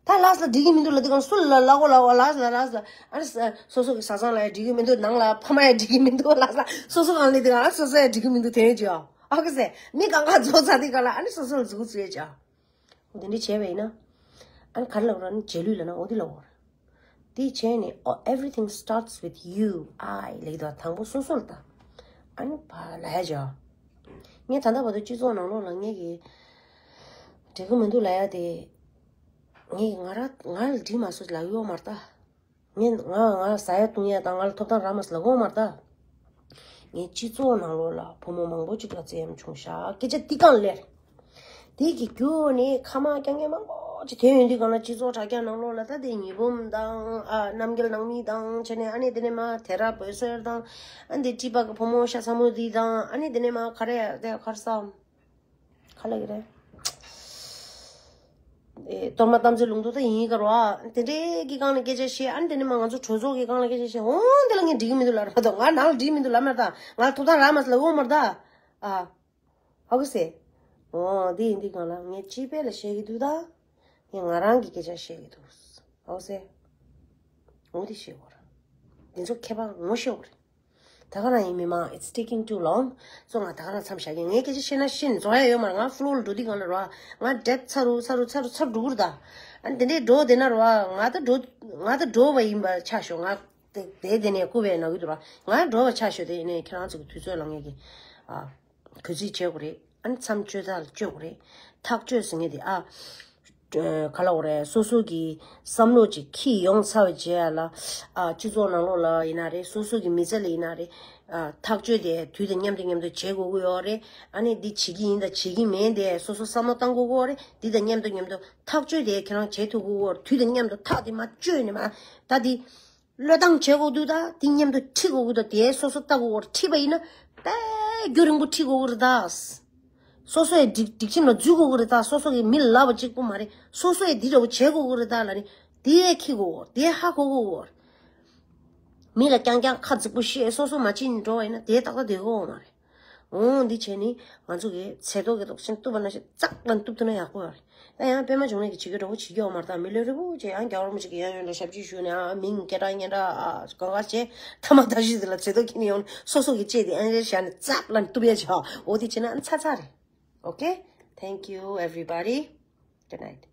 ད། ད་ལཱ་སི་ལ་འགྲིག་གི་མི་འདུག་ལབ་དུས་གང་སུ་ལ་ལ་གོ་ལ་གོ་ལཱ་སི་ལ་ལཱ་སི་ལ་ཨ་ནི་སོ་སོ་གི་བཟའ་ཚང་ལ་ཡང་འགྲིག་གི་མི་འདུག་ནང་ལ་ཕ་མ་ཡང་འགྲིག་གི་མི་འདུག་ལཱ་སི་ལ་སོ་སོ་གང་ལས་དུས་གང་སོ་སོ་ཡང་འགྲིག་གི་མི་འདུག་དེ་ཡང་བྱས་ཨ་ཨ་ཁ་སེ་མི་གང་ག་རྫོགས་ཚར་དུས་གང་ལ་ཨ་ནི་སོ་སོ་ལ་མཛུ་གུ་བཙུགས་ཡས་བྱས་ཨ། འོ་དེ་འདྲ་བྱས་པ་ཡིན་ན། ཨ་ནི་ག་རེ་ལབ་ར་ནི་རྗེས་ལུས་ལབ་ན་འོ་དེ་ལབ་འོ་ར། དེ་བྱས་ནས་oh, everything starts with you, I ལེགས་དོ་དང་པོ་སོ་སོ་ལ་ད། ཨ་ནི་བ་ལ་ཡ་བྱ། ངས་ད་ལྟ་བར་དུ་སྤྱི་ཚོགས་ནང་ལོགས་ལ་ངས་ཀྱི་འགྲིག་གི་མི་འདུག་ལབ་ཡ་དེ། ངས་ང་ར་ང་ལ་འགྲིག་མ་སོང་ལབ་ཡོད་མ་རེད་ད། ངས་ང་ང་ཟ་ཡ་བཏུང་ཡ་དང་ང་ལ་ཐོབ་ཐང་རག་མ་སོང་ལབ་དགོས་མ་རེད་ད། ངའི་སྤྱི་ཚོགས་ནང་ལོགས་ལ་བུ་མོ་མང་པོ་ཅིག་ལ་བཙན་གཡེམ་བྱུང་ཤག་སྐད་ཆ་འདི་གང་ལེར། དེ་གི་རྒྱུ་ནི་ཁ་མ་རྐྱང་རྐྱང་མང་པོ་ཅིག་དེ་ཡོང་དུས་གང་ལ་སྤྱི་ཚོགས་དྲ་རྒྱ་ནང་ལོགས་ལ་ད་དེ་ཉི་འབུམ་དང་ཨ་རྣམ་རྒྱལ་ནང་མི་དང་བྱས་ནས་ཨ་ནི་དེ་ནས་མ་དེ་ར་བོད་སེར་དང་ཨ་འདི་ཀྲི་པ་གི་བུ་མོ་ཤ་ཚ་མོ་འདི་དང་ཨ་ནི་དེ་ནས་མ་ག་རེ་དེ་གར་སམ། ག་ལ་གི་རེད། ཨེ་གཏོར་མ་དམ་ཚིག་ལུང་རྟོགས་ད་ཡིན་ག་རོ་ཨ། དེ་འདྲའི་གི་སྒང་ལ་སྐད་ཆ་བཤད་ཨ་ནི་དེ་ནས་མ་ང་ཚོ་གྲོས་ཚོགས་ཀྱི་སྒང་ལ་སྐད་ཆ་བཤད་འོང་དེ་ལ་ངས་འགྲིག་གི་མི་འདུག་ལབ་ར་མ་གཏོགས་ང་ནང་ལ་འགྲིག་གི་མི་འདུག་ལབ་མ་རེད་ད། ང་ལ་ཐོབ་ཐང་རག་མ་སོང་ལབ་འོང་མ་རེད་ད། ཨ། ཧ་གོ་སེ། འོ་དེ་ཡིན་དུས་སྒང་ལ་ངས་སྤྱི་པའི་ལ་བཤད་གི་འདུག་ད། ངས་ང་རང་གི་སྐད་ཆ་བཤད་གི་འདུག་ཧ་གོ་སེ། འོ་དེ་བཤད་དགོས་ར། འདི་ཚོ་ཁྱད་པར་ངོ་ཤེས་དགོས་རེད། ད་ག་རང་ཡིན་མི་མང་། It's taking too long. སོ་ང་ད་ག་རང་མཚམས་བཞག་གི་ངས་སྐད་ཆ་བཤད་ན་ཤེས་ནས་རྫོགས་ཡ་ཡོད་མ་རེད། ང་ཕློ་ལ་འགྲོ་དུས་སྒང་ལ་རོ། ང་འདྲེད་ཚར་རུ་ཚར་རུ་ཚར་རུ་ཚར་འགྲོ་གི་རེད་ད། ཨ་ནི་དེ་འདྲའི་འགྲོ་བསྡད་ན་རོ། ང་ད་འགྲོ་ང་ད་འགྲོ་བ་ཡིན་པ་ཆ་ཞོག་ང་དེ་དེ་དེ་ནས་སྐུ་བས་ན་གི་འདུག་ར། ང་འགྲོ་བ་ཆ་ཞོག་དེ་ཡིན་ནའི་ཁྱེད་རང་ཚོ་གི་དུས་ཚོད་ལ་ངས་གི་ཨ། གུས་བརྩི་བྱེད་དགོས་རེད། ཨ་ནི་མཚམས་གཅོད་ཚར་ལ་གཅོད་དགོས་རེད། ཐག་གཅོད་ཟེར་མཁན་དེ་ཨ། ག་ལ་འོ་རེད། སོ་སོ་གི་བསམ་བློ་ཅིག་འཁྱེར་ཡོང་ཚར་བའི་རྗེས་ལ། ཨ་སྤྱི་ཚོགས་ནང་ལོགས་ལ་ཡིན་ན་རེད། སོ་སོ་གི་མི་ཚེ་ལ་ཡིན་ན་རེད། ཨ་ཐག་གཅོད་དེ་དུས་དང་མཉམ་དུ་མཉམ་དུ་བྱེད་དགོས་ཀྱི་ཡོད་རེད། ཨ་ནི་འདི་བྱེད་ཀྱི་ཡིན་དང་བྱེད་ཀྱི་མིན་དེ་སོ་སོ་བསམ་བློ་བཏང་དགོས་ཀྱི་ཡོད་རེད། འདི་དང་མཉམ་དུ་མཉམ་དུ་ཐག་གཅོད་དེ་ཁྱེད་རང་བྱེད་ཐུབ་དགོས་ཀྱི་ཡོད་རེད། དུས་དང་མཉམ་དུ་ཐག་དེ་མ་གཅོད་ནས་མ་ད་འདི། བློས་བཏང་བྱེད་དགོས་འདུག་ད་དེ་མཉམ་དུ་ཁྲིད་དགོས་ཀྱི་འདུག་དེ་སོ་སོ་ལྟ་དགོས་ཀྱི་ཡོད་རེད། ཁྲིད་པ་ཡིན་ན་དཔེ་རྒྱུན་རིང་པོ་ཁྲིད་དགོས་ཀྱི་རེད་ད། སོ་སོ་ཡི་སྒྲིག་སྒྲིག་ཁྲིམས་ལ་འཛུལ་དགོས་ཀྱི་རེད་ད། སོ་སོ་གི་མི་ལབ་པ་གཅིག་པུ་མ་རེད། སོ་སོ་ཡི་འདི་འདྲ་བོ་བྱེད་དགོས་ཀྱི་རེད་ད་ལབ་ནི་དེ་ཡས་ཁྱི་དགོས་ཀྱི་ཡོད་རེད། དེ་ཧ་གོ་དགོས་ཀྱི་ཡོད་རེད། མི་ལ་རྐྱང་རྐྱང་ཁ་རྫིག་པོ་བཤད་སོ་སོ་མ་ཕྱིན་འགྲོ་བ་ཡིན་ན་དེ་ཏག་ཏག་བསྡད་ཀྱི་ཡོད་མ་རེད། འོང་འདི་བྱས་ནི་ང་ཚོ་གི་ཚེ་ཐོག་གི་ཐོག་ཆེན་གཏུབ་པ་ན་ཞིག་ཙག་ལ་གཏུབ་ཐུབ་ན་ཡག་པོ་ཡོད་རེད། ད་ཡང་པད་མ་འབྱུང་གནས་ཀྱི་བྱེད་སྒོ་འདྲ་པོ་བྱེད་ཀྱི་ཡོད་མ་རེད། ད་མི་ལོ་རིང་པོ་བྱས་ཡང་རྒྱལ་བ་རིན་པོ་ཆེ་གི་ཡང་ཡོན་ལ་ཞབས་ཕྱི་ཞུས་ནས་ཨ་མིང་སྐད་གྲགས་སྙན་གྲགས་ཨ་ག་ག་བྱས་ཐ་མ་ད་ཞིག་དེ་ལ་ཚེ་ཐོག་ཁྱེར་ནས་ཡོང་ནས་སོ་སོ་གི་ལྕེ་དེ་ཨན་རེ་བཞག་ནས་ཙག་ལ་གཏུབ་ཡ་བྱ་འོ་དེ་བྱས་ན་ཨ་ཚ་ཚ་རེད། Okay, thank you everybody. Good night.